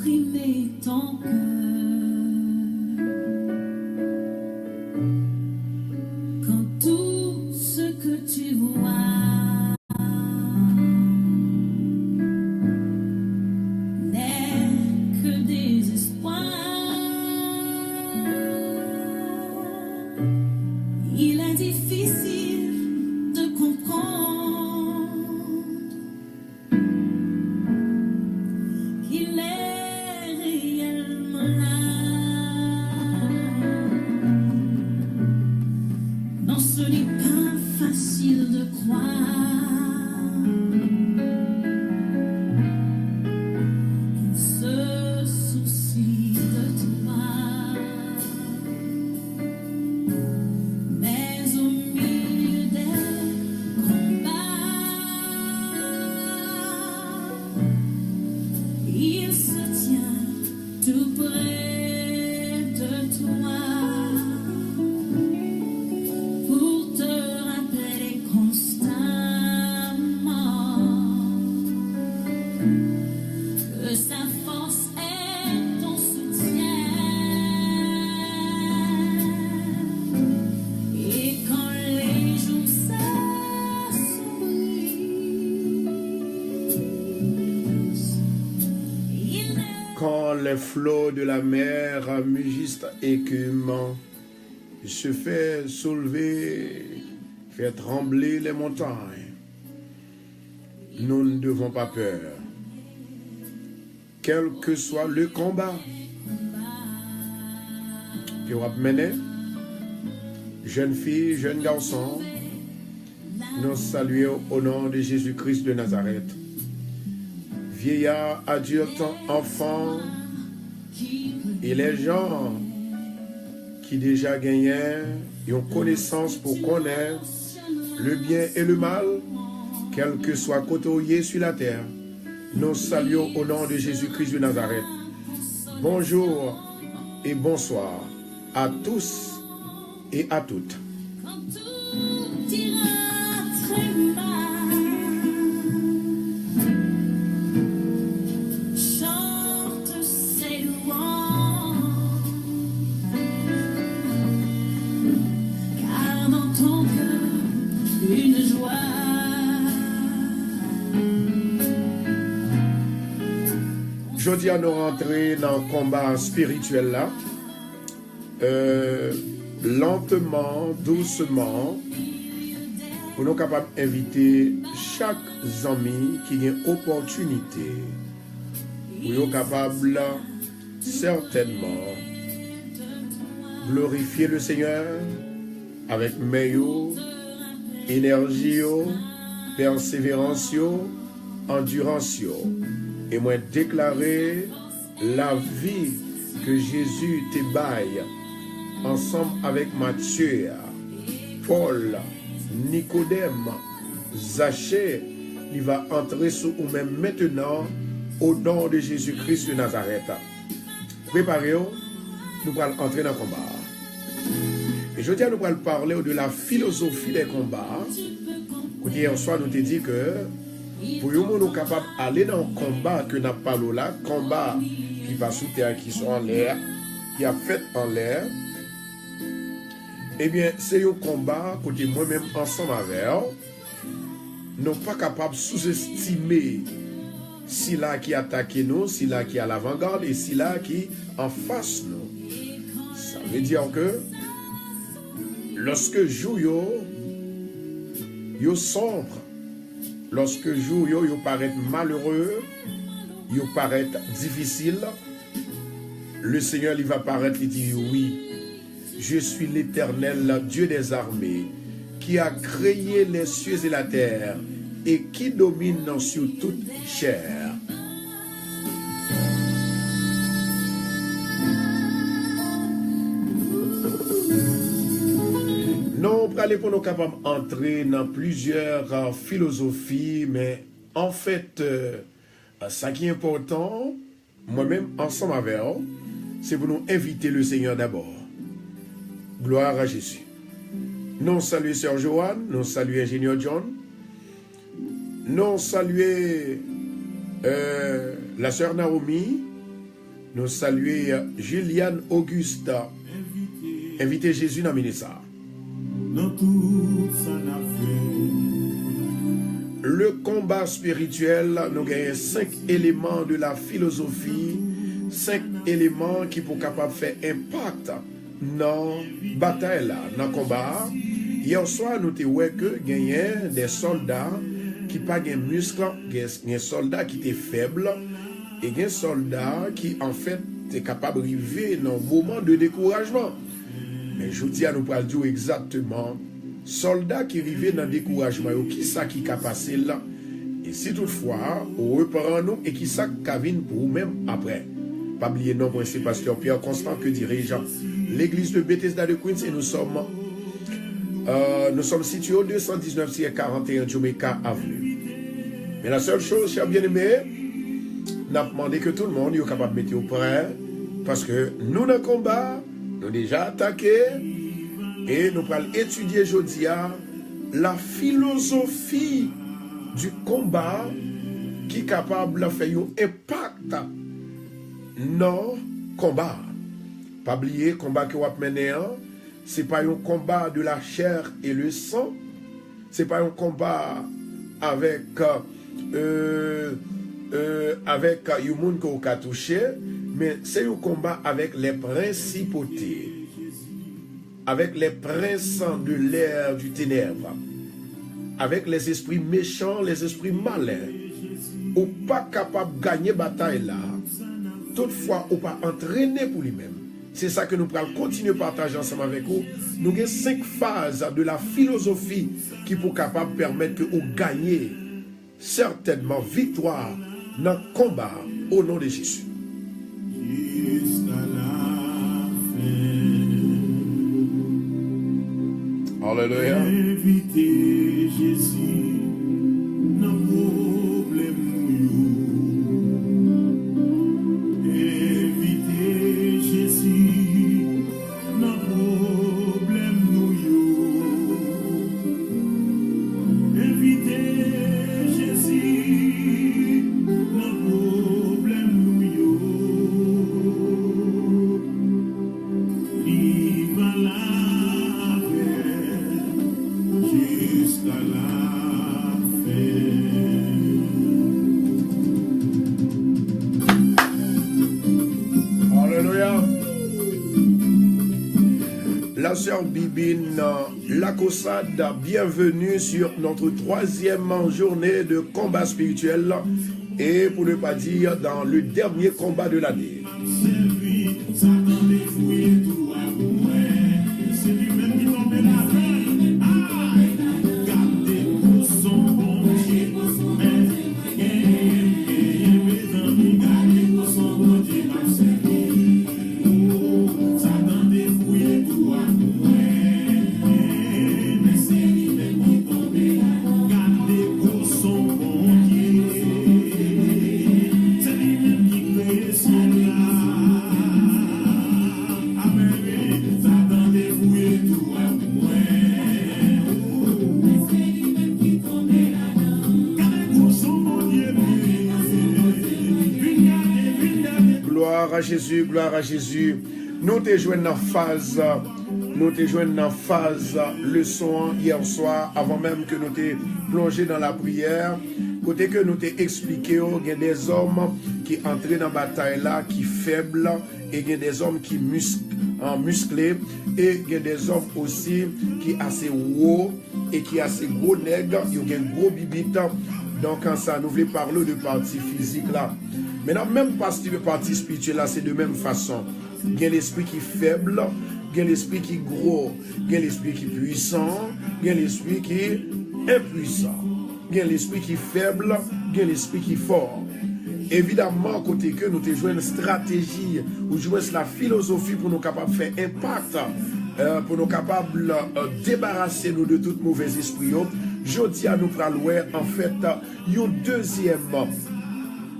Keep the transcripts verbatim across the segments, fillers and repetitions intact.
Imprimer ton cœur quand tout ce que tu vois n'est que désespoir. Il est difficile de comprendre qu'il est réellement là. Non, ce n'est pas facile de croire qu'il se soucie de toi. Mais au milieu des combats, il se tient tout près de toi pour te rappeler constamment que sa force est ton soutien. Et quand les jours s'assombrissent, il est Quand les flots de la mer mugissent, écume, je fais soulever, fais trembler les montagnes. Nous ne devons pas peur. Quel que soit le combat ke w ap mennen, jèn fi, jèn gason, nou salye w o non de Jezi Kris de Nazarèt. Vieillard, adulte, enfant, e lè jan ki deja genyen yon konesans pou konnen le bien et le mal, kèlkeswa kote w ye sou latè, nou salye w o non de Jezi Kris de Nazarèt. Bonjour et bonsoir à tous et à toutes. Quand tout ira très mal, chante ses louanges, car dans ton cœur une joie. Jodi a nou rantre nan konba espirityèl la. Euh, lenteman, dousman, pou nou kapab envite chak zanmi ki gen opòtinite pou yo kapab sètènman glorifye le Senyè avèk men yo, enèji yo, pèseverans yo, andirans yo. E mwen deklare lavi ke Jezi te bay ansanm avèk Matye a, Pòl, Nikodèm, Zache, li va antre sou ou menm mentenan, o non de Jezi Kris de Nazarèt. Prepare w, nou pral antre nan konba a. E jodi a, nou pral pale w de la filozofi dè konba. Kote yè swa, nou te di ke pou yon moun ou kapab ale nan yon konba ke n ap pale w la, konba ki pa sou tè a, ki sou anlè a, ki ap fèt anlè, ebyen, se yon konba kote mwen menm ansanm avè w, nou pa kapab souzestime sila ki atake nou, sila ki alavangad e sila ki anfas nou. Sa vle di ke lòske jou yo, yo sonb, lòske jou yo, yo parèt malere, yo parèt difisil, le Senyè li va parèt, li di, wi, Je suis l'Éternel, Dieu des armées, qui a créé les cieux et la terre et qui domine sur toute chair. Nou prale pou nou kapab antre nan plizyè, euh, filozofi, men anfèt, euh, sa ki enpòtan, mwen menm, ansanm avè w, se pou nou envite le Senyè dabò. Glwa a Jezi. Nou salye Sè Joanne, nou salye Enjenyè John, nou salye, euh, la sè Naomi, Nou salye Julian Auguste. Envite Jezi nan minit sa. Nan tout sa n ap fè. Le konba espirityèl, nou genyen senk eleman de la filozofi, senk eleman ki pou kapab fè enpak nan batay la, nan konba a. Yè swa, nou te wè ke genyen de sòlda ki pa gen misk, gen, gen sòlda ki te fèb, e gen sòlda ki, anfèt, te kapab rive nan moman de dekourajman. Men jodi a, nou pral di w egzakteman, sòlda ki rive nan dekourajman yo, kisa ki ka pase l, e si toutfwa ou reprann ou, e kisa k ka vin pou ou menm apre. Pa bliye, non mwen se Pastè Pierre Constant, ke dirijan Legliz de Bethesda de Queens, e nou sòm, euh, nou sòm sitiye o de san diznèf tirè karant e en Jamaica Avenue. Men la sèl choz, chè byeneme, n ap mande ke tout moun yo kapab mete yo prè, paske nou nan konba, nou deja atake, e nou pral etidye jodi a la philosophie du combat ki kapab fè yon enpak nan konba. Pa bliye, konba ke w ap mennen an, se pa yon konba de la chair et le sang, se pa yon konba avèk, euh, euh, avèk yon moun ke w ka touche, men se yon konba avèk les principautés, avec les princes de l'air du ténèbres, avec les esprits méchants, les esprits malins. Ou pa kapab ganye batay la, toutfwa ou pa antrene pou li menm. Se sa ke nou pral kontinye pataje ansanm avèk ou. Nou gen senk faz de la filozofi ki pou kapab pèmèt ke ou ganye sètènman viktwa nan konba a, o non de Jezi. Jiska lafen. Alelouya. Envite Jezi nan pwoblèm nou yo. Envite Jezi nan pwoblèm nou yo. Envite Jezi nan pwoblèm nou yo. Li va la avè jiska lafen. Alelouya. La sœur Bibine Lakosad, bienvenue sur notre troisième journée de combat spirituel et, pour ne pas dire, dans le dernier combat de l'année. Gloire à Jésus, gloire à Jésus. Nou te jwenn nan faz, nou te jwenn nan faz leson an yè swa, avan menm ke nou te plonje nan lapriyè, kote ke nou te eksplike w, gen dèzòm ki antre nan batay la, ki fèb, e gen dèzòm ki mis-, an, miskle, e gen dèzòm osi ki ase wo, e ki ase gwo nèg, yo gen gwo bibit. Donk, sa nou vle pale de pati fizik la. Men nan menm pati, pati espirityèl la, se de menm fason. Gen lespri ki fèb, gen lespri ki gwo, gen lespri ki pwisan, gen lespri ki enpwisan. Gen lespri ki fèb, gen lespri ki fò. Evidamman, kote ke nou te jwenn estrateji, oudimwens la filozofi pou nou kapab fè enpak, eh, pou nou kapab, eh, debarase nou de tout movèz espri yo, jodi a nou pral wè, anfèt, yon dezyèm,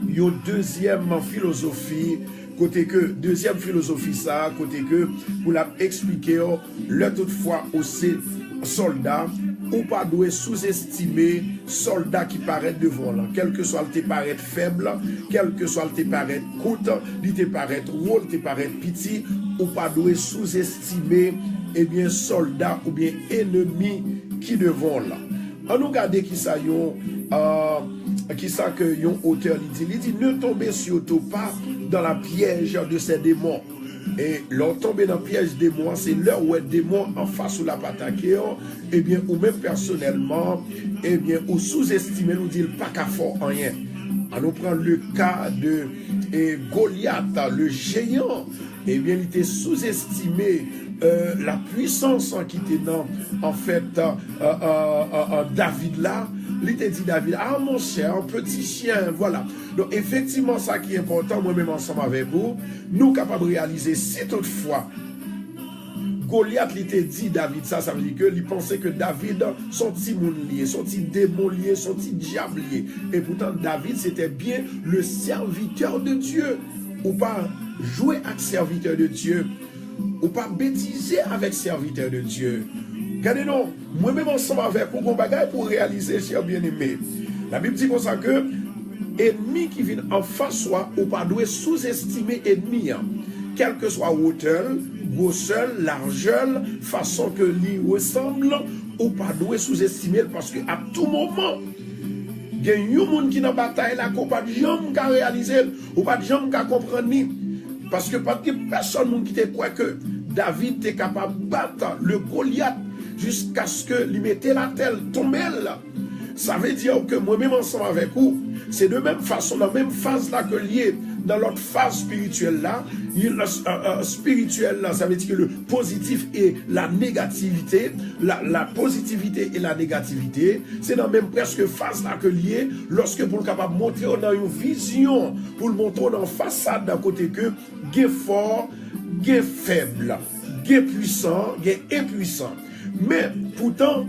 yon dezyèm filozofi, kote ke dezyèm filozofi sa a, kote ke pou l ap eksplike w, lè tout fwa ou se sòlda, Ou pa dwe souzestime sòlda ki parèt devan w lan. Kèlkeswa l te parèt fèb, kèlkeswa l te parèt kout, li te parèt wo, li te parèt piti, ou pa dwe souzestime, ebyen, sòlda oubyen enemi ki devan w lan. Ann nou gade kisa yon, euh, kisa ke yon otè li di. Li di, ne tombez surtout pas dans la piège de ces démons. E lè w tonbe nan pyèj demon an, se lè w wè demon an anfas ou l ap atake w, ebyen, ou menm pèsonèlman, ebyen, ou souzestime l, ou di l pa ka fè w anyen. Ann nou pran le ka de, e, Goliath, le géant. Ebyen, li te souzestime, euh, la puissance ki te nan, anfèt, euh, euh, euh, euh, David la. Li te di David, ah, mon cher, un petit chien, voilà. Donk, efektivman, sa ki enpòtan, mwen menm ansanm avèk ou, nou kapab reyalize si toutfwa Golyat li te di David sa, sa vle di ke li panse ke David se yon timoun li ye, se yon ti demon li ye, se yon ti dyab li ye. E poutan, David se te byen le serviteur de Dieu. Ou pa jwe ak serviteur de Dieu. Ou pa betize avèk serviteur de Dieu. Gade non, mwen menm ansanm avèk ou, gon bagay pou w reyalize, chè byeneme. Labib di konsa ke enmi ki vin anfas ou a, ou pa dwe souzestime enmi an. Kèlkeswa wotè l, gwosè l, lajè l, fason ke li resanble, ou pa dwe souzestime l, paske a tou moman, gen yon moun ki nan batay la ke w pa t janm ka reyalize l, ou pa t janm ka konprann li. Paske pa t gen pèsòn moun ki te kwè ke David te kapab bat le Golyat jiskaske li mete l atè, l tonbe l. Sa vle di ke mwen menm ansanm avèk ou, se de menm fason, nan menm faz la ke l ye, nan lòt faz espirityèl la, il, euh, euh, spirituel, là, ça veut dire le positif et la négativité, la, la positivité et la négativité, se nan menm prèske faz la ke l ye, lòske pou l kapab montre w nan yon vizyon, pou l montre w nan fasad kote ke gen fò, gen fèb, gen pwisan, gen enpwisan. Men, poutan,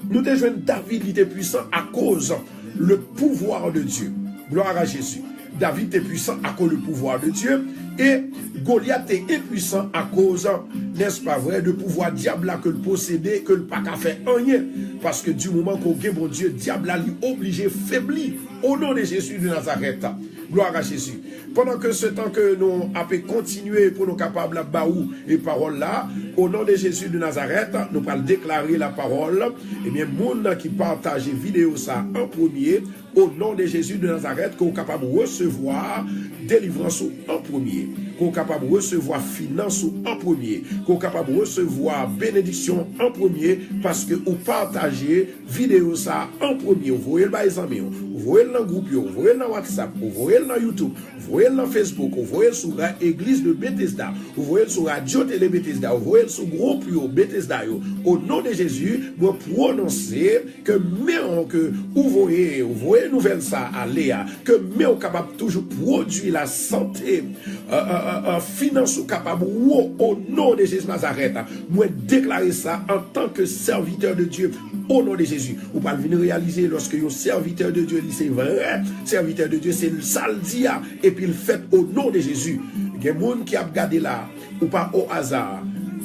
nou te jwenn David, li te pwisan akoz le pouvoir de Dieu. Gloire à Jésus. David te pwisan akoz le pouvoir de Dieu. E Golyat te enpwisan akoz, n'est-ce pas vrai, de pouvwa dyab la ke l posede, ke l pa ka fè anyen. Paske di moman ke w gen Bondye, dyab la li oblije febli. Au nom de Jésus de Nazareth. Gloire à Jésus. Pandan ke se tan ke nou ape kontinye pou nou kapab ba ou e pawòl la, au nom de Jésus de Nazareth, nou pral deklare la parole. Ebyen, moun ki pataje videyo sa an premye, au nom de Jésus de Nazareth, ke w kapab resevwa delivrans ou an premye, ke w kapab resevwa finans ou an premye, ke w kapab resevwa benediksyon an premye, paske ou pataje videyo sa an premye, ou voye l bay zanmi w, ou voye l nan gwoup yo, ou voye l nan WhatsApp, ou voye l nan YouTube, ou voye l nan Facebook, ou voye l sou Ra-, Eglise de Bethesda, ou voye l sou Radio Télé Bethesda, ou voye l sou gwoup yo, Bethesda yo. Au nom de Jésus, mwen pwononse ke men w ke ou voye, ou voye nouvèl sa ale a, ke men w kapab toujou pwodui lasante, euh, euh, euh, euh, finans ou kapab wo, au nom de Jésus Nazareth. Mwen deklare sa antanke serviteur de Dieu, au nom de Jésus. Ou pral vin reyalize lòske yon serviteur de Dieu, li se vrè serviteur de Dieu, se sa l di a, epi l fèt au nom de Jésus. Gen moun ki ap gade la, ou pa o aza.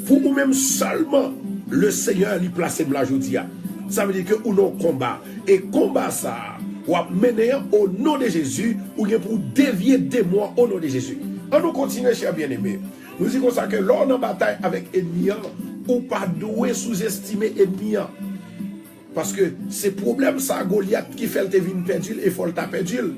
Pou ou menm sèlman, le Seigneur li plase m la jodi a. Sa vle di ke ou nan yon konba. E konba sa a, w ap mennen an au nom de Jésus, ou gen pou w devye demon an au nom de Jésus. Ann nou kontinye, chè byeneme. Nou di konsa ke lè w nan batay avèk enmi an, ou pa dwe souzestime enmi an. Paske se pwoblèm sa a Golyat ki fè l te vin pèdi l e fò l ta pèdi l.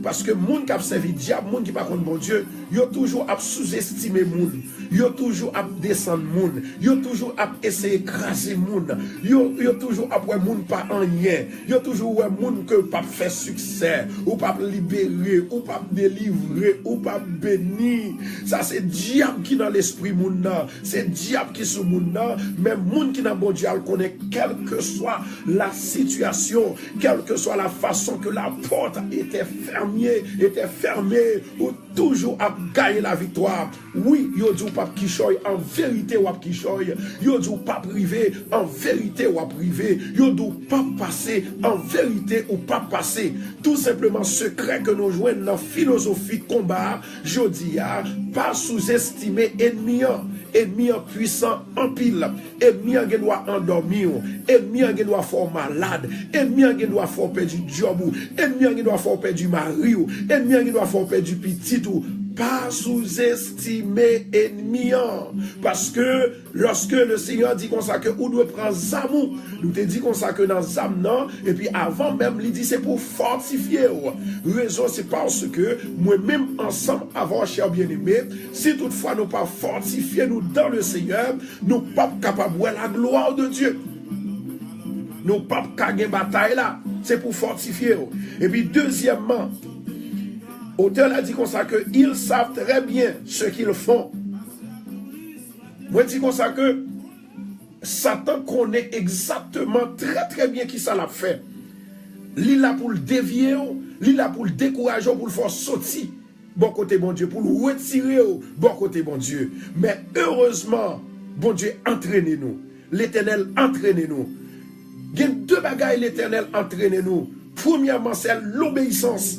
Paske moun k ap sèvi dyab, moun ki pa konn Bondye, yo toujou ap souzestime moun. Yo toujou ap desann moun. Yo toujou ap eseye kraze moun. Yo, yo toujou ap wè moun pa anyen. Yo toujou wè moun ke w p ap fè siksè, ou p ap libere, ou p ap delivre, ou p ap beni. Sa se dyab ki nan lespri moun nan. Se dyab ki sou moun nan, men moun ki nan Bondye a l konnen kèlkeswa la situation, quelle que soit la façon que la porte était fermée, était fermée, ou toujou ap gaye la viktwa. Wi, yo di w p ap kichòy, an verite w ap kichòy. Yo di w p ap rive, an verite w ap rive. Yo di w p ap pase, an verite ou p ap pase. Tou senpleman, sekrè ke nou jwenn nan filozofi konba a, jodi a, pa souzestime enmi an. Enmi an pwisan anpil. Enmi an gen dwa andòmi w. Enmi an gen dwa fè w malad. Enmi an gen dwa fè w pèdi djòb ou. Enmi an gen dwa fè w pèdi mari w. Enmi an gen dwa fè w pèdi pitit ou. Pa souzestime enmi an. Paske lòske le Senyè di konsa ke ou dwe pran zam ou, nou te di konsa ke nan zam nan, epi avan menm li di se pou fòtifye w. Rezon se paske mwen menm ansanm avè w, chè byeneme, si toutfwa nou pa fòtifye nou dans le Seigneur, nou p ap kapab wè la gloire de Dieu. Nou p ap ka gen batay la. Se pou fòtifye w. Epi dezyèmman, otè la di konsa ke ils savent très bien ce qu'ils font. Mwen di konsa ke Satan konnen egzakteman, trè trè byen kisa l ap fè. Li la pou l devye w, li la pou l dekouraje w, pou l fè w soti bò kote Bondye, pou l retire w bò kote Bondye. Men erezman, Bondye antrene nou. Letènèl antrene nou. Gen de bagay Letènèl antrene nou. Premyèman, se lobeyisans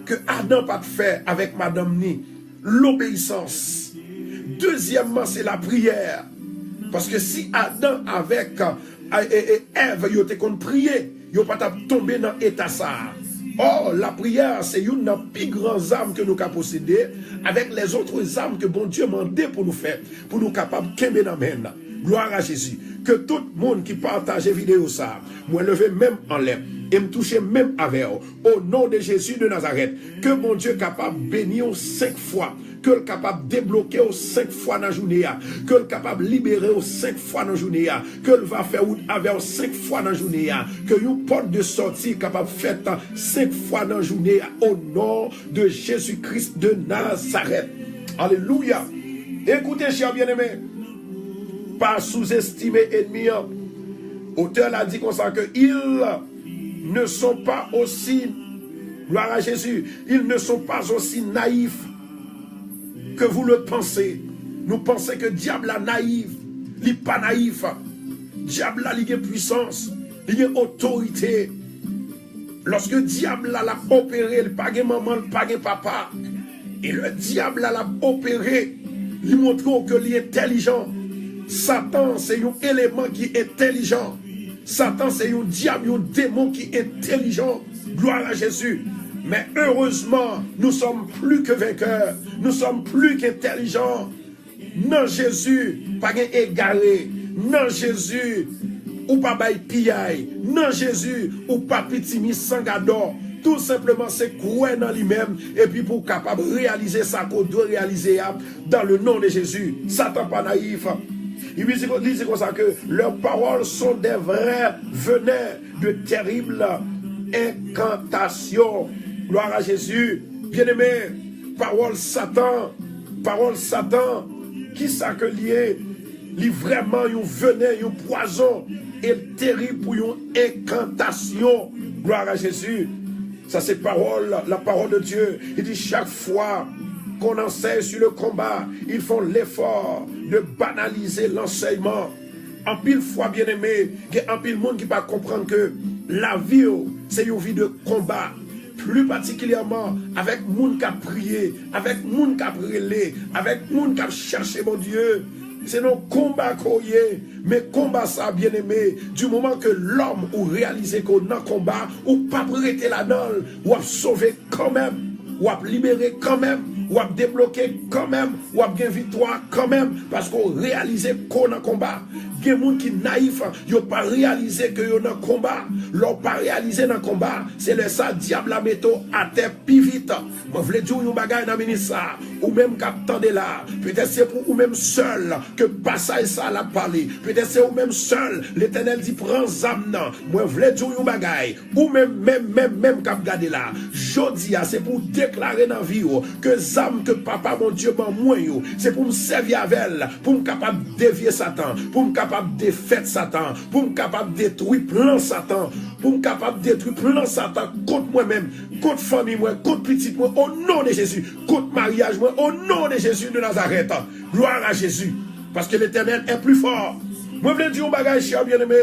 ke Adan pa t fè avèk madanm ni. Lobeyisans. Dezyèmman, se lapriyè. Paske si Adan avèk, e, e, e, Èv yo te konn priye, yo pa t ap tonbe nan eta sa a. Ò, lapriyè se youn nan pi gran zam ke nou ka posede, avèk lèzòt zam ke Bondye mande pou nou fè, pou nou kapab kenbe nan men l. Glwa a Jezi. Ke tout moun ki pataje videyo sa a, mwen leve men m anlè e m touche men m avè w. O non de Jezi de Nazarèt, ke Bondye kapab beni w senk fwa, ke l kapab debloke w senk fwa nan jounen an, ke l kapab libere w senk fwa nan jounen an, ke l va fè wout avè w senk fwa nan jounen an, ke yon pòt de sòti kapab fèt senk fwa nan jounen an, o non de Jezi Kris de Nazarèt. Alelouya! Ekoute, chè byeneme, pa souzestime enmi an. Otè la di konsa ke ils ne sont pas aussi, gloire à Jésus, ils ne sont pas aussi naïfs que vous le pensez. Nou panse ke dyab la nayif. Li pa nayif. Dyab la, li gen pwisans, li gen otorite. Lòske dyab la, l ap opere, li pa gen manman, li pa gen papa. E lè dyab la, l ap opere, li montre w ke li entèlijan. Satan se yon eleman ki entèlijan. Satan se yon dyab, yon demon ki entèlijan. Glwa a Jezi. Men erezman, nous sommes plus que vainqueurs. Nous sommes plus qu'intelligents. Nan Jezi, pa gen egare. Nan Jezi, ou pa bay piyay. Nan Jezi, ou pa pitimi san gadò. Tou senpleman, se kwè nan li menm, epi pou w kapab reyalize sa ke w dwe reyalize a, dans le nom de Jésus. Satan pa nayif. Li di, li di konsa ke leurs paroles sont des vrais venins de terribles incantations. Gloire à Jésus. Byeneme, pawòl Satan, pawòl Satan, kisa ke l ye? Li vrèman yon venen, yon pwazon, e l terib pou yon enkantasyon. Glwa a Jezi. Sa se pawòl, la parole de Dieu. Li di, chaque fois qu'on enseigne sur le combat, ils font l'effort de banaliser l'enseignement. Anpil fwa, byeneme, gen anpil moun ki pa konprann ke lavi w se yon vi de konba. Pli patikilyèman avèk moun k ap priye, avèk moun k ap rele, avèk moun k ap chèche Bondye. Se nan konba ke w ye. Men konba sa, byeneme, di moman ke lòm ou reyalize ke w nan konba, ou p ap rete ladan l, w ap sove kanmenm, w ap libere kanmenm, w ap debloke kanmenm, w ap gen viktwa kanmenm, paske w reyalize ke w nan konba. Gen moun ki nayif, yo pa reyalize ke yo nan konba. Lè w pa reyalize nan konba, se lè sa dyab la mete w atè pi vit. Mwen vle di w yon bagay nan minit sa a. Ou menm k ap tande la, petèt se pou ou menm sèl ke pasaj sa a l ap pale. Petèt se ou menm sèl Letènèl di, pran zam nan. Mwen vle di w yon bagay. Ou menm, menm, menm, menm k ap gade la, jodi a, se pou w deklare nan vi w ke zam ke Papa Bondye ban mwen yo, se pou m sèvi avè l pou m kapab devye Satan, pou m kapab defèt Satan, pou m kapab detwi plan Satan, pou m kapab detwi plan Satan kont mwen menm, kont fanmi mwen, kont pitit mwen, o non de Jezi, kont maryaj mwen, o non de Jezi de Nazarèt. Gloire à Jésus. Paske Letènèl est plus fort. Mwen vle di yon bagay, chè byeneme.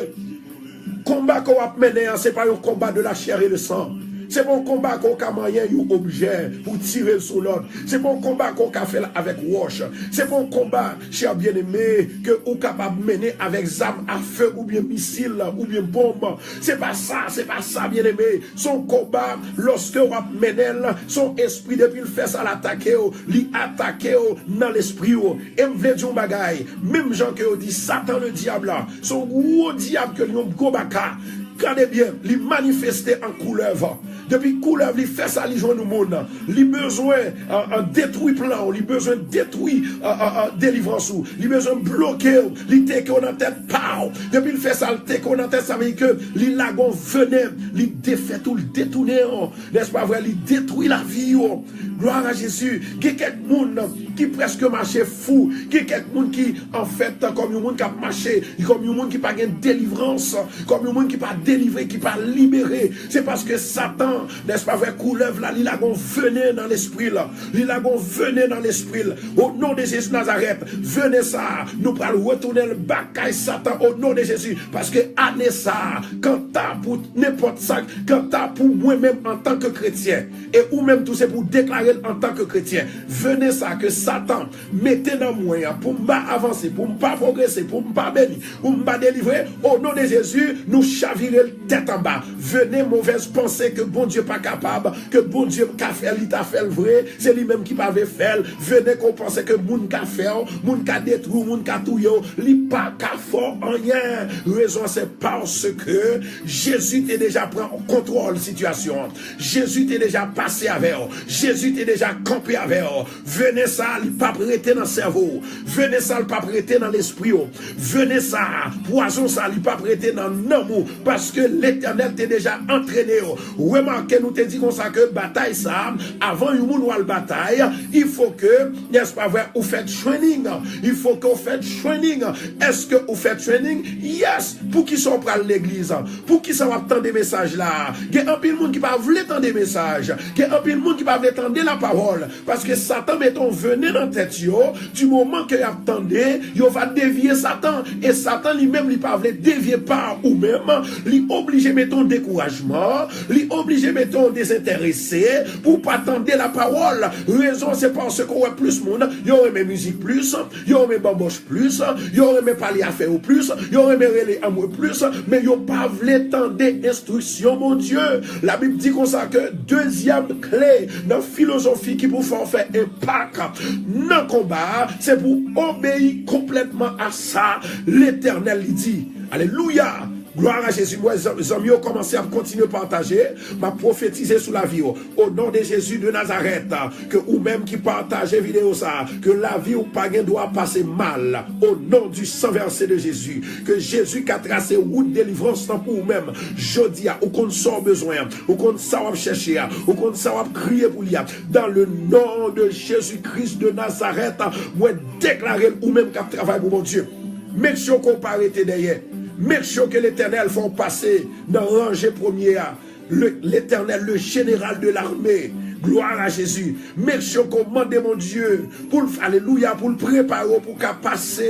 Konba ke w ap mennen an, se pa yon konba de la chair et le sang. Se pa yon konba ke w ka manyen yon objè pou tire l sou lòt. Se pa yon konba ke w ka fè l avèk wòch. Se pa yon konba, chè byeneme, ke ou kapab mennen avèk zam a fe oubyen misil oubyen bonm. Se pa sa, se pa sa, byeneme. Se yon konba, lòske w ap mennen l, se yon espri, depi l fè sa, l atake w, li atake w nan lespri w. E m vle di yon bagay, menm jan ke yo di Satan le dyab la, se yon gwo dyab ke li, yon gwo baka. Gade byen, li manifeste an koulèv. Depi koulèv li fè sa, li jwenn yon moun. Li bezwen, euh, euh, detwi plan w, li bezwen detwi, euh, euh, euh, delivrans ou, li bezwen bloke w, li teke w nan tèt pa w. Depi l fè sa, l teke w nan tèt, sa vle di ke li lage yon venen, li defèt ou, li detounen w. Nèspa vre? Li detwi lavi yo. Glwa a Jezi. Gen kèk moun ki prèske mache fou. Gen kèk moun ki, anfèt, kòm yon moun k ap mache, kòm yon moun ki pa gen delivrans, kòm yon moun ki pa delivre, ki pa libere. Se paske Satan, nèspa vre, koulèv la, li lage yon venen nan lespri l. Li lage yon venen nan lespri l. O non de Jezi Nazarèt, venen sa a, nou pral retounen l bak kay Satan o non de Jezi. Paske ane sa a, kanta pou nenpòt sa, kanta pou mwen menm antanke kretyen, e ou menm tou, se pou w deklare l antanke kretyen. Venen sa a ke Satan mete nan mwen an, pou m pa avanse, pou m pa pwogrese, pou m pa beni, pou m pa delivre, o non de Jezi, nou chavire l tèt anba. Venen movèz panse ke Bondye pa kapab, ke Bondye ka fè, li ta fè l vre, se li menm ki pa vle fè l. Venen ke w panse ke moun ka fè w, moun ka detwi w, moun ka touye w, li pa ka fè w anyen. Rezon an se paske Jezi te deja pran kontwòl sitiyasyon an. Jezi te deja pase avè w. Jezi te deja kanpe avè w. Venen sa a, li p ap rete nan sèvo w. Venen sa a, li p ap rete nan lespri w. Venen sa a, pwazon sa a, li p ap rete nan nanm ou, paske Letènèl te deja antrene yo. Remake, nou te di konsa ke batay sa a, avan yon moun w al batay, il faut que, n'est-ce pas vrai, ou fè training. Il faut que ou fè training. Èske ou fè training? Yes. Poukisa w pral legliz? Poukisa w ap tande mesaj la? Gen anpil moun ki pa vle tande mesaj. Gen anpil moun ki pa vle tande lapawòl. Paske Satan mete yon venen nan tèt yo, di moman ke y ap tande, yo va devye Satan. E Satan li menm, li pa vle devye pa ou menm, li oblije mete yon dekourajman, li oblije mete yon dezenterese pou w pa tande lapawòl. Rezon se paske w wè plis moun, yo renmen mizik plis, yo renmen banbòch plis, yo renmen pale afè yo plis, yo renmen rele anmwe plis, men yo pa vle tande enstriksyon Bondye. Labib di konsa ke dezyèm kle nan filozofi ki pou fè w fè enpak nan konba a, se pou w obeyi konplètman a sa Letènèl li di. Alelouya! Glwa a Jezi. M wè zan-, zanmi yo kòmanse ap kontinye pataje. M ap pwofetize sou lavi yo. O non de Jezi de Nazarèt, ke ou menm ki pataje videyo sa a, ke lavi w pa gen dwa pase mal. O non du sang versé de Jésus, ke Jezi ka trase wout delivrans lan pou ou menm. Jodi a, ou konn sa w bezwen an, ou konn sa w ap chèche a, ou konn sa w ap kriye pou li a. Dans le nom de Jésus-Christ de Nazareth, mwen deklare l, ou menm k ap travay pou Bondye. Make sure ke w pa rete dèyè. Make sure ke Letènèl fè w pase nan ranje premye a. Le, Letènèl, le jeneral de lame. Glwa a Jezi. Make sure ke w mande Bondye pou l, alelouya, pou l prepare w pou w ka pase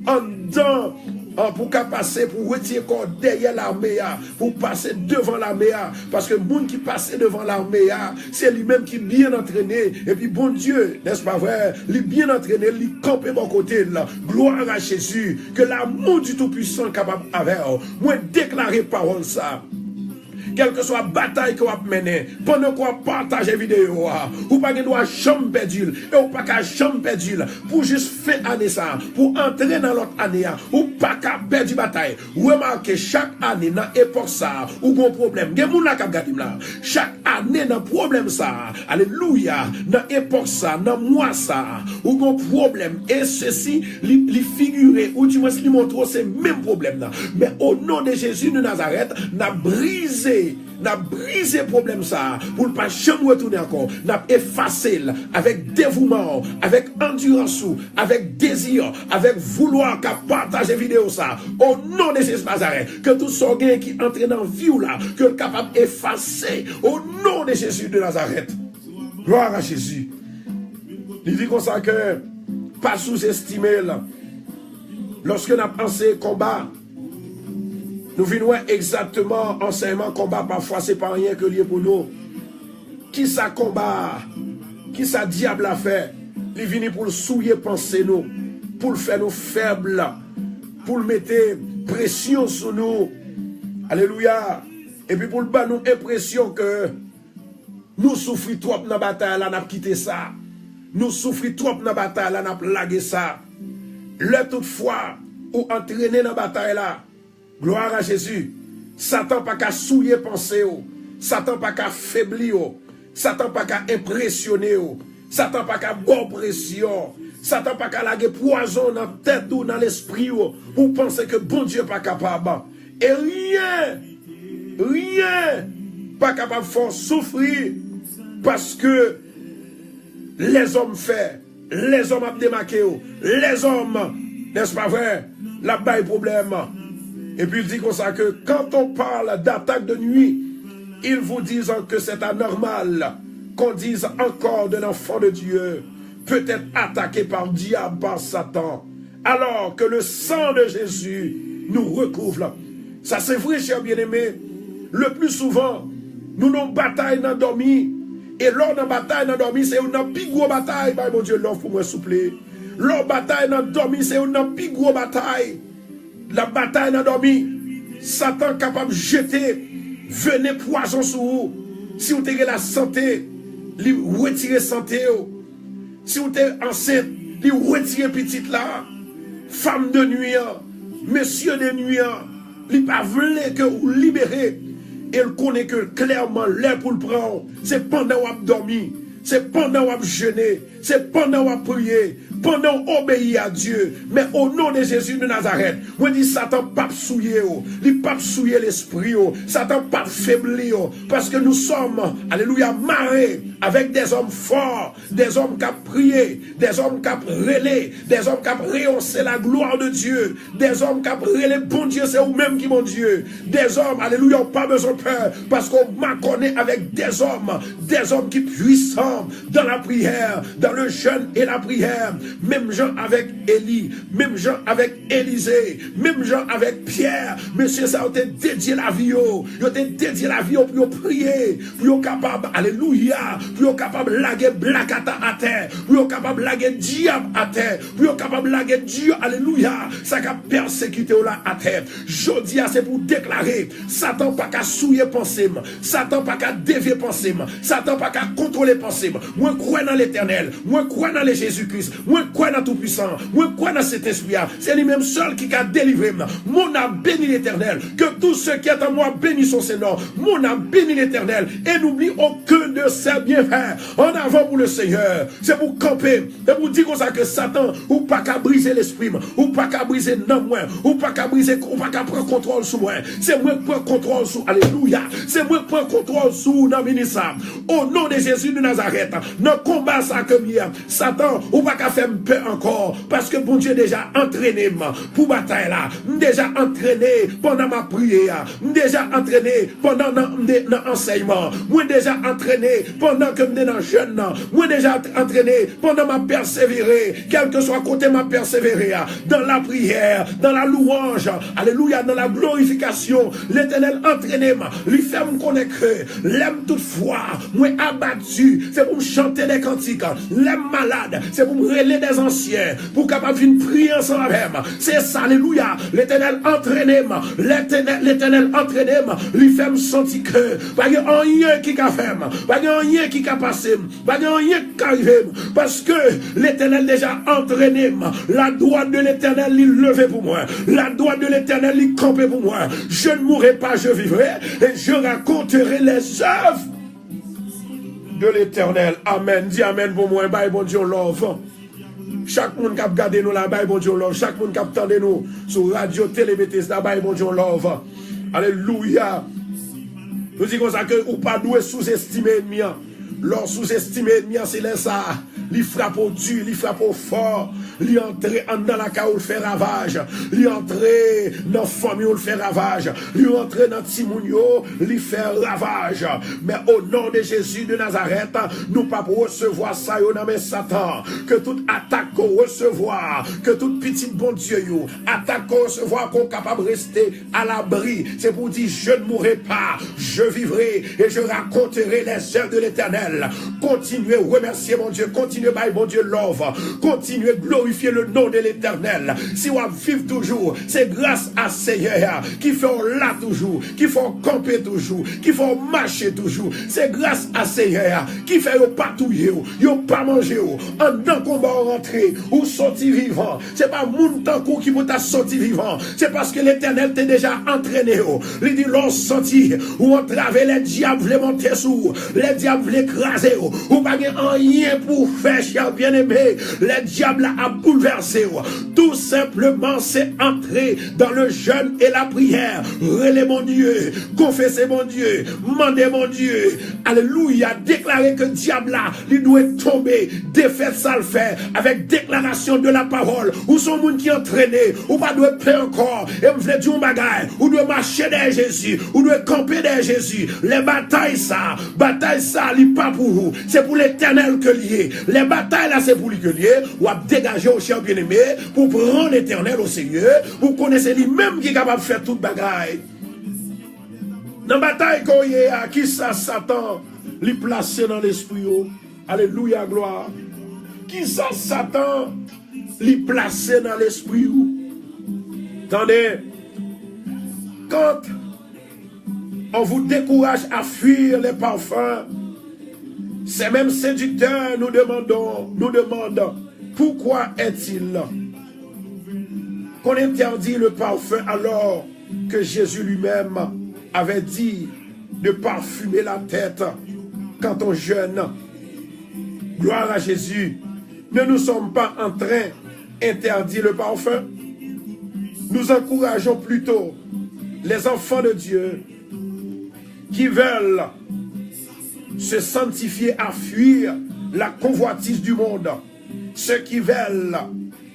anndan, an, pou w ka pase, pou w retire kò w dèyè lame a, pou w pase devan lame a. Paske moun ki pase devan lame a, se li menm ki byen antrene. Epi Bondye, nèspa vre, li byen antrene, li kanpe bò kote l. Glwa a Jezi. Ke l'amour du Tout-Puissant kapab avè w. Mwen deklare pawòl sa. Kèlkeswa batay ke w ap mennen, pandan ke w ap pataje videyo a, ou pa gen dwa janm pèdi l, e w pa ka janm pèdi l. Pou jis fen ane sa a, pou antre nan lòt ane a, ou pa ka pèdi batay. Remake, chak ane nan epòk sa a, ou gon pwoblèm. Gen moun la k ap gade m la. Chak ane nan pwoblèm sa a, alelouya, nan epòk sa a, nan mwa sa a, ou gon pwoblèm. E sesi, li, li figire, ou dimwens li montre w se menm pwoblèm nan. Men o non de Jezi de Nazarèt, n ap brize, n ap brize pwoblèm sa a pou l pa janm retounen ankò. N ap efase l avèk devouman w, avèk andirans ou, avèk dezi, avèk voulwa k ap pataje videyo sa a. O non de Jezi Nazarèt, ke tout sa w genyen ki antre nan vi w la, ke l kapab efase. O non de Jezi de Nazarèt. Glwa a Jezi. Li di konsa ke pa souzestime l. Lòske n ap anseye konba, nou vin wè egzakteman ansèyman konba pafwa se pa anyen ke l ye pou nou. Kisa konba a? Kisa dyab la fè? Li vini pou l souye panse nou, pou l fè nou fèb, pou l mete presyon sou nou. Alelouya! Epi pou l ban nou enpresyon ke nou soufri twòp nan batay la, n ap kite sa. Nou soufri twòp nan batay la, n ap lage sa. Lè toutfwa ou antrene nan batay la, glwa a Jezi, Satan pa ka souye panse w, Satan pa ka febli w, Satan pa ka enpresyone w, Satan pa ka ba w presyon, Satan pa ka lage pwazon nan tèt ou, nan lespri w, pou w panse ke Bondye pa kapab. E ryen, ryen pa kapab fè w soufri, paske lèzòm fè, lèzòm ap demake w, lèzòm, n'est-ce pas vrai, l ap bay pwoblèm. Epi l di konsa ke quand on parle d'attaque de nuit, ils vous disent que c'est anormal qu'on dise encore de l'enfant de Dieu peut être attaqué par diable, par Satan, alors que le sang de Jésus nous recouvre. Sa se vre, chè byeneme. Le pli souvan, nou nan batay nan dòmi. E lè w nan batay nan dòmi, se youn nan pi gwo batay. Bay Bondye love pou mwen, souple. Lè w batay nan dòmi, se youn nan pi gwo batay. L ap batay nan dòmi. Satan kapab jete venen pwazon sou ou. Si w te gen lasante, li retire sante w. Si w te ansent, li retire pitit la. Fanm de nwi an, mesye de nwi an, li pa vle ke ou libere. E l konnen ke klèman lè pou l pran w, se pandan w ap dòmi, se pandan w ap jene, se pandan w ap priye, pandan w obeyi a Dye. Men o non de Jezi de Nazarèt, mwen di Satan p ap souye w, li p ap souye lespri w, Satan p ap febli w, paske nou sòm, alelouya, mare avèk dèzòm fò, dèzòm k ap priye, dèzòm k ap rele, dèzòm k ap reyonse la glwa de Dye, dèzòm k ap rele, Bondye, se ou menm ki Bondye. Dèzòm, alelouya, ou pa bezwen pè, paske w makònen avèk dèzòm, dèzòm ki pwisan dan la priyè, dan le jèn e la priyè, menm jan avèk Eli, menm jan avèk Elize, menm jan avèk Pyè. Mesye sa yo te dedye lavi yo, yo te dedye lavi yo pou yo priye, pou yo kapab, alelouya, pou yo kapab lage blakata atè, pou yo kapab lage dyab atè, pou yo kapab lage dye, alelouya, sa k ap pèsekite w la atè. Jodi a, se pou deklare, Satan pa ka souye panse m, Satan pa ka devye panse m, Satan pa ka kontwole panse m. Mwen kwè nan Letènèl, mwen kwè nan le Jezi Kris, mwen kwè nan Toupwisan an, mwen kwè nan Sentespri a. Se li menm sèl ki ka delivre m. Mon âme bénit l'Éternel. Que tout ce qui est en moi bénisse son Saint nom. Mon âme bénit l'Éternel et n'oublie aucun de ses bienfaits. En avant pour le Seigneur. Se pou kanpe, se pou di konsa ke Satan, ou pa ka brize lespri m, ou pa ka brize nanm mwen, ou pa ka brize, ou pa ka pran kontwòl sou mwen. Se mwen k pran kontwòl sou, alelouya. Se mwen k pran kontwòl sou ou nan minis sa. O non de Jezi de Nazarèt, nan konba sa ke m ye a, Satan, ou pa ka fè m pè ankò, paske Bondye deja antrene m pou batay la. M deja antrene pandan m ap priye a. M deja antrene pandan nan, m de, nan ansèyman. Mwen deja antrene pandan ke m te nan jèn nan. Mwen deja antrene pandan m ap pèsevere, kèlkeswa kote m ap pèsevere a, dans la prière, dans la louange, alelouya, dans la glorification. Letènèl antrene m, li fè m konnen ke lè m toutfwa mwen abati, se pou m chante de kantik. Lè m malad, se pou m rele dè ansyen pou kapab vin priye ansanm avè m. Se sa, alelouya. Letènèl antrene m. Letènèl, Letènèl antrene m. Li fè m santi ke pa gen anyen ki ka fè m, pa gen anyen ki ka pase m, pa gen anyen ki ka rive m. Paske Letènèl deja antrene m. La droite de l'Éternel, li leve pou mwen. La droite de l'Éternel, li kanpe pou mwen. Je ne mourrai pas, je vivrai et je raconterai les œuvres de l'Éternel. Amèn. Di amèn pou mwen. Bay Bondye yon love. Chak moun k ap gade nou la, bay Bondye yon love. Chak moun k ap tande nou sou radyo, tele Betesda, bay Bondye yon love. Alelouya. Nou di konsa ke ou pa dwe souzestime ènmi an. Lè w souzestime ènmi an, se lè sa a Li frape w di, li frape w fò, li antre anndan lakay ou, l fè ravaj, li antre nan fanmi w, l fè ravaj, li antre nan timoun yo, li fè ravaj. Men o non de Jezi de Nazarèt, nou p ap resevwa sa yo nan men Satan. Ke tout atak ke w resevwa, ke tout pitit Bondye yo, atak ke w resevwa, ke w kapab reste alabri. Se pou w di, je ne mourrai pas, je vivrai et je raconterai les œuvres de l'Éternel. Kontinye remèsye Bondye, kontinye bay Bondye love, kontinye glorifye le non de l'Etènèl. Si w ap viv toujou, se gras a Senyè a ki fè w la toujou, ki fè w kanpe toujou, ki fè w mache toujou. Se gras a Senyè a ki fè yo pa touye w, yo pa manje w. Anndan konba w rantre, ou soti vivan. Se pa moun tankou w ki pou ta soti vivan. Se paske Letènèl te deja antrene w. Li di, lè w soti, ou antrave lè dyab vle monte sou ou, lè dyab vle kraze w. Ou pa gen anyen pou w fè, chè byeneme. Lè dyab la ap boulvèse w. Tou senpleman, se antre dans le jeûne et la prière. Rele Bondye, konfese Bondye, mande Bondye. Alelouya, deklare ke dyab la, li dwe tonbe. Defèt sa l fè avèk deklarasyon de la pawòl. Ou se yon moun ki antrene, ou pa dwe pè ankò. E m vle di w yon bagay, ou dwe mache dèyè Jezi, ou dwe kanpe dèyè Jezi. Lè batay sa, batay sa, li pa pou ou. Se pou Letènèl ke l ye. Lè batay la, se pou li ke l ye, w ap degaje w, chè byeneme, pou w pran Letènèl o serye, pou w konnen se li menm ki kapab fè tout bagay. Nan batay ke w ye a, kisa Satan li plase nan lespri w? Alelouya, glwa. Kisa Satan li plase nan lespri w? Tande, quand on vous décourage à fuir les parfums, ces mêmes séducteurs nous demandons, nous demandent, pourquoi est-il qu'on interdit le parfum alors que Jésus lui-même avait dit de parfumer la tête quand on jeûne? Gloire à Jésus. Ne nous sommes pas en train d'interdire le parfum. Nous encourageons plutôt les enfants de Dieu qui veulent se sanctifier à fuir la convoitise du monde. Ceux qui veulent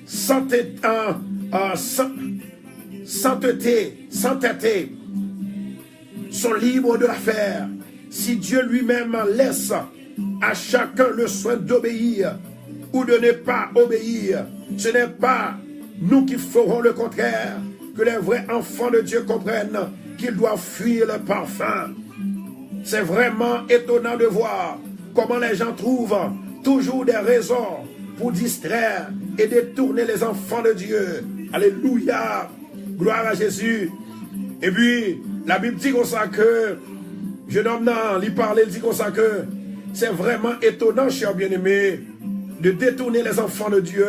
s'entêter, euh, euh, s'en- s'entêter, s'entêter sont libres de la faire. Si Dieu lui-même laisse à chacun le soin d'obéir ou de ne pas obéir, ce n'est pas nous qui ferons le contraire. Que les vrais enfants de Dieu comprennent qu'ils doivent fuir le parfum. C'est vraiment étonnant de voir comment les gens trouvent toujours des raisons pour distraire et détourner les enfants de Dieu. Alléluia. Gloire à Jésus. Epi, Labib di konsa ke jenòm nan, li pale, li di konsa ke c'est vraiment étonnant, chers bien-aimés, de détourner les enfants de Dieu.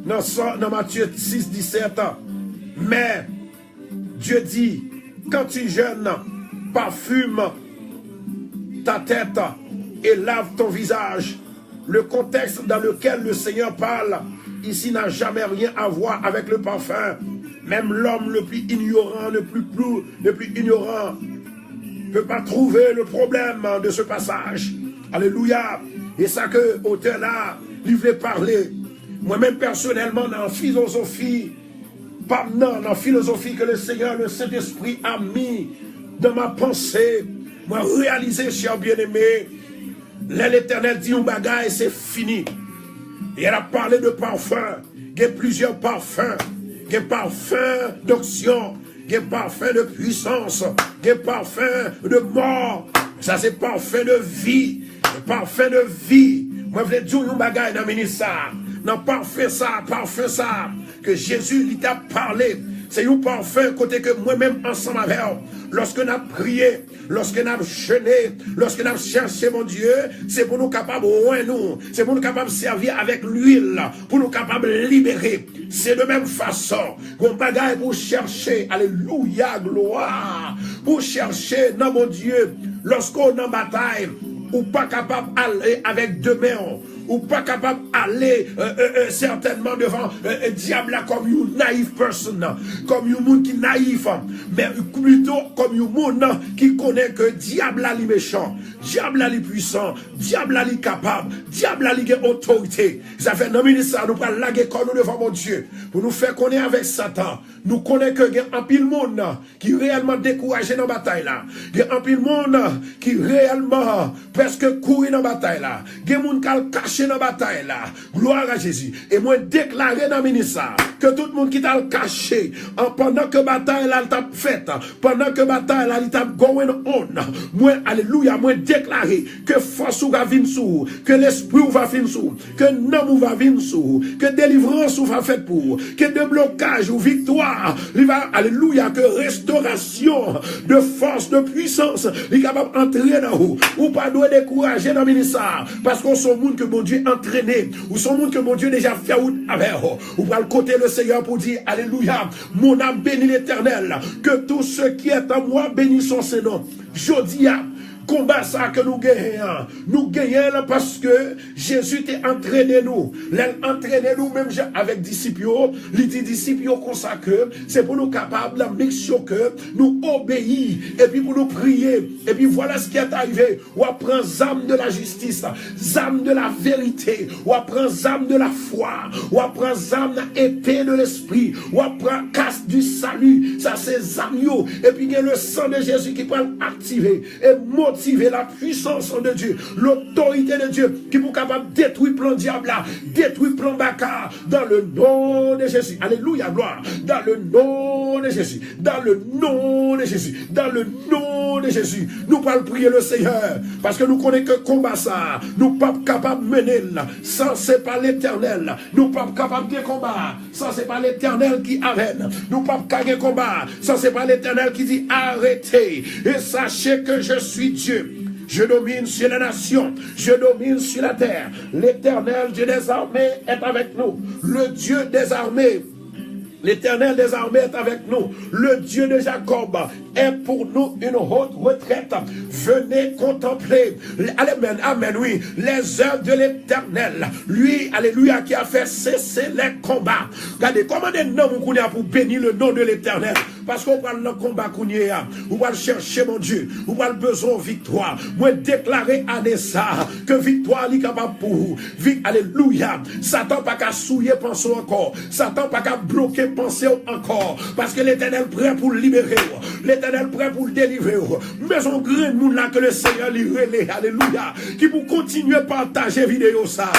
Nan sa, nan Matthieu six dix-sept. Mais Dieu dit, quand tu jeûnes, parfume ta tête et lave ton visage. Le contexte dans lequel le Seigneur parle ici n'a jamais rien à voir avec le parfum. Même l'homme le plus ignorant, le plus, plus, le plus ignorant, peut pas trouver le problème de ce passage. Alléluia. E sa ke otè la, li vle pale. Mwen menm pèsonèlman, nan filozofi pa m nan, nan filozofi que le Seigneur, le Saint-Esprit a mis dans ma pensée, mwen reyalize, chè byeneme, lè Letènèl di yon bagay, se fini. E l ap pale de parfum. Gen plizyè parfum. Gen parfum d'onction, gen parfum de puissance, gen parfum de mort. Sa se parfum de vie. Parfum de vie. Mwen vle di w yon bagay nan minit sa. Nan parfum sa, parfum sa ke Jezi li t ap pale, se yon parfum kote ke mwen menm ansanm avè w, lòske n ap priye, lòske n ap jene, lòske n ap chèche Bondye, se pou nou kapab wè nou, se pou nou kapab sèvi avèk lwil, pou nou kapab libere. Se de menm fason, gon bagay pou chèche, alelouya, glwa, pou chèche nan Bondye, lòske w nan batay, ou pa kapab ale avèk de men w, Ou pa kapab ale, euh, euh, euh, sètènman devan, euh, euh, dyab la kòm yon naïf person, kòm yon moun ki nayif, men plito kòm yon moun ki konnen ke dyab la li mechan, dyab la li pwisan, dyab la li kapab, dyab la li gen otorite. Sa fè nan minit sa, nou pral lage kò nou devan Bondye pou nou fè konnen avèk Satan. Nou konnen ke gen anpil moun ki reyèlman dekouraje nan batay la. Gen anpil moun ki reyèlman prèske kouri nan batay la. Gen moun k al kache nan batay la. Glwa a Jezi. E mwen deklare nan minit sa ke tout moun ki t al kache an, pandan ke batay la t ap fèt, pandan ke batay la li t ap going on, mwen, alelouya, mwen deklare ke fòs ou va vin sou ou, ke lespri ou va vin sou ou, ke nanm ou va vin sou ou, ke delivrans ou va fèt pou ou, ke deblokaj ou, viktwa, li va, alelouya, ke restorasyon de fòs, de pwisans, li kapab antre nan ou. Ou pa dwe dekouraje nan minit sa, paske ou se yon moun ke Bondye antrene, ou se yon moun ke Bondye deja fè wout avè w. Ou pral kote Lesenyè pou di, alelouya, mon âme bénit l'Éternel, que tout ce qui est en moi bénisse son saint nom. Jodi a, konba sa ke nou genyen an, nou genyen l paske Jezi te antrene nou. Lè l antrene nou, menm jan avèk disip yo, li di disip yo konsa ke se pou nou kapab, nan mission ke nou obeyi, epi pou nou priye. Epi voilà ce qui est arrivé. W ap pran zam de la jistis, zam de la verite, w ap pran zam de la fwa, w ap pran zam epe de lespri, w ap pran kas du salut. Sa se zam yo. Epi gen le sang de Jésus ki pral aktive e motive la puissance de Dieu, l'autorité de Dieu ki pou kapab detwi plan dyab la, detwi plan baka, dans le nom de Jésus. Alelouya, glwa. Dans le nom de Jésus. Dans le nom de Jésus. Dans le nom de Jésus. Nou pral priye Lesenyè. Paske nou konnen ke konba sa, nou p ap kapab mennen l san se pa Letènèl. Nou p ap kapab gen konba san se pa Letènèl ki avè n. Nou p ap ka gen konba san se pa Letènèl ki di, arrêtez et sachez que je suis Dieu. Je domine sur les nations, je domine sur la terre. L'Éternel Dieu des armées est avec nous. Le Dieu des armées, l'Éternel des armées est avec nous. Le Dieu de Jacob est pour nous une haute retraite. Venez contempler, amen, amen, oui, les œuvres de l'Éternel. Lui, alelouya, qui a fait cesser les combats. Gade, kòmande nanm ou kounye a pou beni le nom de l'Éternel. Paske ou pral nan konba kounye a. Ou pral chèche Bondye. Ou pral bezwen yon viktwa. Mwen deklare ane sa ke viktwa li kapab pou ou. Vik, alelouya. Satan pa ka souye panse w ankò. Satan pa ka bloke panse w ankò. Paske Letènèl prè pou l libere w. Letènèl prè pou l delivre w. Bezwen yon grenn moun la ke Lesenyè li rele. Alelouya. Ki pou kontinye pataje videyo sa.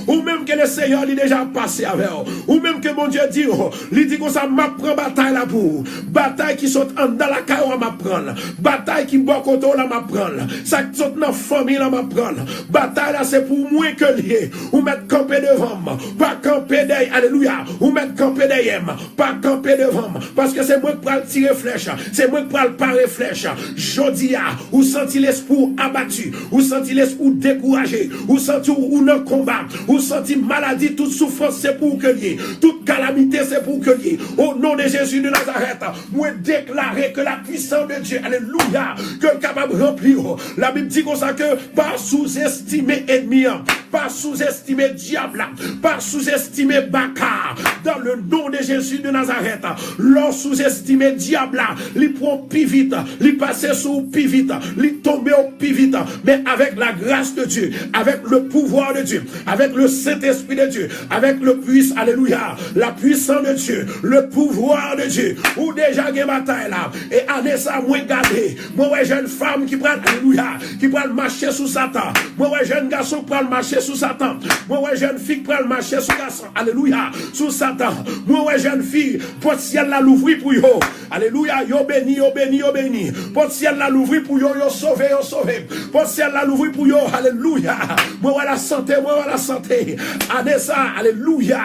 Ou menm ke Lesenyè li deja pase avè w. Ou menm ke Bondye di w, li di konsa, m ap pran batay la pou ou. Batay ki sot anndan lakay ou a, m ap pran l. Batay ki bò kote w la, m ap pran l. Sa k sot nan fanmi la, m ap pran l. Batay la, se pou mwen ke l ye. Ou mèt kanpe devan m. Pa kanpe dèyè, alelouya. Ou mèt kanpe dèyè m. Pa kanpe devan m. Paske se mwen k pral tire flèch. Se mwen k pral pare flèch. Jodi a, ou santi lespri w abati. Ou santi lespri w dekouraje. Ou santi w, ou nan konba. Ou santi maladi, tout soufrans, se pou ou ke l ye. Tout kalamite, se pou ou ke l ye. Au nom de Jésus de Nazareth, mwen deklare ke la puissance de Dieu, alelouya, ke l kapab ranpli w. Labib di konsa ke pa souzestime ènmi an, pa souzestime dyab la, pa souzestime baka. Dans le nom de Jésus de Nazareth, lè w souzestime dyab la, li pran w pi vit, li pase sou ou pi vit, li tonbe w pi vit. Men avèk la grâce de Dieu, avec le pouvoir de Dieu, avec le Saint-Esprit de Dieu, avec le puissance, alelouya, la puissance de Dieu, le pouvoir de Dieu, ou deja gen batay la. E ane sa, mwen gade, mwen wè jèn fanm ki pral, alelouya, ki pral mache sou Satan. Mwen wè jèn gason k pral mache sou Satan. Mwen wè jèn fi k pral mache sou gason, alelouya, sou Satan. Mwen wè jèn fi, pòt syèl la louvri pou yo. Alelouya, yo beni, yo beni, yo beni. Pòt syèl la louvri pou yo, yo sove, yo sove. Pòt syèl la louvri pou yo, alelouya. Mwen wè la sante, mwen wè la sante. Ane sa, alelouya.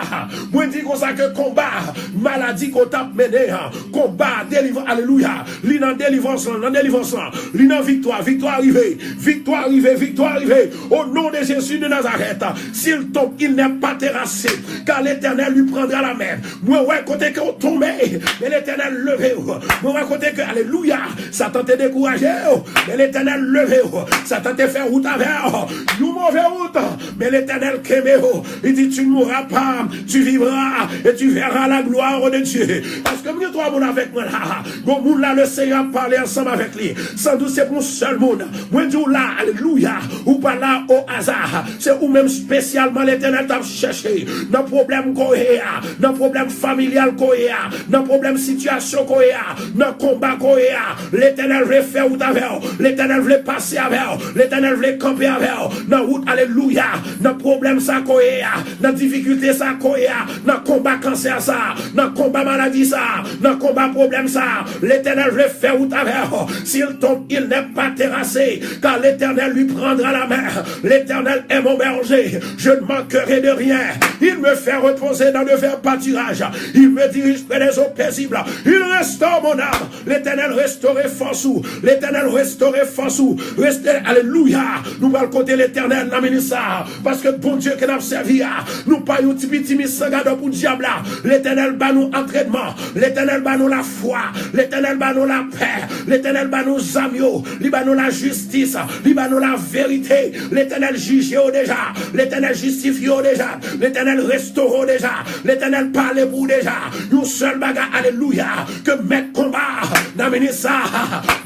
Mwen di konsa ke konba maladi ke w t ap mennen an, konba delivrans, alelouya. Li nan delivrans lan, nan delivrans lan. Li nan viktwa, viktwa rive. Viktwa rive, viktwa rive. Au nom de Jésus de Nazareth, s'il tombe, il n'est pas terrassé, car l'Éternel lui prendra la main. Mwen wè kote ke w tonbe, men Letènèl leve w. Mwen wè kote ke Alelouya. Satan te dekouraje w, men Letènèl leve w. Satan te fè wout avè w, yon move wout, men Letènèl kenbe w. Li di, tu ne mourras pas, tu vivras et tu verras la gloire de Dieu. Èske m gen twa moun avèk mwen la? Gon moun la, Leseyè ap pale ansanm avèk li. Sandout se pou yon sèl moun. Mwen di w la, alelouya, ou pa la o aza. Se ou menm espesyalman Letènèl t ap chèche. Nan pwoblèm ke w ye a, nan pwoblèm familyal ke w ye a, nan pwoblèm sitiyasyon ke w ye a, nan konba ke w ye a, Letènèl vle fè wout avè w. Letènèl vle pase avè w. Letènèl vle kanpe avè w nan wout, alelouya, nan pwoblèm sa ke w ye a, nan difikilte sa ke w ye a, nan konba kansè sa, nan konba maladi sa, nan konba pwoblèm sa. Letènèl vle fè wout avè w. S'il tombe, il n'est pas terrassé, car l'Éternel lui prendra la main. L'Éternel est mon berger, je ne manquerai de rien. Il me fait reposer dans de verts pâturages. Il me dirige près des eaux paisibles. Il restaure mon âme. Letènèl restore fòs ou. Letènèl restore fòs ou. Reste, alelouya. Nou pral kote Letènèl nan minit sa. Paske Bondye ke n ap sèvi a, nou pa yon ti piti mi san gadò pou dyab la. Letènèl ba nou antrènman. Letènèl ba nou lafwa. Letènèl ba nou lapè. Letènèl ba nou zam yo. Li ba nou lajistis. Li ba nou laverite. Letènèl jije w deja. Letènèl jistifye w deja. Letènèl restore w deja. Letènèl pale pou w deja. Yon sèl bagay, alelouya, ke mèt konba nan minit sa,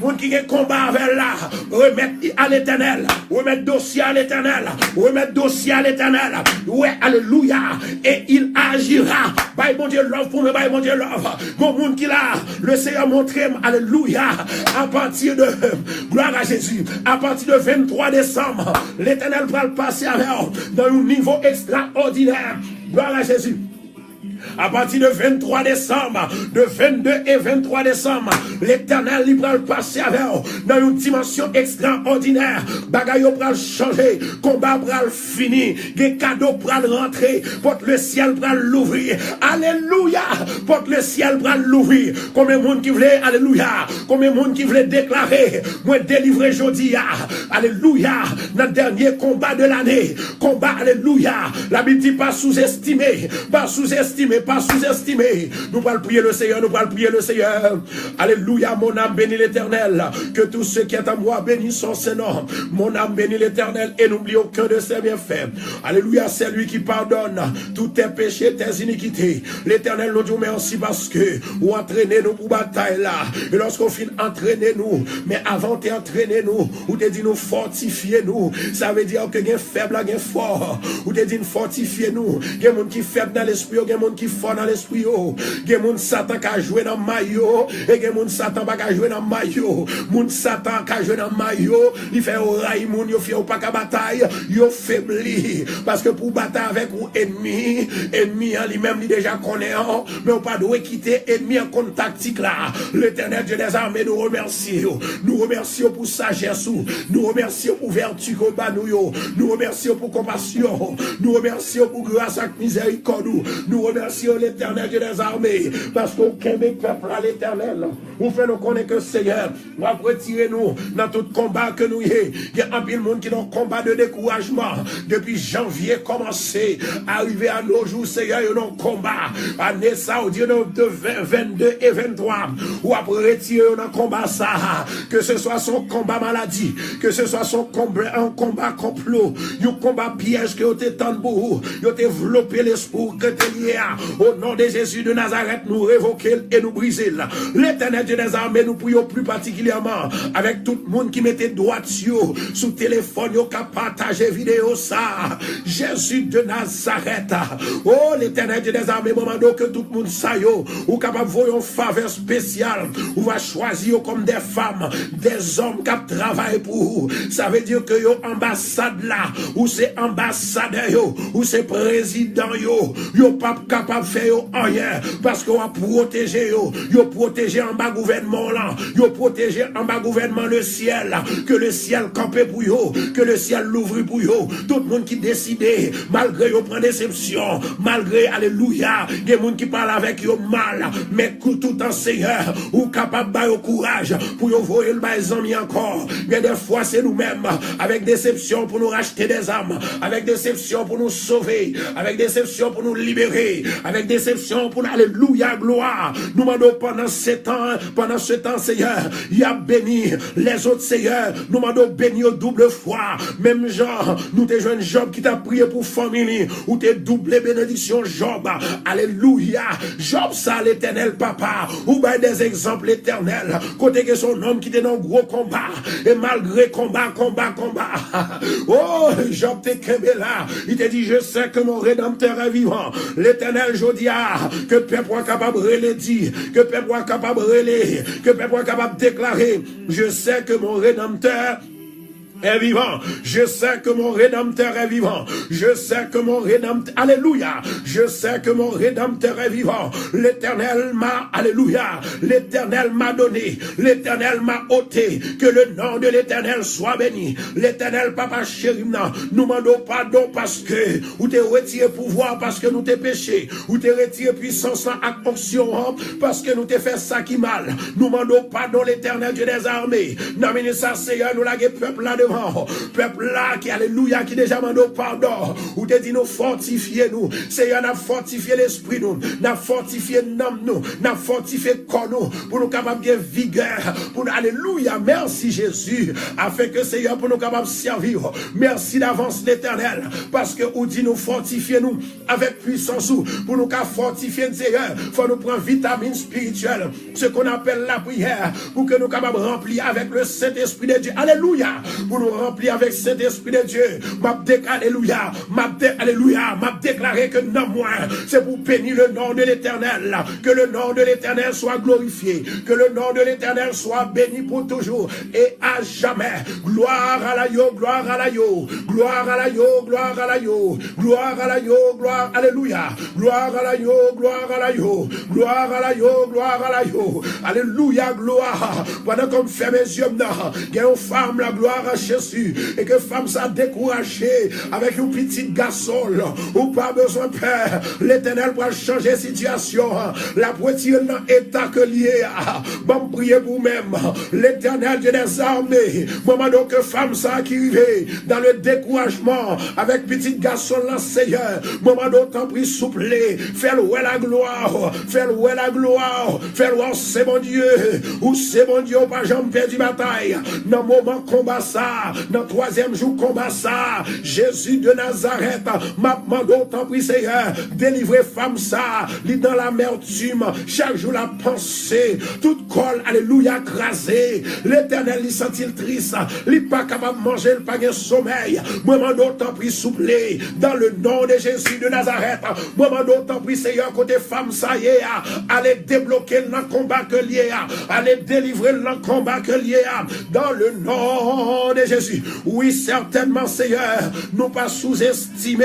moun ki gen konba avè l la, remèt li a Letènèl. Remèt dosye a Letènèl. Remèt dosye a Letènèl. Wè, alelouya. Et il agira. Bay Bondye love pou mwen, bay Bondye love. Gon moun ki la, Leseyè montre m, alelouya, apati de, glwa a Jezi, apati de venntwa desanm, Letènèl pral pase avè w nan yon nivo ekstraòdinè. Glwa a Jezi. Apati de venntwa desanm, de vennde e venntwa desanm, Letènèl li pral pase avè w nan yon dimansyon ekstraòdinè. Bagay yo pral chanje, konba pral fini, gen kado pral rantre, pòt lesyèl pral louvri. Alelouya! Pòt lesyèl pral louvri. Konbyen moun ki vle, alelouya? Konbyen moun ki vle deklare, mwen delivre jodi a? Alelouya! Nan dènye konba de lane, konba, alelouya. Labib di, pa souzestime, pa souzestime, pa souzestime. Nou pral priye Leseyè, nou pral priye Leseyè. Alléluia, mon âme bénit l'Éternel. Que tout ce qui est en moi bénisse son saint nom. Mon âme bénit l'Éternel et n'oublie aucun de ses bienfaits. Alléluia, c'est lui qui pardonne tous tes péchés, tes iniquités. Letènèl, nou di w mèsi paske ou antrene nou pou batay la. E lòske w fin antrene nou, men avan w te antrene nou, ou te di nou fòtifye nou. Sa vle di ke gen fèb la, gen fò. Ou te di n fòtifye nou. Gen moun ki fèb nan lespri yo, gen moun ki fò nan lespri yo. Gen moun Satan ka jwe nan may yo, e gen moun Satan pa ka jwe nan may yo. Moun Satan ka jwe nan may yo, li fè yo rayi moun, yo fè yo pa ka batay, yo febli. Paske pou batay avèk ou enmi, enmi an li menm li deja konnen an, men ou pa dwe kite enmi an konn taktik la. Letènèl Dye dèzame, nou remèsye w. Nou remèsye w pou sajès ou. Nou remèsye w pou vèti ke w ba nou yo. Nou remèsye w pou konpasyon ou. Nou remèsye w pou gras ak mizèrikòd ou. Nou remèsye w, Letènèl Dye dèzame, paske w kenbe pèp la, Letènèl. Ou fè nou konnen ke, Seyè, w ap retire nou nan tout konba ke nou ye. Gen anpil moun ki nan konba de dekourajman. Depi janvye kòmanse, arive a nos jours, Seyè, yo nan konba. Ane sa, ou di yo nan de ven, vennde e venntwa, w ap retire yo nan konba sa. Ke se swa se yon konba maladi, ke se swa se yon konba, yon konba konplo, yon konba pyèj ke yo te tann pou ou, yo te vlope lespri ou ke te li ye a. O non de Jezi de Nazarèt, nou revoke l e nou brize l. Letènèl Dye dèzame, nou priye w pli patikilyèman avèk tout moun ki mete dwat yo sou telefòn yo, k ap pataje videyo sa. Jezi de Nazarèt. O Letènèl Dye dèzame, mwen mande w ke tout moun sa yo, ou kapab voye yon favè espesyal. Ou va chwazi yo kòm de fanm, de zòm k ap travay pou ou. Sa vle di ke yo anbasad la. Ou se anbasadè yo. Ou se prezidan yo. Yo p ap kapab fè yo anyen, paske w ap pwoteje yo. Yo pwoteje anba gouvènman w lan. Yo pwoteje anba gouvènman lesyèl. Ke lesyèl kanpe pou yo. Ke lesyèl louvri pou yo. Tout moun ki deside, malgre yo pran desepsyon, malgre Alelouya. Gen moun ki pale avèk yo mal, men kou-, toutan, Seyè, ou kapab ba yo kouraj pou yo voye l bay zanmi ankò. Gen de fwa, se nou menm, avèk desepsyon pou nou rachte de zam, avèk desepsyon pou nou sove, avèk desepsyon pou nou libere, avèk desepsyon pou nou, alelouya, glwa. Nou mande w pandan se tan, pandan se tan, Seyè, y ap beni lèzòt, Seyè. Nou mande w beni yo doub fwa. Menm jan nou te jwenn Jòb ki t ap priye pou fanmi li, ou te double benediksyon Jòb. Alelouya. Jòb sa, Letènèl Papa, ou bay de egzanp, Letènèl, kote ke se yon nonm ki te nan gwo konba. E malgre konba, konba, konba, oh, Jòb te kenbe la. Li te di, "Je sais que mon Rédempteur est vivant." Letènèl, jodi a, ke pèp ou a kapab rele di, ke pèp ou a kapab rele, ke pèp ou a kapab deklare, "Je sais que mon Rédempteur est vivant. Je sais que mon Rédempteur est vivant. Je sais que mon Rédempteur, alelouya. Je sais que mon Rédempteur est vivant." L'Éternel m'a, alelouya. L'Éternel m'a donné. L'Éternel m'a ôté. Que le nom de l'Éternel soit béni. Letènèl, Papa cheri m nan, nou mande w padon paske ou te retire pouvwa, paske nou te peche. Ou te retire pwisans lan ak onksyon an, paske nou te fè sa ki mal. Nou mande w padon, Letènèl, Dye dèzame. Nan minit sa, Seyè, nou lage pèp la devan w. Pèp la ki, alelouya, ki deja mande w padon. Ou te di nou fòtifye nou. Seyè, n ap fòtifye lespri nou. N ap fòtifye nanm nou. N ap fòtifye kò nou. Pou nou kapab gen vigè. Pou nou, alelouya, mèsi Jezi. Afenke, Seyè, pou nou kapab sèvi w. Mèsi davans, Letènèl, paske ou di nou fòtifye nou avèk pwisans ou. Pou nou ka fòtifye n, Seyè, fò nou pran vitamin espirityèl, ce qu'on appelle la prière, pou ke nou kapab ranpli avèk le Saint-Esprit de Dieu. Alelouya! Pou nou ranpli avèk Saint-Esprit de Dieu. M ap dek-, alelouya! M ap de-, alelouya! M ap deklare ke nan mwen, se pou beni le nom de l'Éternel. Que le nom de l'Éternel soit glorifié. Que le nom de l'Éternel soit béni pour toujours et à jamais. Gloire à la yo, gloire à la yo, gloire à la yo, gloire à la yo, gloire à la yo, gloire, alelouya. Gloire à la yo, gloire à la yo, gloire à la yo, gloire à la yo. Alelouya, glwa. Pandan ke m fèmen zye m nan, gen yon fanm la, glwa a Jezi, e ke fanm sa dekouraje avèk yon pitit gason l. Ou pa bezwen pè, Letènèl pral chanje sitiyasyon an. L ap retire l nan eta ke l ye a. Ban m priye pou ou menm. Letènèl, Dye dèzame, mwen mande w ke fanm sa ki rive dan le dekourajman avèk pitit gason l lan, Seyè, mwen mande w, tanpri, souple, fè l wè laglwa w, fè l wè laglwa w, fè l wè w se Bondye, ou se Bondye, ou pa janm pèdi batay. Nan moman konba sa, nan twazyèm jou konba sa, Jezi de Nazarèt, m ap mande w, tanpri, Seyè, delivre fanm sa, li nan lamètim, chak jou l ap panse, tout kò l, alelouya, kraze. Letènèl, li santi l tris, li pa kapab manje, li pa gen somèy. Mwen mande w, tanpri, souple, dans le nom de Jésus de Nazareth, mwen mande w, tanpri, Seyè, kote fanm sa ye a, ale debloke l nan konba ke l ye a, ale delivre l nan konba ke l ye a, dans le nom de Jésus. Wi, sètènman, Seyè, nou pa souzestime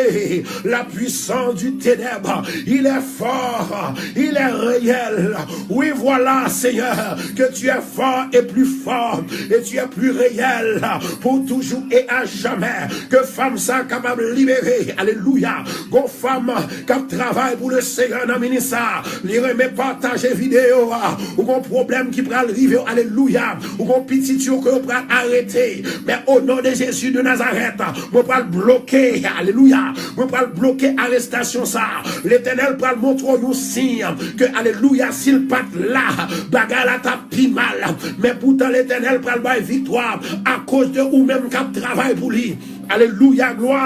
la puissance du ténèbre. Il est fort, il est réel. Oui, voilà, Seigneur, que tu es fort et plus fort, et tu es plus réel pour toujours et à jamais. Ke fanm sa kapab libere. Alelouya. Gon fanm k ap travay pou le Seyè nan minis sa. Li renmen pataje videyo a. Ou gon pwoblèm ki pral rive w. Alelouya. Ou gon pitit yo ke yo pral arete. Men o non de Jezi de Nazarèt, mwen pral bloke. Alelouya. Mwen pral bloke arestasyon sa. Letènèl pral montre w yon siy ke, alelouya, si l pa t la, bagay la t ap pi mal. Men poutan, Letènèl pral bay viktwa akoz de ou menm k ap travay pou li. Alelouya, glwa.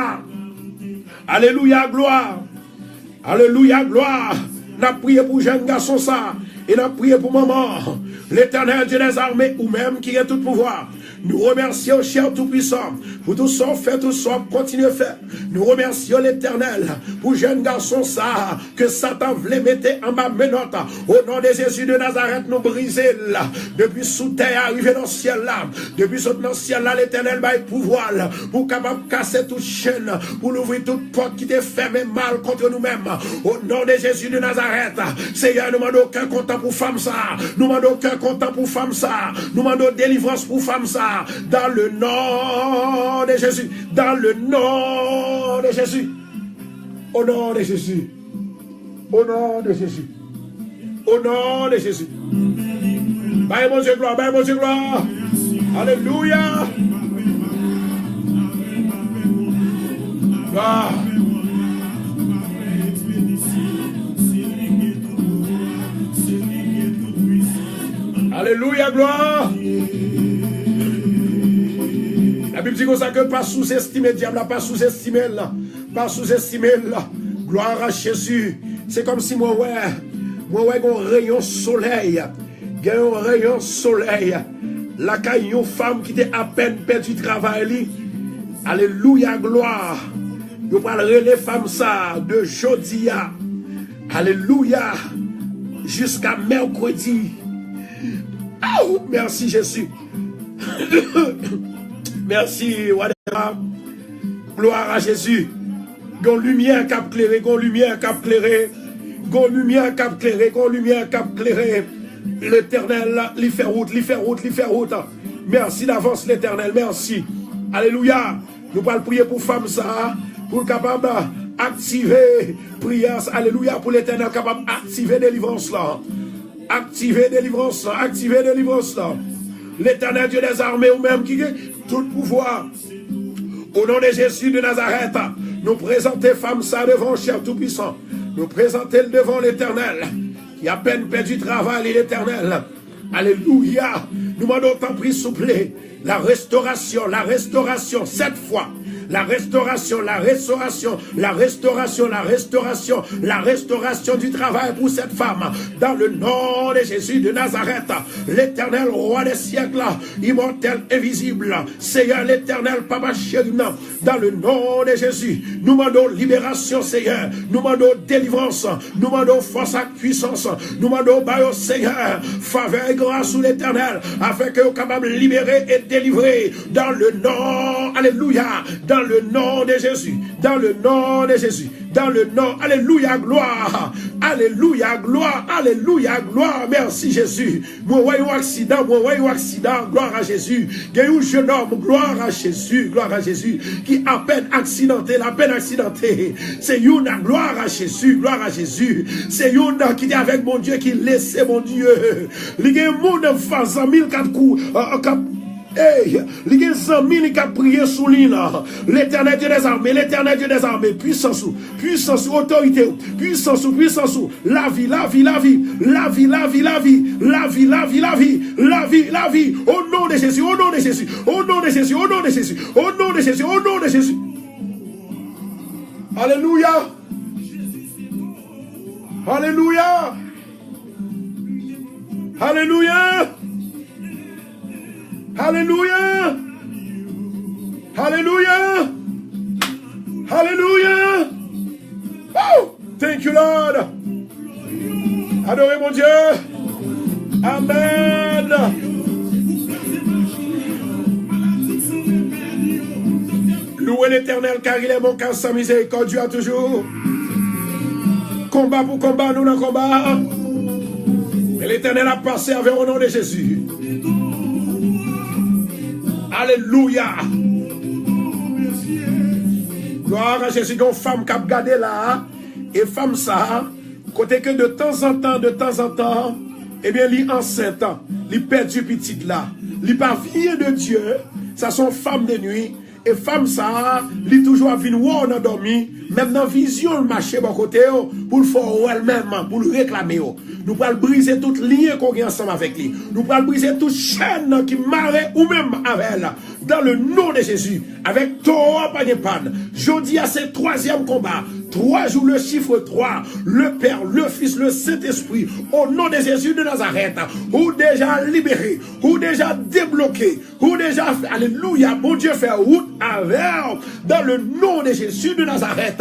Alelouya, glwa. Alelouya, glwa. N ap priye pou jèn gason sa. E n ap priye pou manman. Letènèl, Dye dèzame, ou menm ki gen tout pouvwa. Nou remèsye w, chè Toupwisan, pou tout sa w fè, tout sa w ap kontinye fè. Nou remèsye w, Letènèl, pou jèn gason sa a ke Satan vle mete anba menòt. O non de Jezi de Nazarèt, nou brize l. Depi sou tè a rive nan syèl la. Depi sot nan syèl la, Letènèl bay pouvwa l pou kapab kase tout chenn, pou louvri tout pòt ki te fèmen mal kont nou menm. O non de Jezi de Nazarèt, Seyè, nou mande w kè kontan pou fanm sa a. Nou mande w kè kontan pou fanm sa a. Nou mande w delivrans pou fanm sa a. Dans le nom de Jésus. Dans le nom de Jésus. O non de Jezi. Au nom de Jésus. Au nom de Jésus. Bay Bondye glwa, bay Bondye glwa. Alelouya. Glwa. Alelouya, glwa. Labib di konsa ke pa souzestime dyab la, pa souzestime l, pa souzestime l. Glwa a Jezi. Se kòmsi mwen wè, mwen wè gon reyon solèy. Gen yon reyon solèy lakay yon fanm ki te apèn pèdi travay li. Alelouya, glwa. Yo pral rele fanm sa a de jodi a. Alelouya. Jiska mèkredi. Aw, mèsi Jezi. Mèsi, wa dè wa. Glwa a Jezi. Gon limyè k ap klere, gon limyè k ap klere, gon limyè k ap klere, gon limyè k ap klere. Letènèl, li fè wout, li fè wout, li fè wout. Mèsi davans, Letènèl, mèsi. Alelouya. Nou pral priye pou fanm sa a, pou l kapab aktive priyè sa. Alelouya, pou Letènèl kapab aktive delivrans la. Aktive delivrans la, aktive delivrans la. Letènèl Dye dèzame, ou menm ki gen tout pouvwa. O non de Jezi de Nazarèt, nou prezante fanm sa devan w, Chè Toupisan. Nou prezante l devan w, Letènèl, ki apèn pèdi travay li, Letènèl. Alelouya. Nou mande w, tanpri, souple, la restauration, la restauration, cette fois. La restauration, la restauration, la restauration, la restauration, la restauration du travail pour cette femme. Dans le nom de Jésus de Nazareth, l'Éternel, roi des siècles, immortel, invisible, Seyè Letènèl, Papa cheri m nan, dans le nom de Jésus, nou mande w liberasyon, Seyè. Nou mande w delivrans. Nou mande w fòs ak pwisans. Nou mande w ba yo, Seyè, favè e gras ou, Letènèl, afin ke yo kapab libere e delivre dans le nom, alelouya, dans le nom de Jésus, dans le nom de Jésus, dans le nom, alelouya, glwa, alelouya, glwa, alelouya, glwa, mèsi Jezi. Mwen wè yon aksidan, mwen wè yon aksidan, glwa a Jezi. Gen yon jenòm, glwa a Jezi, glwa a Jezi, ki apèn aksidante, l apèn aksidante. Se youn, glwa a Jezi, glwa a Jezi. Se youn ki te avèk Bondye, ki lese Bondye. Li gen moun, zanmi l k ap kou, k ap Ey, li gen zanmi li k ap priye sou li la. Letènèl Dye dèzame, Letènèl Dye dèzame, pwisans ou, pwisans ou, otorite ou, pwisans ou, pwisans ou, lavi, lavi, lavi, o non de Jezi, o non de Jezi, o non de Jezi, o non de Jezi, o non de Jezi, o non de Jezi. Alelouya. Alelouya. Alelouya. Alelouya. Alelouya. Woo! Thank you, Lord. Adore Bondye. Amèn. Louez l'Éternel, car il est bon, car sa miséricorde dure à toujours. Konba pou konba, nou nan konba. Men Letènèl ap pase avè w o non de Jezi. Alelouya. Glwa a Jezi, gen yon fanm k ap gade la. E fanm sa, kote ke de tanzantan, de tanzantan, ebyen, li ansent, li pèdi pitit la. Li pa vye de Dye. Sa se yon fanm de nwi. E fanm sa a, li toujou ap vin wè w nan dòmi, menm nan vizyon l mache bò kote w, pou l fè w wè l menm, pou l reklame w. Nou pral brize tout lyen ke w gen ansanm avèk li. Nou pral brize tout chèn ki mare ou menm avè l. Dans le nom de Jésus, avèk towo a pa gen pàn. Jodi a se twazyèm konba. Twa jou, le chiffre trois. Le Père, le Fils, le Saint-Esprit. Au nom de Jésus de Nazareth, ou deja libere, ou deja debloke. Ou deja fè, alelouya, Bondye fè wout avè w dans le nom de Jésus de Nazareth.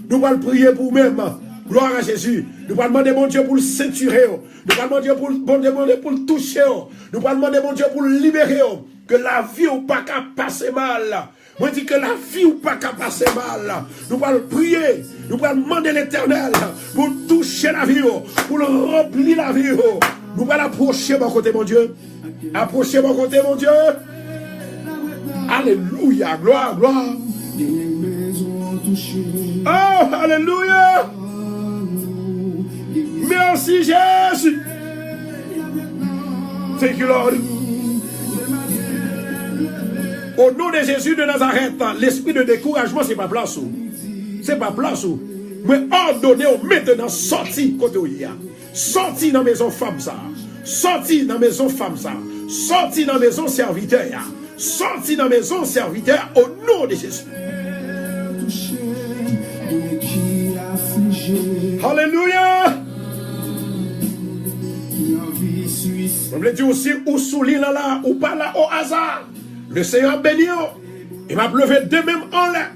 Nou pral priye pou ou menm. Glwa a Jezi. Nou pral mande Bondye pou l sentire w. Nou pral mande pou l, Bondye, Bondye pou l touche w. Nou pral mande Bondye pou l libere w. Ke lavi w pa ka pase mal. Mwen di ke lavi w pa ka pase mal. Nou pral priye. Nou pral mande Letènèl pou l touche lavi w, pou l ranpli lavi w. Nou pral apwoche bò kote Bondye. Apwoche bò kote Bondye. Alelouya, glwa, glwa. Oh, alelouya. Jezi. Thank you, Lord. Au nom de Jésus de Nazareth, lespri de dekourajman, se pa plas ou. Se pa plas ou. Mwen òdone w mentnan, sòti kote w ye a. Sòti nan mezon fanm sa. Sòti nan mezon fanm sa. Sòti nan mezon sèvitè a. Sòti nan mezon sèvitè a, o non de Jezi. Alelouya. Mwen vle di w, si ou sou li la, la, ou pa la o aza. Le Senyè ap beni w. E m ap leve de men m anlè.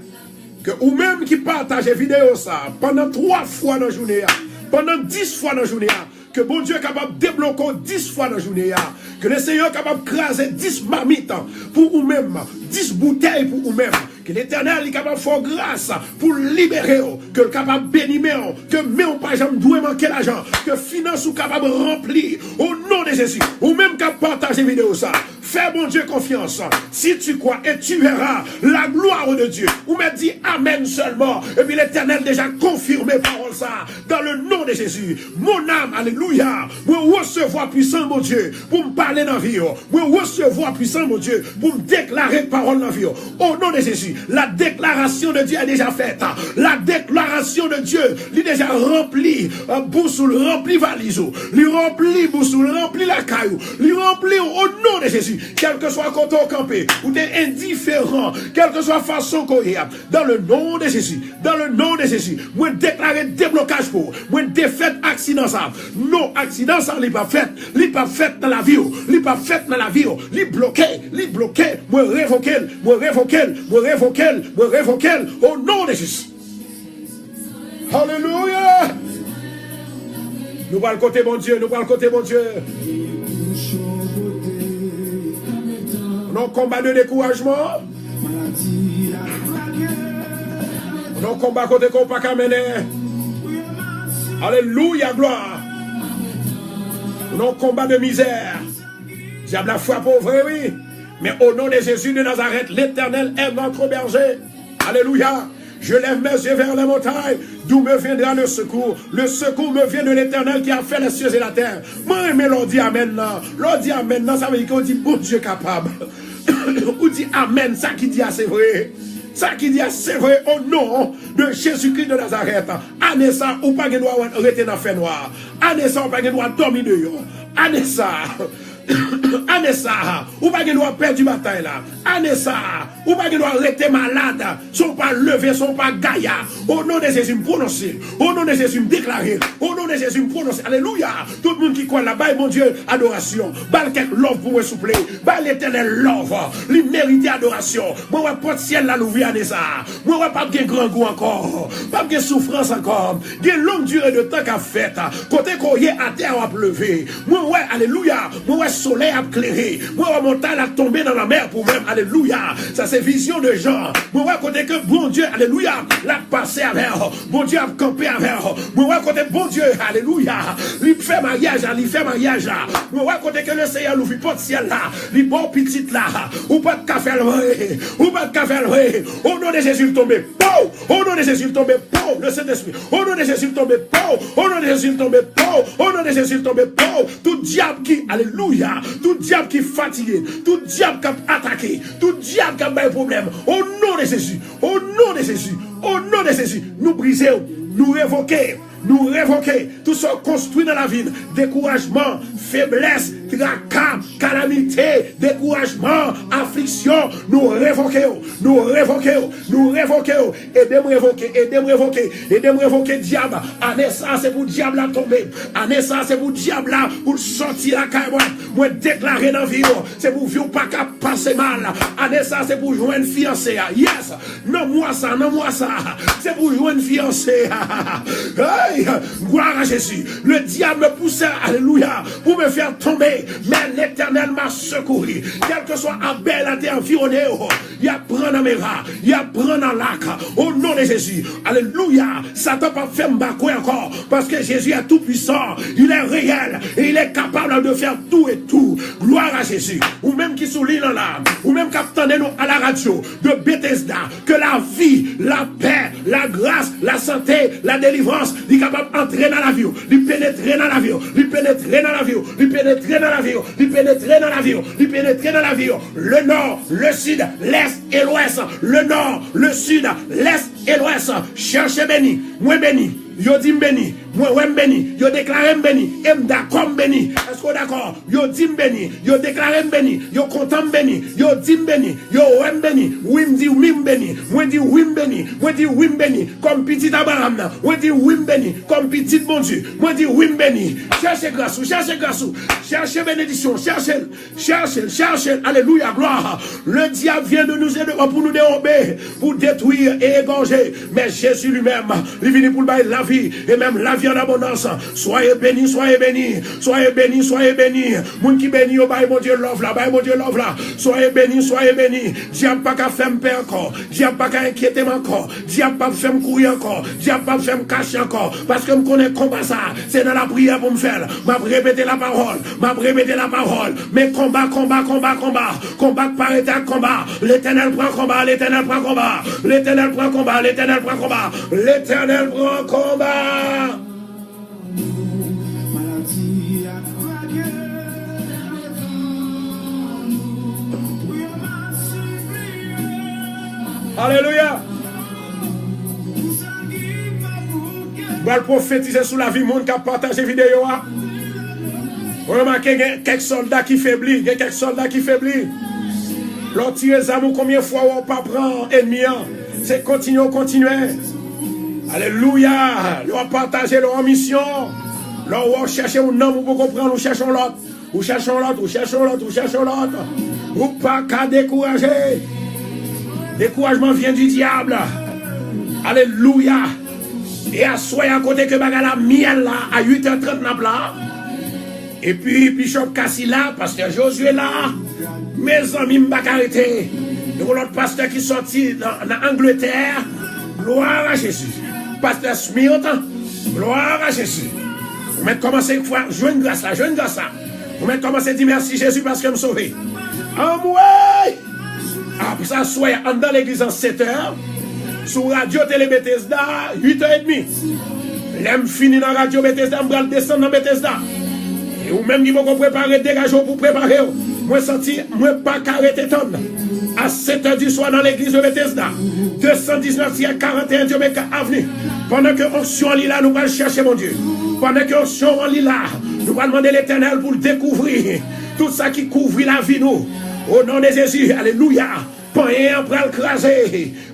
Ke ou menm ki pataje videyo sa pandan twa fwa nan jounen an, pandan dis fwa nan jounen an, ke Bondye kapab debloke w dis fwa nan jounen an, ke le Senyè kapab kraze dis mamit pou ou menm, dis boutèy pou ou menm, ke Letènèl li kapab fè w gras pou libere w, ke l kapab beni men w, ke men w pa janm dwe manke lajan, ke finans ou kapab ranpli, o non de Jezi. Ou menm k ap pataje videyo sa, fè Bondye konfyans. Si tu crois et tu verras la gloire de Dieu. Ou mèt di amèn sèlman. Epi Letènèl deja konfime pawòl sa. Dans le nom de Jésus. Mon âme, alelouya. Mwen resevwa pwisans Bondye pou m pale nan vi w. Mwen resevwa pwisans Bondye pou m deklare pawòl nan vi w. O non de Jezi, la déclaration de Dieu est déjà faite. La déclaration de Dieu, li deja ranpli, euh, bous ou, ranpli valiz ou. Li ranpli bous ou, ranpli lakay ou. Li ranpli w o non de Jezi. Kèlkeswa kote w kanpe, ou te endiferan. Kèlkeswa fason ke w ye a, dans le nom de Jésus, dans le nom de Jésus, mwen deklare deblokaj pou ou. Mwen defèt aksidan sa. Non, aksidan sa, li p ap fèt. Li p ap fèt nan lavi w. Li p ap fèt nan lavi w. Li bloke. Li bloke. Mwen revoke l. Mwen revoke l. Mwen revoke l. Mwen revoke l. O non de Jezi. Alelouya. Nou pral kote Bondye. Nou pral kote Bondye. Non, konba de dekourajman. Non, konba kote ke w pa ka mennen. Alelouya, glwa. Non, konba de mizè. Dyab la frape w vre, wi. Men o non de Jezi de Nazarèt, Letènèl è notre bèje. Alelouya. Je lève mes yeux vers les montagnes, d'où me viendra le secours? Le secours me vient de l'Éternel qui a fait les cieux et la terre. Mwen renmen lè w di amèn nan. Lè w di amèn nan, sa vle di ke w di Bondye kapab. Ou di amèn, sa ki di a se vre. Sa ki di a se vre, o non de Jezikri de Nazarèt. Ane sa, ou pa gen dwa rete nan fènwa. Ane sa, ou pa gen dwa dòmi deyò. Ane sa, ane sa, ou pa gen dwa pèdi batay la. Ane sa, ou pa gen dwa rete malad. Si w pa leve, si w pa gaya. O non de Jezi, m pwononse. O non de Jezi, m deklare. O non de Jezi, m pwononse. Alelouya. Tout moun ki kwè la, bay Bondye adorasyon. Ba l kèk love pou mwen, souple. Bay Letènèl love. Li merite adorasyon. Mwen wè pòt syèl la louvri ane sa a. Mwen wè p ap gen grangou ankò. P ap gen soufrans ankò. Gen long dire de tan k ap fèt. Kote ke w ye atè a, w ap leve. Mwen wè, alelouya, mwen wè solèy ap klere. Mwen wè montay la tonbe nan lanmè pou mwen, alelouya. Sa se vizyon de Jan. Mwen wè kote ke Bondye, alelouya, l ap pase avè w. Bondye ap kanpe avè w. Mwen wè kote Bondye, alelouya, li fè maryaj la, li fè maryaj la. Mwen wè kote ke le Senyè louvri pòt syèl la, li ba w pitit la. Ou pa t ka fè l vre. Ou pa t ka fè l vre. O non de Jezi, l tonbe. Pow! O non de Jezi, l tonbe. Pow! Le Sentespri. O non de Jezi, l tonbe. Pow! O non de Jezi, l tonbe. Pow! O non de Jezi, l tonbe. Pow! Tout dyab ki, alelouya, tout dyab ki fatige, tout dyab k ap atake, tout dyab k ap bay pwoblèm, o non de Jezi, o non de Jezi, o non de Jezi, nou brize w, nou revoke, nou revoke tout sa w konstwi nan lavi n, dekourajman, feblès, traka, kalamite, dekourajman, afliksyon, nou revoke w, nou revoke w, nou revoke w. Ede m revoke, ede m revoke, ede m revoke dyab. Ane sa a se pou dyab la tonbe. Ane sa a se pou dyab la pou l sòti lakay mwen. Mwen deklare nan vi w, se pou vi w pa ka pase mal. Ane sa a se pou jwenn fiyanse a. Yes! Nan mwa sa, nan mwa sa, se pou jwenn fiyanse a. Hey! Gloire à Jésus. Le diable me poussait, alléluia, pour me faire tomber. Mais l'Éternel m'a secouru. Kèlkeswa abèy la te anviwone yo, y ap pran nan mera, y ap pran nan lak. O non de Jezi. Alelouya. Satan p ap fè m bakwe ankò. Paske Jezi est tout puissant. Il est réel. Et il est capable de faire tout et tout. Gloire à Jésus. Ou menm ki sou liy lan la, ou menm k ap tande nou a la radyo de Bethesda, que la vie, la paix, la grâce, la santé, la délivrance, li kapab antre nan lavi w, li penetre nan lavi w, li penetre nan lavi w, li penetre nan lavi w, li penetre nan lavi w, li penetre nan lavi w. Le nord, le sud, l'est et l'ouest. Le nord, le sud, l'est et l'ouest. Chèche beni, mwen beni. Yo di m beni. Mwen wè m beni. Yo deklare m beni. E m dakò m beni. Èske w dakò? Yo di m beni. Yo deklare m beni. Yo kontan m beni. Yo di m beni. Yo wè m beni. Wi, m di wi m beni. Mwen di wi m beni. Mwen di wi m beni. Kòm pitit Abraram nan. Mwen di wi m beni. Kòm pitit Bondye. Mwen di wi m beni. Chèche gras ou. Chèche gras ou. Chèche benediksyon. Chèche l. Chèche l. Chèche l. Alelouya. Glwa. Le diable vient de nous éde-, pour nous dérober, pour détruire et égorger. Mais Jésus lui-même, li vini pou l bay lavi, e menm lavi an abondans. Soyez bénis, soyez bénis, soyez bénis, soyez bénis. Moun ki beni yo, bay Bondye love la, bay Bondye love la. Soyez bénis, soyez bénis. Dyab pa ka fè m pè ankò. Dyab pa ka enkyete m ankò. Dyab p ap fè m kouri ankò. Dyab p ap fè m kache ankò. Paske m konnen konba sa, se nan lapriyè pou m fè l. M ap repete lapawòl. M ap repete lapawòl. Men konba, konba, konba, konba. Konba k pa rete ak konba. Letènèl pran konba, Letènèl pran konba. Letènèl pran konba, Letènèl pran konba. Letènèl pran konba. Alelouya. M pral pwofetize sou lavi moun k ap pataje videyo a. Ou remake gen kèk sòlda ki febli, gen kèk sòlda ki febli. Lè w tire zam ou, konbyen fwa w pa pran ènmi an? Se kontinye, w kontinye. Alelouya. Lè w ap pataje, lè w an misyon, lè w wè w chèche yon nanm ou poko pran l, ou chèche yon lòt. Ou chèche yon lòt, ou chèche yon lòt, ou chèche yon lòt. Ou pa ka dekouraje. Dekourajman vyen di dyab. Alelouya. E aswè a, kote ke bagay la myèl la, a uit è trant n ap la. Epi Bishop Cassy la, pastè Josué la. Mezanmi, m pa ka rete. Yon lòt pastè ki sòti nan, nan Angletè. Glwa a Jezi. Pastè Smith. Glwa a Jezi. Ou mèt kòmanse fwa, jwenn gras la, jwenn gras la. Ou mèt kòmanse di mèsi Jezi paske m sove. Anmwey! Apre sa, aswè a, anndan legliz an sèt è, sou radyo tele Bethesda, uit è edmi. Lè m fini nan radyo Bethesda, m pral desann nan Bethesda. E ou menm ki poko prepare, degaje w pou prepare w. Mwen santi mwen pa ka rete tann. A sèt è di swa nan legliz de Bethesda, de san diznèf karant e en Jamaica Avenue. Pandan ke onksyon an li la, nou pral chèche Bondye. Pandan ke onksyon an li la, nou pral mande Letènèl pou l dekouvri tout sa ki kouvri lavi nou. O non de Jezi, alelouya. Panyen an pral kraze,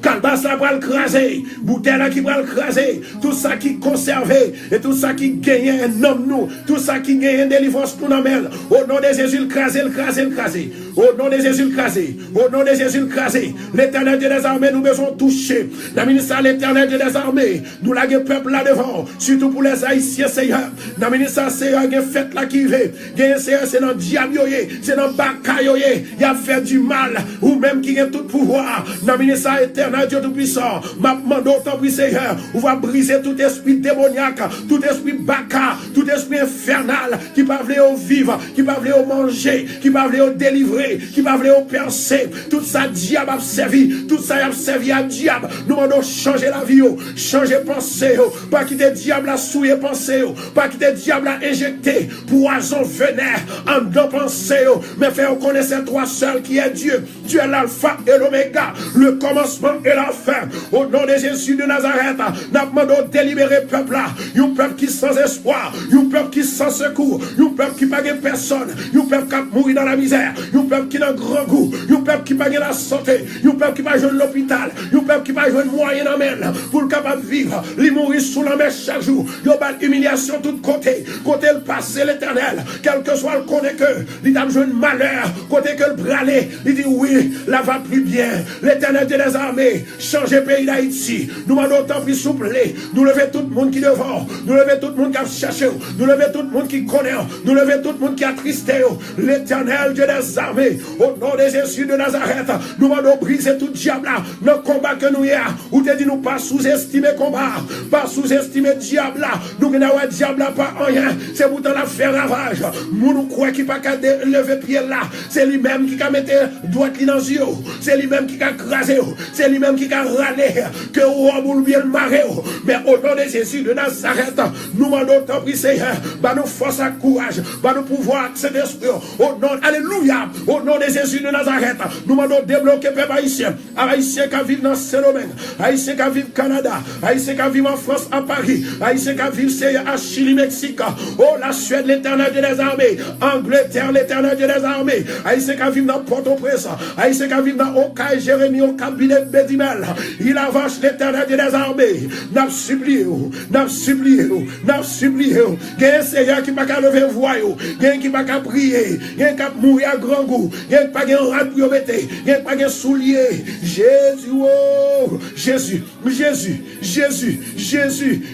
kalbas la pral kraze, boutèy la ki pral kraze, tout sa ki konsève e tout sa ki genyen nanm nou, tout sa ki genyen delivrans nou nan men l. O non de Jezi, l kraze, l kraze, l kraze. O non de Jezi, l kraze. O non de Jezi, l kraze. Letènèl Dye dèzame, nou bezwen w touche. Nan minit sa, Letènèl Dye dèzame, nou lage pèp la devan w, sitou pou lèzayisyen, Seyè. Nan minit sa, Seyè, gen fèt la ki rive. Genyen, Seyè, se nan dyab yo ye, se nan baka yo ye, y ap fè di mal. Ou menm ki gen tout pouvwa, nan minit sa, Etènèl Dye Toupisan, m ap mande w, tanpri, Seyè, ou va brize tout espri demonyak, tout espri baka, tout espri enfènal ki pa vle yo viv, ki pa vle yo manje, ki pa vle yo delivre, ki pa vle yo pèse. Tout sa dyab ap sèvi, tout sa y ap sèvi a dyab, nou mande w chanje lavi yo, chanje panse yo. Pa kite dyab la souye panse yo, pa kite dyab la enjekte pwazon venè anndan panse yo, men fè yo konnen c'est toi seul qui es Dieu. Tu es l'alpha et l'oméga, le commencement et la fin. O non de Jezi de Nazarèt, n ap mande w delibere pèp la. Yon pèp ki san espwa, yon pèp ki san sekou, yon pèp ki pa gen pèsòn, yon pèp k ap mouri nan lamizè, yon pèp pèp ki nan grangou, yon pèp ki pa gen lasante, yon pèp ki pa jwenn lopital, yon pèp ki pa jwenn mwayen nan men l pou l kapab viv. Li mouri sou lanmè chak jou. Yo ba l imilyasyon tout kote. Kote l pase, Letènèl, kèlkeswa l konnen ke li t ap jwenn malè, kote ke l prale, li di, wi, la va pli byen. Letènèl Dye dèzame, chanje peyi Dayiti. Nou mande w tanpri souple. Nou leve tout moun ki devan w. Nou leve tout moun k ap chèche w. Nou leve tout moun ki konnen w. Nou leve tout moun ki atriste yo. Letènèl Dye dèzame, o non de Jezi de Nazarèt, nou mande w brize tout dyab la nan konba ke nou ye a. Ou te di nou pa souzestime konba a, pa souzestime dyab la. Nou genlè wè dyab la pa anyen, se poutan l ap fè ravaj. Moun ou kwè ki pa ka de- leve pye l la, se li menm ki ka mete dwèt li nan zye w, se li menm ki ka kraze w, se li menm ki ka rale ke wòb ou l byen mare w. Men o non de Jezi de Nazarèt, nou mande w tanpri, Seyè, ba nou fòs ak kouraj, ba nou pouvwa ak Sentespri w. O non, alelouya, o non de Jezi de Nazarèt, nou mande w debloke pèp ayisyen. Ayisyen k ap viv nan Sendomeng, Ayisyen k ap viv Kanada, Ayisyen k ap viv an Frans, a Pari, Ayisyen k ap viv, Seyè, a Chili, Meksik, o Laswèd, Letènèl Dye dèzame, Angletè, Letènèl Dye dèzame, Ayisyen k ap viv nan Pòtoprens, Ayisyen k ap viv nan Okay, Jeremi, Okap, Bidè, Bedimèl, Ilavach, Letènèl Dye dèzame, n ap sipliye w, n ap sipliye w, n ap sipliye w. Gen Seyè ki pa ka leve vwa yo, gen ki pa ka priye, gen k ap mouri a grangou, gen k pa gen rad pou yo mete, gen k pa gen soulye. Jezi, o Jezi, Jezi, Jezi,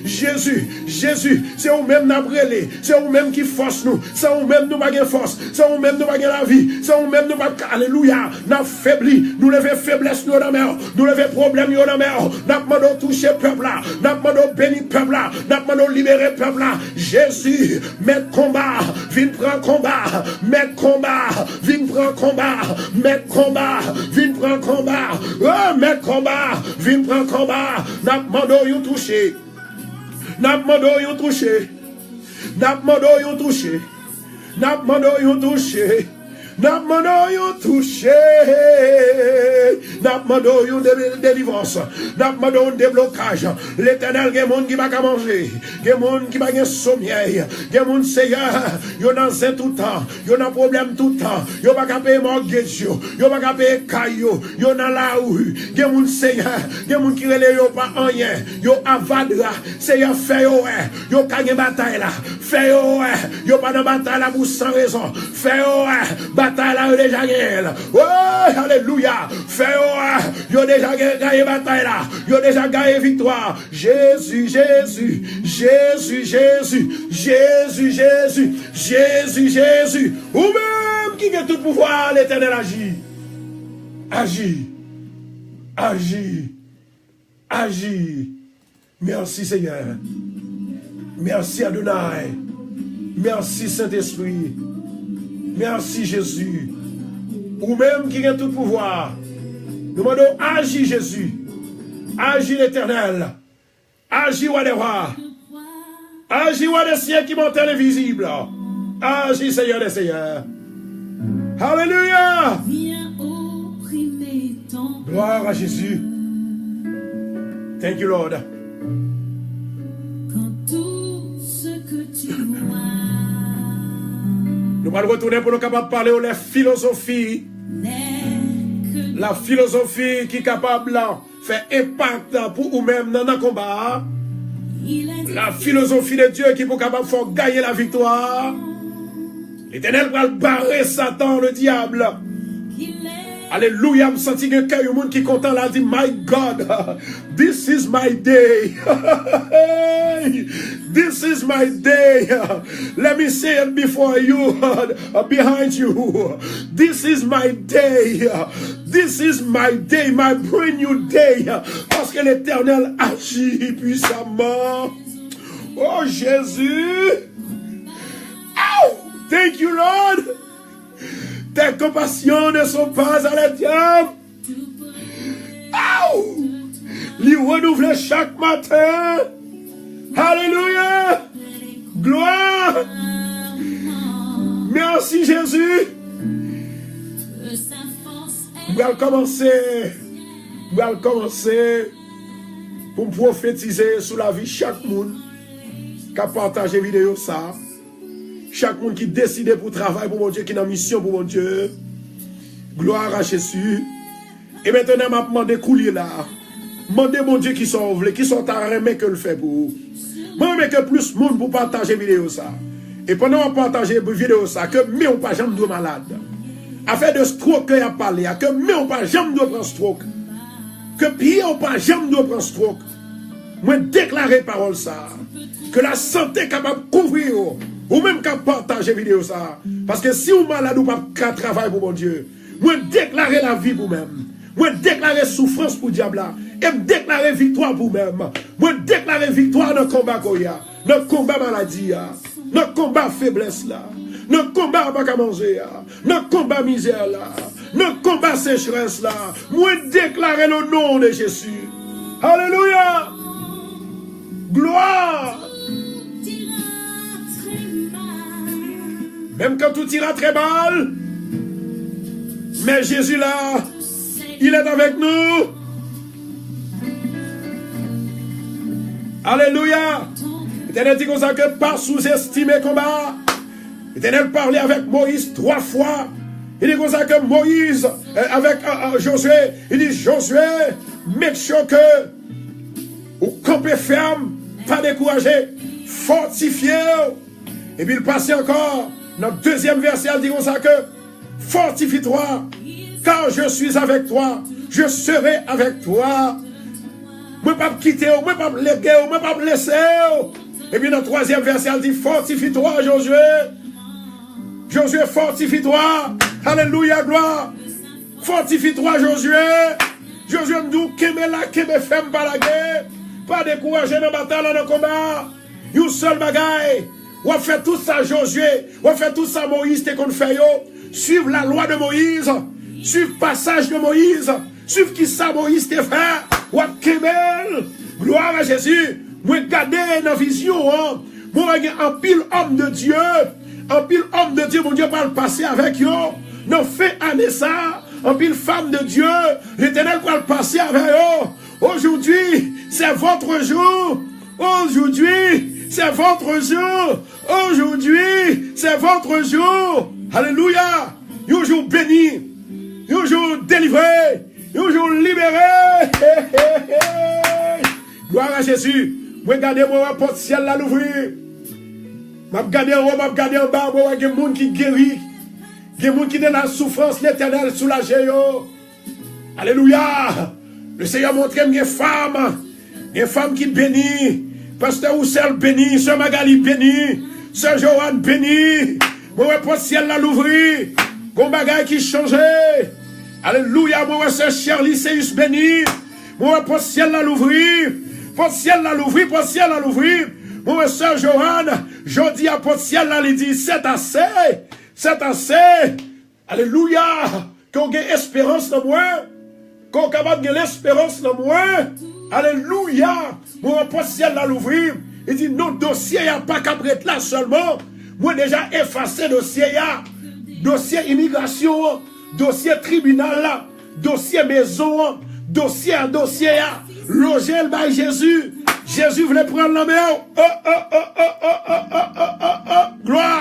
Jezi, Jezi, se ou menm n ap rele, se ou menm ki fòs nou, san ou menm nou pa gen fòs, san ou menm nou pa gen lavi, san ou menm nou pa ka, alelouya, n ap febli, nou leve feblès nou yo nan men w, nou leve pwoblèm yo nan men w, n ap mande w touche pèp la, n ap mande w beni pèp la, n ap mande w libere pèp la. Jezi, mèt konba, vin pran konba, mèt konba, vin pran konba, mèt konba, vin pran konba, o mèt konba, vin pran konba. N ap mande w yon touche. N ap mande w yon touche. N ap mande w yon touche. N ap mande w yon touche. N ap mande w yon touche. N ap mande w yon de- delivrans. N ap mande w yon deblokaj. Letènèl, gen moun ki pa ka manje. Gen moun ki pa gen somèy. Gen moun, Seyè, yo nan zen toutan. Yo nan pwoblèm toutan. Yo pa ka peye mòtgej yo. Yo pa ka peye kay yo. Yo nan lari. Gen moun, Seyè, gen moun ki rele yo pa anyen. Yo avadra. Seyè, fè yo wè yo ka gen batay la. Fè yo wè yo pa nan batay la pou san rezon. Fè yo wè batay la yo deja genyen l. O, alelouya. Fè yo wè yo deja gen- ganye batay la. Yo deja ganye viktwa. Jezi, Jezi, Jezi, Jezi, Jezi, Jezi, Jezi. Ou menm ki gen tout pouvwa, Letènèl, aji. Aji. Aji. Aji. Mèsi, Senyè. Mèsi, Adonay. Mèsi, Sentespri. Mèsi, Jezi. Ou menm ki gen tout pouvwa. Nou mande w aji, Jezi. Aji, Letènèl. Aji, Wa dè wa. Aji, Wa dè syèk, imòtèl, envizib. Aji, Senyè dè senyè. Alelouya. Viens au premier temps. Gloire à Jésus. Thank you, Lord. Quand tout ce que tu vois. Nou pral retounen pou nou kapab pale w lè filozofi. N'est que la filozofi ki kapab la fè enpak pou ou menm nan, nan konba a. La filozofi de Dye ki pou kapab fè w gaye laviktwa. Letènèl pral bare Satan, le diab. Alelouya, m santi gen kè yon moun ki kontan la, di, My God, this is my day. This is my day. Let me say it before you, behind you. This is my day. This is my day, my brand new day. Paske Letènèl aji pwisaman. Oh, Jezi. Oh, thank you, Lord. Tes compassions ne sont pas à l'éternel. Aw! Li renouvle chak maten. Alelouya! Glwa! Mèsi, Jezi! M pral kòmanse, m pral kòmanse pou m pwofetize sou lavi chak moun k ap pataje videyo sa a. Chak moun ki deside pou travay pou Bondye, ki nan misyon pou Bondye. Gloire à Jésus. E mentnan, m ap mande koulye la, mande Bondye kisa w vle, kisa w ta renmen ke l fè pou ou. Mwen renmen ke plis moun pou pataje videyo sa. E pandan w ap pataje videyo sa, ke men w pa janm dwe malad. Afè de stroke ke y ap pale a, ke men w pa janm dwe pran stroke. Ke pye w pa janm dwe pran stroke. Mwen deklare pawòl sa a. Ke lasante kapab kouvri w. Ou menm k ap pataje videyo sa a. Paske si w malad, ou p ap ka travay pou Bondye. Mwen deklare lavi pou menm. Mwen deklare soufrans pou dyab la. E m deklare viktwa pou menm. Mwen deklare viktwa nan konba kouri a, nan konba maladi a, nan konba feblès la, nan konba pa ka manje a, nan konba mizè la, nan konba sechrès la. Mwen deklare le non de Jezi. Alelouya! Glwa! Même quand tout ira très mal, mais Jésus là, il est avec nous. Alelouya! Letènèl di konsa ke pa souzestime konba. Letènèl pale avèk Moyiz twa fwa. Li di konsa ke Moyiz, euh, avèk euh, euh, Jozye, li di, Jozye, make sure ke ou kanpe fèm, pa dekouraje, fòtifye w. Epi l pase ankò nan dezyèm vèsè, l di konsa ke, fortifie-toi, car je suis avec toi, je serai avec toi. Mwen p ap kite w, mwen p ap lege w, mwen p ap lese w. Epi nan twazyèm vèsè, l di, fortifie-toi, Jozye. Jozye, fortifie-toi. Alelouya, glwa. Fortifie-toi, Jozye. Jozye, m di w, kenbe la, kenbe fèm, pa lage. Pa dekouraje nan batay la, nan konba. Yon sèl bagay, w ap fè tout sa Jozye, w ap fè tout sa Moyiz te konn fè yo. Suiv la lwa de Moyiz, suiv pasaj de Moyiz, suiv kisa Moyiz te fè. W ap kenbe l. Gloire à Jésus. Mwen gade nan vizyon an, mwen wè gen anpil òm de Dye, anpil òm de Dye Bondye pral pase avèk yo. Nan fen ane sa, anpil fanm de Dye, Letènèl pral pase avè yo. Aujourd'hui, c'est votre jour. Aujourd'hui, c'est votre jour. Aujourd'hui, c'est votre jour. Alelouya. Yon jou beni. Yon jou delivre. Yon jou libere. Hey, hey, hey. Gloire à Jésus. Mwen gade, mwen wè pòt syèl la louvri. M ap gade anwo, m ap gade anba, mwen wè gen moun ki geri. Gen moun ki te nan soufrans, Letènèl soulaje yo. Alelouya! Lesenyè montre m gen fanm. Gen fanm ki beni. Pastè Roussel beni. Sè Magali beni. Sè Joanne beni. Mwen wè pòt syèl la louvri. Gon bagay ki chanje. Alelouya! Mwen wè sè Sherly Seyus beni. Mwen wè pòt syèl la louvri. Pòt syèl la louvri. Pòt syèl la louvri. Mwen wè sè Joanne. Jodi a pòt syèl la li di, c'est assez. C'est assez. Alelouya! Ke w gen esperans nan mwen. Ke w kapab gen lesperans nan mwen. Alelouya! Mwen wè pòt syèl la louvri. Li di, non, dosye a pa kab ret la sèlman. Mwen deja efase dosye a. Dosye imigrasyon an, dosye tribinal la, dosye mezon an, dosye a, dosye a. Loje l bay Jezi. Jezi vle pran l nan men w. Oh, oh, oh, oh, oh, oh, oh, oh, oh, oh. Glwa!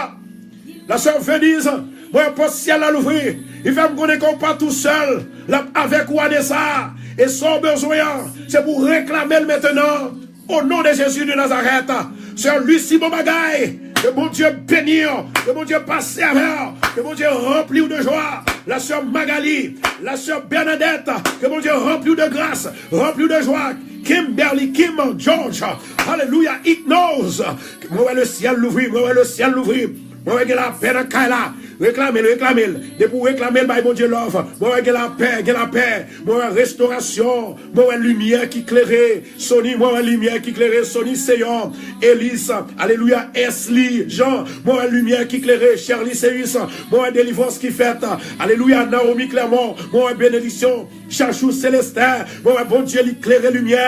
Lasè Veniz, mwen pòt syèl la louvri. Li fè m konnen ke w pa tousèl. L ap avèk ou ane sa a. E sa w bezwen an, se pou w reklame l mentnan. O non de Jezi de Nazarèt. Sè Lucy, bon bagay. Ke Bondye beni w. Ke Bondye pase avè w. Ke Bondye ranpli w de jwa. Lasè Magali. Lasè Bernadette. Ke Bondye ranpli w de gras. Ranpli w de jwa. Kimberly, Kim, George. Alelouya. Ignoz. Mwen wè le syèl louvri. Mwen wè le syèl louvri. Mwen wè gen lapè nan kay la. Reklame l, reklame l. Depi w reklame l, bay Bondye love. Mwen wè gen lapè, gen lapè. Mwen wè restorasyon. Mwen wè limyè ki klere. Sony, mwen wè limyè ki klere. Sony Seyon, Elis, alelouya, Esli, Jean. Mwen wè limyè ki klere. Sherly Seyus, mwen wè delivrans ki fèt. Alelouya, Naomi Clermont, mwen wè benediksyon. Chachou Celestin, mwen wè Bondye li klere limyè,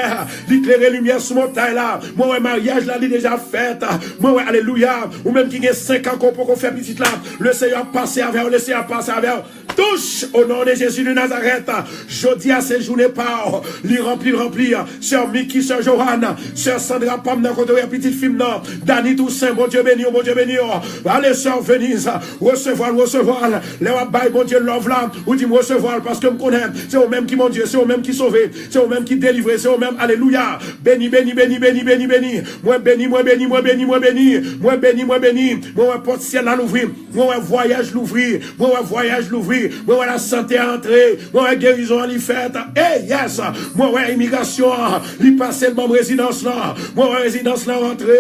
li klere limyè sou montay la. Mwen wè maryaj la li deja fèt. Mwen wè, alelouya, ou menm ki gen senk an ke w poko fè pitit la, Lesenyè ap pase avè w, Lesenyè ap pase avè w. Touche, au nom de Jésus de Nazareth. Jodi a se jounen pa w. Li ranpli, ranpli. Sè Miki, sè Johanne, sè Sandra pa m nan, kote w ye, pitit fi m nan. Dani Toussaint, Bondye beni w, Bondye beni w. Ale, sè Venise, resevwa l, resevwa l. Lè w ap bay Bondye love la, ou di m resevwa l, paske m konnen se ou menm ki Bondye, se ou menm ki sove, se ou menm ki delivre, se ou menm, alelouya. Beni, beni, beni, beni, beni, beni. Mwen beni, mwen beni, mwen beni, mwen beni. Mwen beni, mwen beni. Mwen wè pòt syèl la louvri. Mwen wè vwayaj louvri. Mwen wè vwayaj louvri. Mwen wè lasante a antre. Mwen wè gerizon an li fèt. Hey, yes! Mwen wè imigrasyon an. Li pase l ban m rezidans lan. Mwen wè rezidans lan rantre.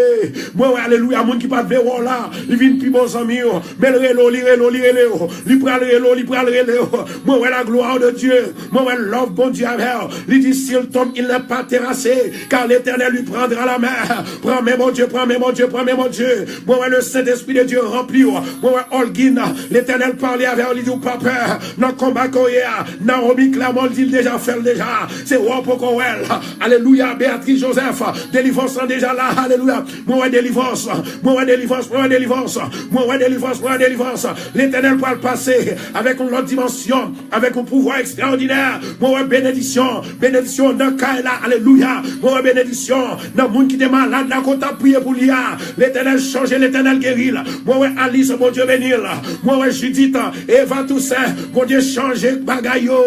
Mwen wè, alelouya, moun ki pa t vle wè w la. Li vin pi bon zanmi w. Men l rele w, li rele w, li rele w. Li pral rele w, li pral rele w. Mwen wè la gloire de Dieu. Mwen wè love Bondye avè w. Li di, si l tonbe, il n'est pas terrassé, car l'Éternel lui prendra la main. Pran men Bondye, pran men Bondye, pran men Bondye. Mwen wè le Saint-Esprit de Dieu ranpli w. Mwen wè Olgin, Letènèl pale avè w, li di w pa pè. Nan konba ke w ye a, Naomi Clermont, li di l deja fè l deja. Se wè w poko wè l. Alelouya, Beatrice Joseph, delivrans lan deja la. Alelouya. Mwen wè delivrans. Mwen wè delivrans. Mwen wè delivrans. Mwen wè delivrans. Mwen wè delivrans. Letènèl pral pase avèk yon lòt dimansyon, avèk yon pouvwa ekstraòdinè. Mwen wè benediksyon. Benediksyon nan kay la. Alelouya. Mwen wè benediksyon nan moun ki te malad la, kote ap priye pou li a. Letènèl chanje, Letènèl geri l. Mwen wè Alice, Bondye beni l. Mwen wè Judith, Eva Toussaint, Bondye chanje bagay yo.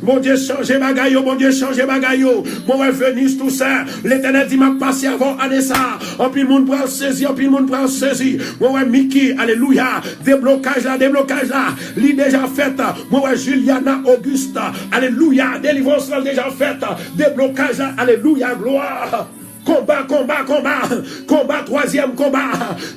Bondye chanje bagay yo, Bondye chanje bagay yo. Mwen wè Venise Toussaint, Letènèl di m ap pase avè w ane sa. Anpil moun pral sezi, anpil moun pral sezi. Mwen wè Mickey, alelouya. Deblokaj la, deblokaj la, li deja fèt. Mwen wè Juliana Auguste, alelouya. Delivrans lan deja fèt. Deblokaj la, alelouya, glwa. Konba, konba, konba. Konba, twazyèm konba.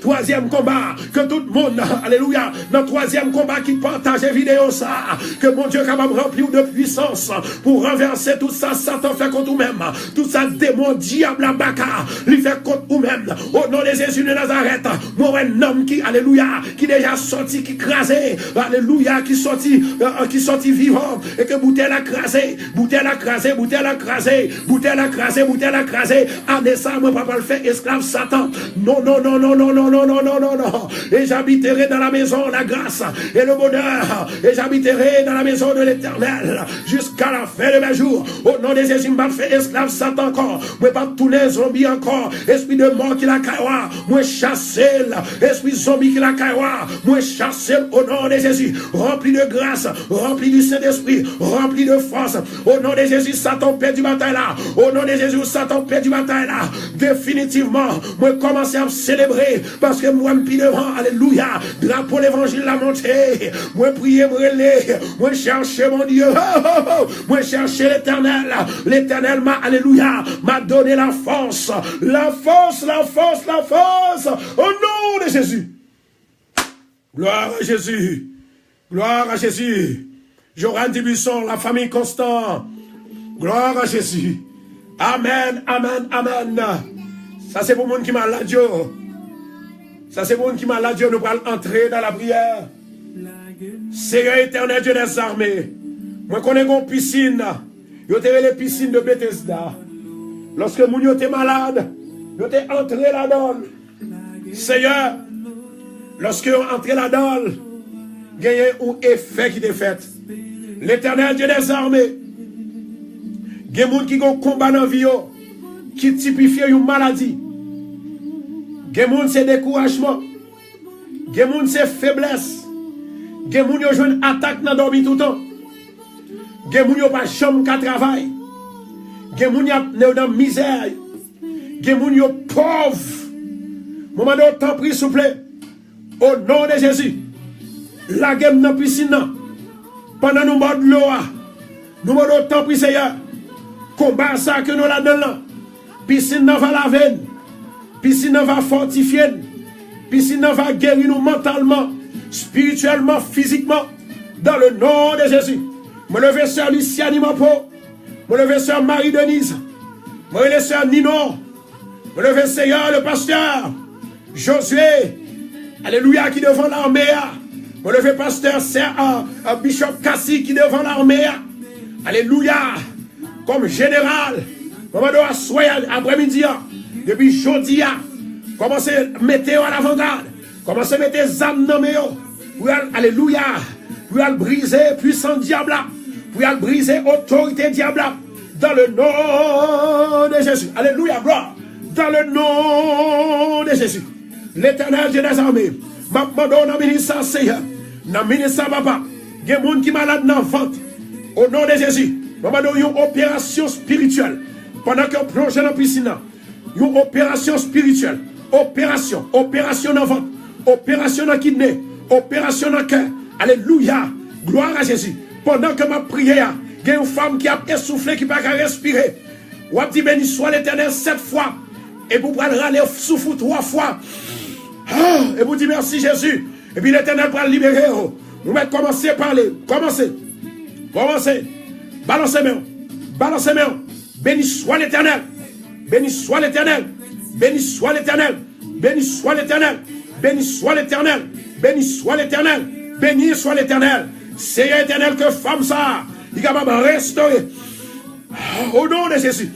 Twazyèm konba. Ke tout moun, alelouya, nan twazyèm konba ki pataje videyo sa, ke Bondye kapab ranpli w de pwisans pou ranvèse tout sa Satan fè kont ou menm, tout sa demon dyab la baka li fè kont ou menm. O non de Jezi de Nazarèt, mwen wè nanm ki, alelouya, ki deja sòti, ki kraze, alelouya, ki sòti, euh, ki sòti vivan, e ke boutèy la kraze, boutèy la kraze, boutèy la kraze, boutèy la kraze, boutèy la kraze. Ane sa, mwen pa pral fè esklav Satan. Non, non, non, non. Et j'habiterai dans la maison la grâce et le bonheur. Et j'habiterai dans la maison de l'Éternel jusqu'à la fin de mes jours. O non de Jezi, m p ap fè esklav Satan ankò. Mwen p ap tounen zonbi ankò. Espri de mò ki lakay ou a, mwen chase l. Espri zonbi ki lakay ou a, mwen chase l o non de Jezi. Ranpli de gras, ranpli di Sentespri, ranpli de fòs. O non de Jezi, Satan pèdi batay la. O non de Jezi, Satan pèdi batay la. Definitivman, mwen kòmanse ap selebre paske m wè m pi devan. Alelouya. Drapo levanjil la monte. Mwen priye, m rele. Mwen chèche Bondye. Mwen chèche Letènèl. Letènèl m'a, alelouya, m'a donné la force. La force, la force, la force. Au nom de Jésus. Gloire à Jésus. Gloire à Jésus. Joran Dibuisson, la famille Constant. Gloire à Jésus. Amen, amen, amen. Sa se pou moun ki malad yo. Sa se pou moun ki malad yo, nou pral antre nan lapriyè. Seyè Etènèl, Dye dèzame, mwen konnen gon pisin, yo te rele pisin de Betesda. Lòske moun yo te malad, yo te antre ladan l. Seyè, lòske yo antre ladan l, genyen yon efè ki te fèt. Letènèl, Dye dèzame, gen moun ki gon konba nan vi yo ki tipifye yon maladi. Gen moun se dekourajman. Gen moun se feblès. Gen moun yo jwenn atak nan dòmi toutan. Gen moun yo pa janm ka travay. Gen moun y ap nan mizè. Gen moun yo pòv. Mwen mande w tanpri, souple, o non de Jezi, lage m nan pisin nan. Pandan nou bò dlo a, nou mande w tanpri, Seyè, konba sa ke nou ladan l lan, pisin nan va lave n. Pisin nan va fòtifye n. Pisin nan va geri nou mantalman, espirityèlman, fizikman. Dans le nom de Jésus. Mwen leve sè Luciani Mapo. Mwen leve sè Marie Denise. Mwen rele sè Nino. Mwen leve seyè le pastè Josué. Alelouya, ki devan lame a. Mwen leve pastè sè, euh, euh, Bishop Cassie ki devan lame a. Alelouya. Kòm jeneral, mwen mande w aswè a, aprèmidi a, depi jodi a, kòmanse mete yo alavangad, kòmanse mete zam nan men yo. Wi, al-, alelouya. Pou y al brize pwisans dyab la. Pou y al brize otorite dyab la. Dans le nom de Jésus. Alelouya, glwa. Dans le nom de Jésus. Letènèl Dye dèzame, m ap mande w nan minit sa, Seyè. Nan minit sa, papa. Gen moun ki malad nan vant. O non de Jezi, m ap mande w yon operasyon espirityèl. Pandan ke w plonje nan pisin nan, yon operasyon espirityèl. Operasyon, operasyon nan vant, operasyon nan kidne, operasyon nan kè. Alelouya! Glwa a Jezi! Pandan ke m ap priye a, gen yon fanm ki ap esoufle, ki pa ka respire. W ap di, "Beni swa Letènèl" sèt fwa. Epi w pral rale souf ou twa fwa. Ah, epi w di, "Mèsi, Jezi." Epi Letènèl pral libere w. Nou mèt kòmanse pale. Kòmanse. Kòmanse. Balanse men w. Balanse men w. Beni swa Letènèl. Beni swa Letènèl. Beni swa Letènèl. Beni swa Letènèl. Beni swa Letènèl. Beni swa Letènèl. Beni swa Letènèl. Seyè Etènèl, ke fanm sa a, li kapab restore. Au nom de Jésus.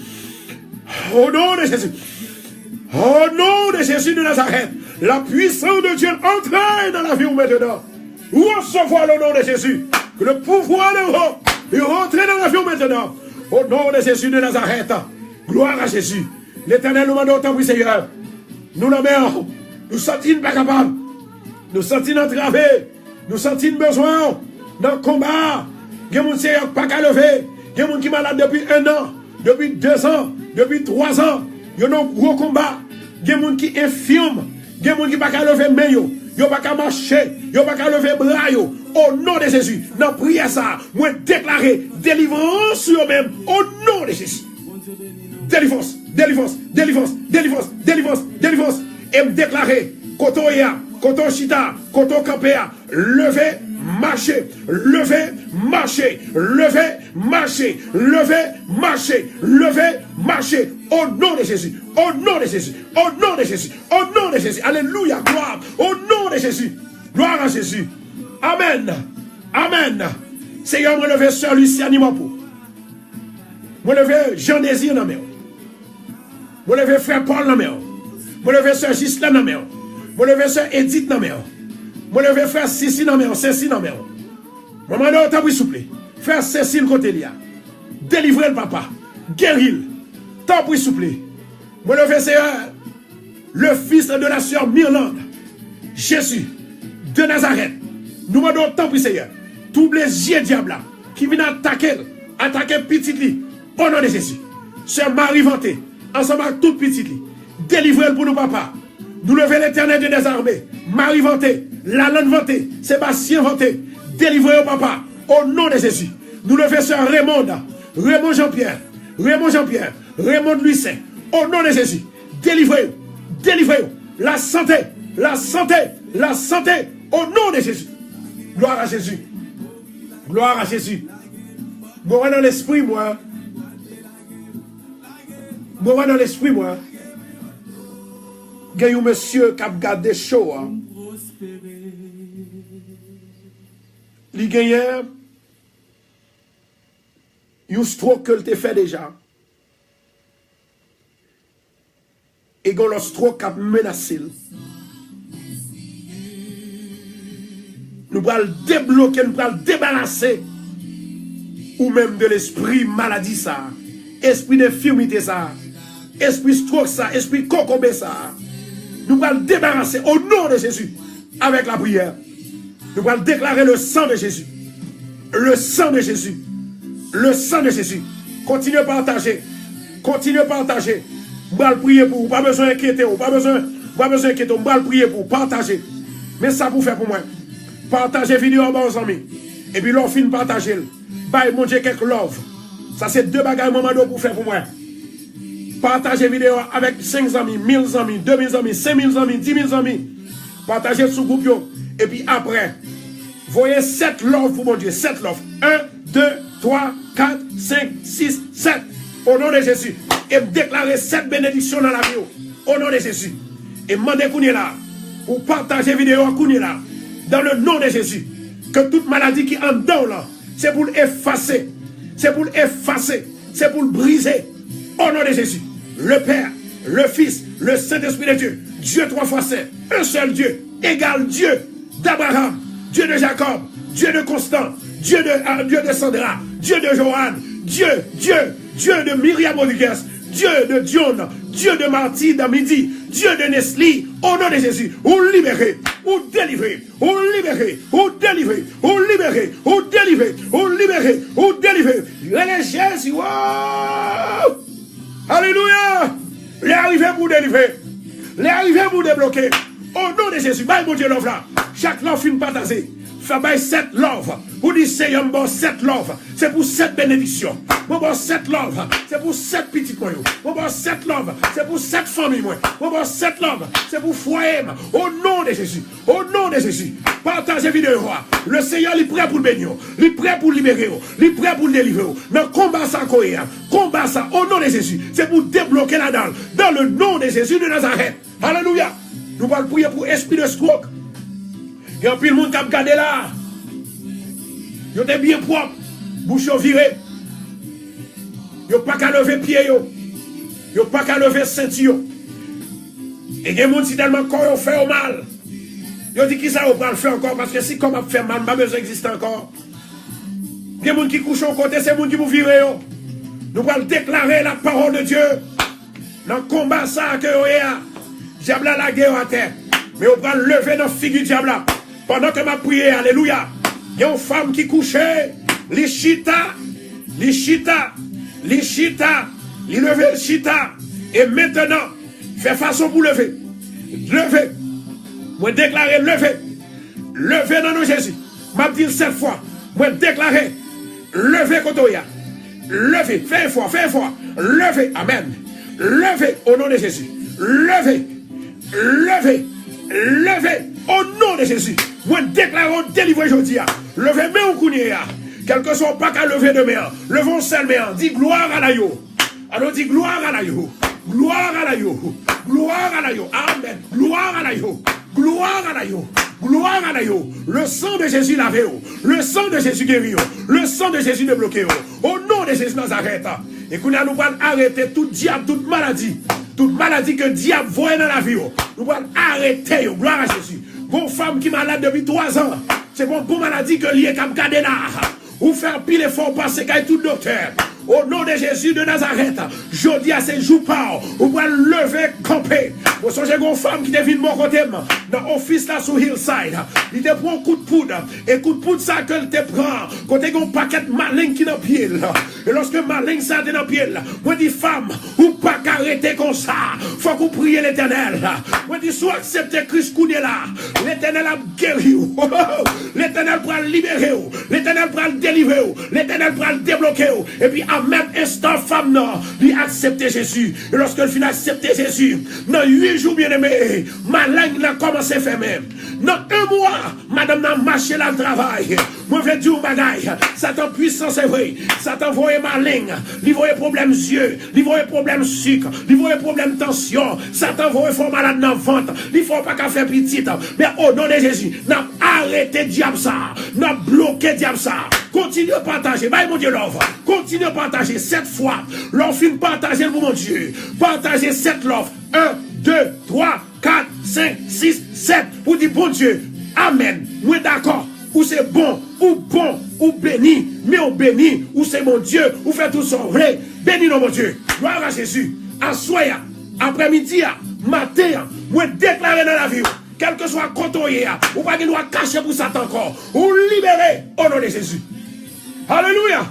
Au nom de Jésus. Au nom de Jésus de Nazareth. La puissance de Dieu entre dans la vie maintenant. Recevoir le nom de Jésus. Que le pouvoir de Dieu rentre dans la vie maintenant. Au nom de Jésus de Nazareth. Gloire à Jésus. Letènèl, nou mande w, tanpri, Seyè. Nou nan men w. Nou santi n pa kapab. Nou santi n antrave. Nou santi n bezwen w nan konba a. Gen moun, Seyè, k pa ka leve. Gen moun ki malad depi en an, depi de zan, depi twa zan. Yo nan gwo konba. Gen moun ki enfim. Gen moun ki pa ka leve men yo. Yo pa ka mache. Yo pa ka leve bra yo. O non de Jezi, nan priyè sa a, mwen deklare delivrans sou yo menm. O non de Jezi. Delivrans, delivrans, delivrans, delivrans, delivrans, delivrans. E m deklare, kote w ye a, kote w chita a, kote w kanpe a, leve, mache, leve, mache, leve, mache, leve, mache, leve, mache. O non de Jezi, o non de Jezi, o non de Jezi, o non de Jezi. Alelouya, glwa, o non de Jezi. Glwa a Jezi. Amèn. Amèn. Seyè, mwen leve sè Luciani Mapou. Mwen leve Jean Désir nan men w. Mwen leve frè Paul nan men w. Mwen leve sè Ghislain nan men w. Mwen leve sè Edith nan men w. Mwen leve frè Sisi nan men w, Sesi nan men w. Mwen mande w, tanpri, souple. Frè Cécile, kote li a? Delivre l, papa. Geri l. Tanpri, souple. Mwen leve, Seyè, le fils de la sœur Mirlande. Jezi de Nazarèt, nou mande w, tanpri, Seyè, twouble zye dyab la ki vin atake l, atake pitit li. O non de Jezi, sè Marie Vanté, ansanm ak tout pitit li, delivre l pou nou, papa. Nou leve Letènèl Dye dèzame, Marie Vanté, Lalande Vanté, Sébastien Vanté, delivre yo, papa. O non de Jezi, nou leve sè Raymond, Raymond Jean-Pierre, Raymond Jean-Pierre, Raymond Louissaint. O non de Jezi, delivre yo, delivre yo. La santé, la santé, la santé. O non de Jezi. Glwa a Jezi. Glwa a Jezi. Mwen wè nan lespri mwen. Mwen wè nan lespri mwen. Gen yon mesye k ap gade show a. Li genyen yon stroke ke l te fè deja. E gen lòt stroke k ap menase l. Nou pral debloke, nou pral debarase ou menm de lespri maladi sa a, espri denfimite sa a, espri stroke sa a, espri kokobe sa a. Nou pral debarase o non de Jezi avèk lapriyè. Nou pral deklare le sang de Jésus. Le sang de Jésus. Le sang de Jésus. Kontinye pataje. Kontinye pataje. M pral priye pou ou. Ou pa bezwen enkyete w. Ou pa bezwen, ou pa bezwen enkyete w. M pral priye pou ou. Pataje. Men sa pou w fè pou mwen. Pataje videyo a ba yon zanmi. Epi lè w fin pataje l, bay Bondye kèk love. Sa se de bagay mwen mande w pou w fè pou mwen. Pataje videyo a avèk senk zanmi, mil zanmi, de mil zanmi, senk mil zanmi, di mil zanmi. Pataje l sou gwoup yo. Epi apre, voye sèt love pou Bondye. Sèt love. En, de, twa, kat, senk, sis, sèt. O non de Jezi. E m deklare sèt benediksyon nan lavi w. O non de Jezi. E m mande kounye la a, pou w pataje videyo a kounye la a. Dans le nom de Jésus. Ke tout maladi ki anndan w lan, se pou l efase. Se pou l efase. Se pou l brize. O non de Jezi. Le Père, le Fils, le Saint-Esprit de Dieu. Dieu trois fois saint. Un seul Dieu. Égal Dieu d'Abraham. Dieu de Jacob. Dieu de Constant, Dieu de, euh, Dieu de Sandra, Dieu de Joanne, Dieu, Dieu, Dieu de Myriam Rodriguez, Dieu de John, Dieu de Martine Midi, Dieu de Nestlé, au nom de Jésus, ou libéré, ou délivré, ou libéré, ou délivré, ou libéré, ou délivré, ou libéré, ou délivré. Rele Jezi, wow! Alelouya! Lè a rive pou w delivre. Lè a rive pou w debloke. O non de Jezi, bay Bondye love la. Chak lè w fin pataje, fè bay sèt love. Pou di, Seyè, m ba w sèt love. Se pou sèt benediksyon. Mwen ba w sèt love. Se pou sèt pitit mwen yo. Mwen ba w sèt love. Se pou sèt fanmi mwen. Mwen ba w sèt love. Se pou fwaye m. O non de Jezi. O non de Jezi. Pataje videyo a. Le Seyè, li prè pou l beni w. Li prè pou l libere w. Li prè pou l delivre w. Nan konba sa ke w ye a. Konba sa, o non de Jezi, se pou debloke ladan l. Dans le nom de Jésus de Nazareth. Alelouya. Nou pral priye pou espri de stroke. Gen anpil moun k ap gade la. Yo te byen pwòp. Bouch yo vire. Yo pa ka leve pye yo. Yo pa ka leve senti yo. E gen moun, si tèlman kò yo fè yo mal, yo di, "Kisa yo pral fè ankò? Paske si kò m ap fè mal, m pa bezwen egziste ankò." Gen moun ki kouche yon kote, se moun ki pou vire yo. Nou pral deklare la parole de Dieu. Nan konba sa a ke yo ye a, dyab la lage yo atè. Men yo pral leve nan figi dyab la. Pandan ke m ap priye, alelouya, gen yon fanm ki kouche, li chita, li chita, li chita, li leve, l chita. E mentnan, fè fason pou leve. Leve. Mwen deklare leve. Leve nan non Jezi. M ap di l sèt fwa. Mwen deklare, leve kote w ye a. Leve. Fè efò, fè efò. Leve. Amèn. Leve o non de Jezi. Leve. Leve. Leve. O non de Jezi. Mwen deklare w delivre jodi a. Leve men w kounye a. Kèlkeswa w pa ka leve de men an, leve yon sèl men an. Di, "Gloire à l'agneau." Alò di, "Gloire à l'agneau. Gloire à l'agneau. Gloire à l'agneau. Amèn. Gloire à l'agneau. Gloire à l'agneau. Gloire à l'agneau." Le sang de Jésus lave w. Le sang de Jésus guéri w. Le sang de Jésus debloke w. O non de Jezi Nazarèt. E kounye a, nou pral arete tout dyab, tout maladi. Tout maladi ke dyab voye nan lavi w, nou pral arete yo. Gloire à Jésus. Gon fanm ki malad depi twa zan. Se pa yon bon maladi ke li ye k ap gade la. Ou fè anpil efò, ou pase kay tout doktè. O non de Jezi de Nazarèt, jodi a se jou pa w. Ou pral leve kanpe. Mwen sonje gon fanm ki te vin bò kote m nan ofis la sou Hillside. Li te pran yon kout poud. E kout poud sa ke l te pran, kote gen yon pakèt maleng ki nan pye l. E lòske maleng sa te nan pye l, mwen di, "Fanm, ou pa ka rete konsa. Fòk ou priye Letènèl." Mwen di, "Si w aksepte Kris kounye la, Letènèl ap geri w." Letènèl pral libere w. Letènèl pral delivre w. Letènèl pral debloke w. Epi, an menm enstan, fanm nan, li aksepte Jezi. E lòske l fin aksepte Jezi, nan uit jou, byeneme, maleng nan kòmanse fèmen. Nan en mwa, madanm nan mache, l al travay. Mwen vle di w yon bagay. Satan pwisan, se vre. Satan voye maleng. Li voye pwoblèm zye. Li voye pwoblèm sik. Li voye pwoblèm tansyon. Satan voye fè w malad nan vant. Li fè w pa ka fè pitit. Men o non de Jezi, n ap arete dyab sa. N ap bloke dyab sa. Kontinye pataje. Bay Bondye love. Kontinye pataje sèt fwa. Lè w fin pataje l pou Bondye, pataje sèt love. En, de, twa, kat, senk, sis, sèt. Ou di, "Bondye, amèn. Mwen dakò. Ou se bon. Ou bon. Ou beni. Men w beni. Ou se Bondye. Ou fè tout sa w vle. Beni non Bondye." Gloire à Jésus. Aswè a, aprèmidi a, maten an, mwen deklare nan lavi w, kèlkeswa kote w ye a, ou pa gen dwa kache pou Satan ankò. Ou libere o non de Jezi. Alelouya!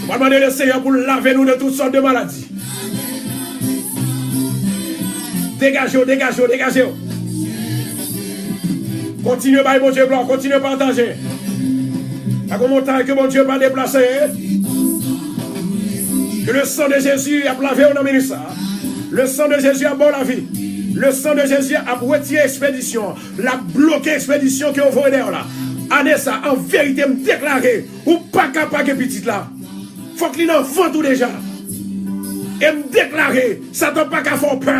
Nou pral mande Lesenyè pou l lave nou de tout sòt de maladi. Degaje w, degaje w, degaje w. Kontinye bay Bondye glwa, kontinye pataje. Pa gen montay ke Bondye pa deplase. Ke le san de Jezi ap lave w nan minit sa. Le san de Jezi ap ba w lavi. Le san de Jezi ap retire ekspedisyon. L ap bloke ekspedisyon ke yo voye dèyè w la. Ane sa, an verite, m deklare, ou pa ka pa gen pitit la. Fòk li nan vant ou deja. E m deklare, Satan pa ka fè w pè.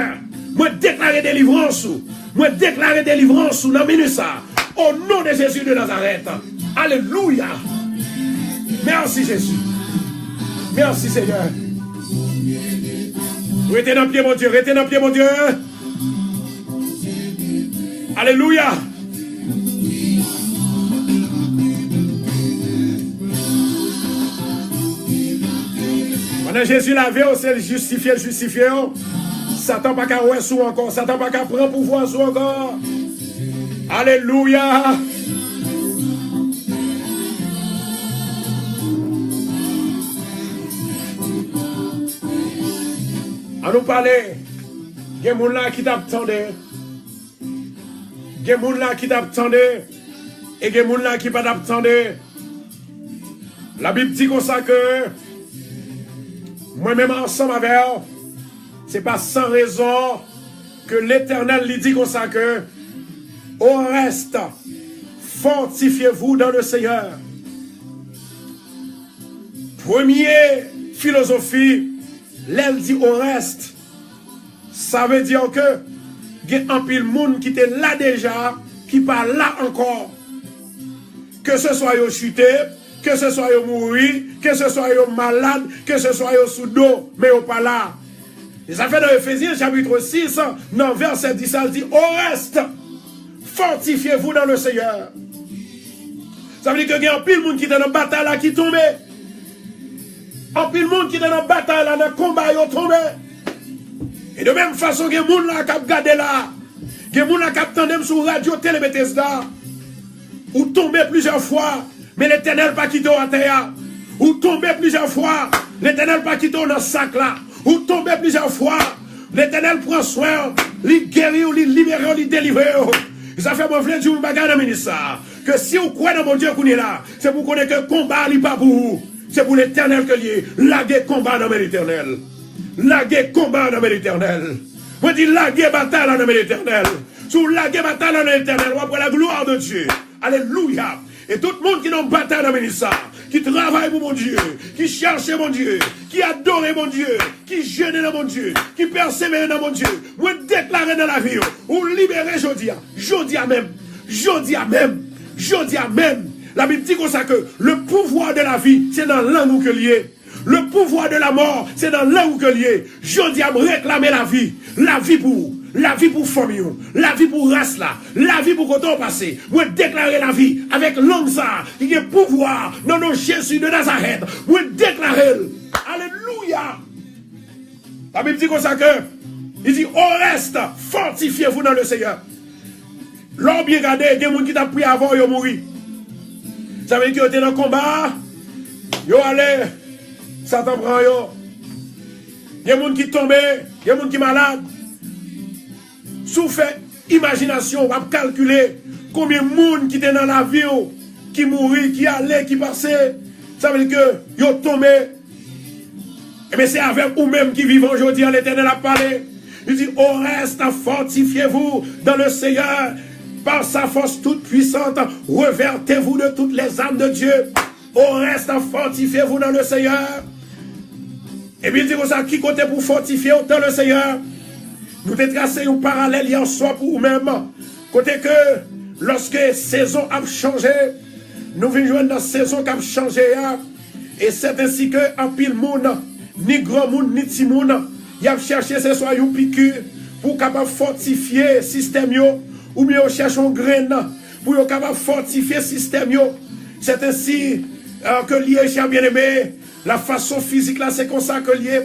Mwen deklare delivrans ou. Mwen deklare delivrans ou nan minit sa. O non de Jezi de Nazarèt. Alelouya. Mèsi, Jezi. Mèsi, Senyè. Rete nan pye Bondye, rete nan pye Bondye. Alelouya! Pandan Jezi lave w, se l jistifye l jistifye w. Satan pa ka wè sou w ankò. Satan pa ka pran pouvwa sou w ankò. Alelouya! An nou pale. Gen moun la ki t ap tande. Gen moun la ki t ap tande. E gen moun la ki pa t ap tande. Labib di konsa ke mwen menm ansanm avè w, se pa san rezon ke Letènèl li di konsa ke, au reste, fortifiez-vous dans le Seigneur. Premye filozofi, lè l di au reste, sa vle di ke gen anpil moun ki te la deja, ki pa la ankò. Ke se swa yo chite, ke se swa yo mouri, ke se swa yo malad, ke se swa yo sou do, men yo pa la. E sa fè nan Efezyen chapit sis, nan vèsè dis, sa l di, au reste, fortifiez-vous dans le Seigneur. Sa vle di ke gen anpil moun ki te nan batay la ki tonbe. Anpil moun ki te nan batay la, nan konba yo tonbe. E de menm fason, gen moun la k ap gade la. Gen moun la k ap tande m sou radyo Tele Betesda. Ou tonbe plizyè fwa, men Letènèl pa kite w atè a. Ou tonbe plizyè fwa, Letènèl pa kite w nan sak la. Ou tonbe plizyè fwa, Letènèl pran swen w, li geri w, li libere w, li delivre w. E sa fè mwen vle di w yon bagay nan minit sa a, ke si w kwè nan Bondye kounye la, se pou w konnen ke konba a li pa pou ou. Se pou Letènèl ke l ye. Lage konba a nan men Letènèl. Lage konba a nan men Letènèl. Mwen di lage batay la nan men Letènèl. Si w lage batay la nan Letènèl, w ap wè la gloire de Dieu. Alelouya. E tout moun ki nan batay nan minit sa, ki travay pou Bondye, ki chèche Bondye, ki adore Bondye, ki jene nan Bondye, ki pèsevere nan Bondye, mwen deklare nan lavi w, ou libere jodi a, jodi a menm, jodi a menm, jodi a menm. Labib di konsa ke le pouvoir de la vie, se nan lang ou ke l ye. Le pouvoir de la mort, se nan lang ou ke l ye. Jodi a, m reklame lavi. Lavi pou ou. Lavi pou fanmi w. Lavi pou ras la. Lavi pou kote w pase. Mwen deklare lavi avèk lang sa a ki gen pouvwa nan non Jezi de Nazarèt. Mwen deklare l. Alelouya! Labib di konsa ke, li di, au reste, fortifiez-vous dans le Seigneur. Lè w byen gade, gen moun ki t ap priye avè w, yo mouri. Sa vle di ke yo te nan konba a, yo ale, Satan pran yo. Gen moun ki tonbe, gen moun ki malad. Si w fè imajinasyon w, w ap kalkile konbyen moun ki te nan lavi w, ki mouri, ki ale, ki pase. Sa vle di ke yo tonbe. Ebyen, se avèk ou menm ki vivan jodi a, Letènèl ap pale. Li di, au reste, fortifiez-vous dans le Seigneur. Par sa force toute puissante, revêtez-vous de toutes les armes de Dieu. Au reste, fortifiez-vous dans le Seigneur. Epi li di konsa, ki kote pou fòtifye w dans le Seigneur? Nou te trase yon paralèl yè swa pou ou menm. Kote ke, lòske sezon ap chanje, nou vin jwenn nan sezon k ap chanje a, e sèt ensi ke anpil moun, ni granmoun, ni timoun, y ap chèche se swa yon piki pou kapab fòtifye sistèm yo, oubyen yo chèche yon grenn pou yo kapab fòtifye sistèm yo. Sèt ensi, euh, ke l ye, chè byeneme, la fason fizik la, se konsa ke l ye.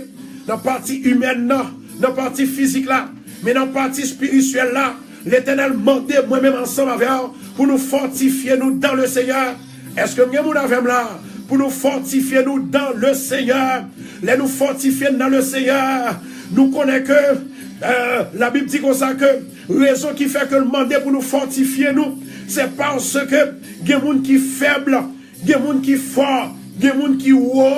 Nan pati imèn nan, nan pati fizik la, men nan pati espirityèl la, Letènèl mande mwen menm ansanm avè w pou nou fòtifye nou dans le Seigneur. Èske m gen moun avè m la? Pou nou fòtifye nou dans le Seigneur. Lè nou fòtifye nou dans le Seigneur, nou konnen ke, euh, Labib di konsa ke rezon ki fè ke l mande pou nou fòtifye nou, se paske gen moun ki fèb, gen moun ki fò, gen moun ki wo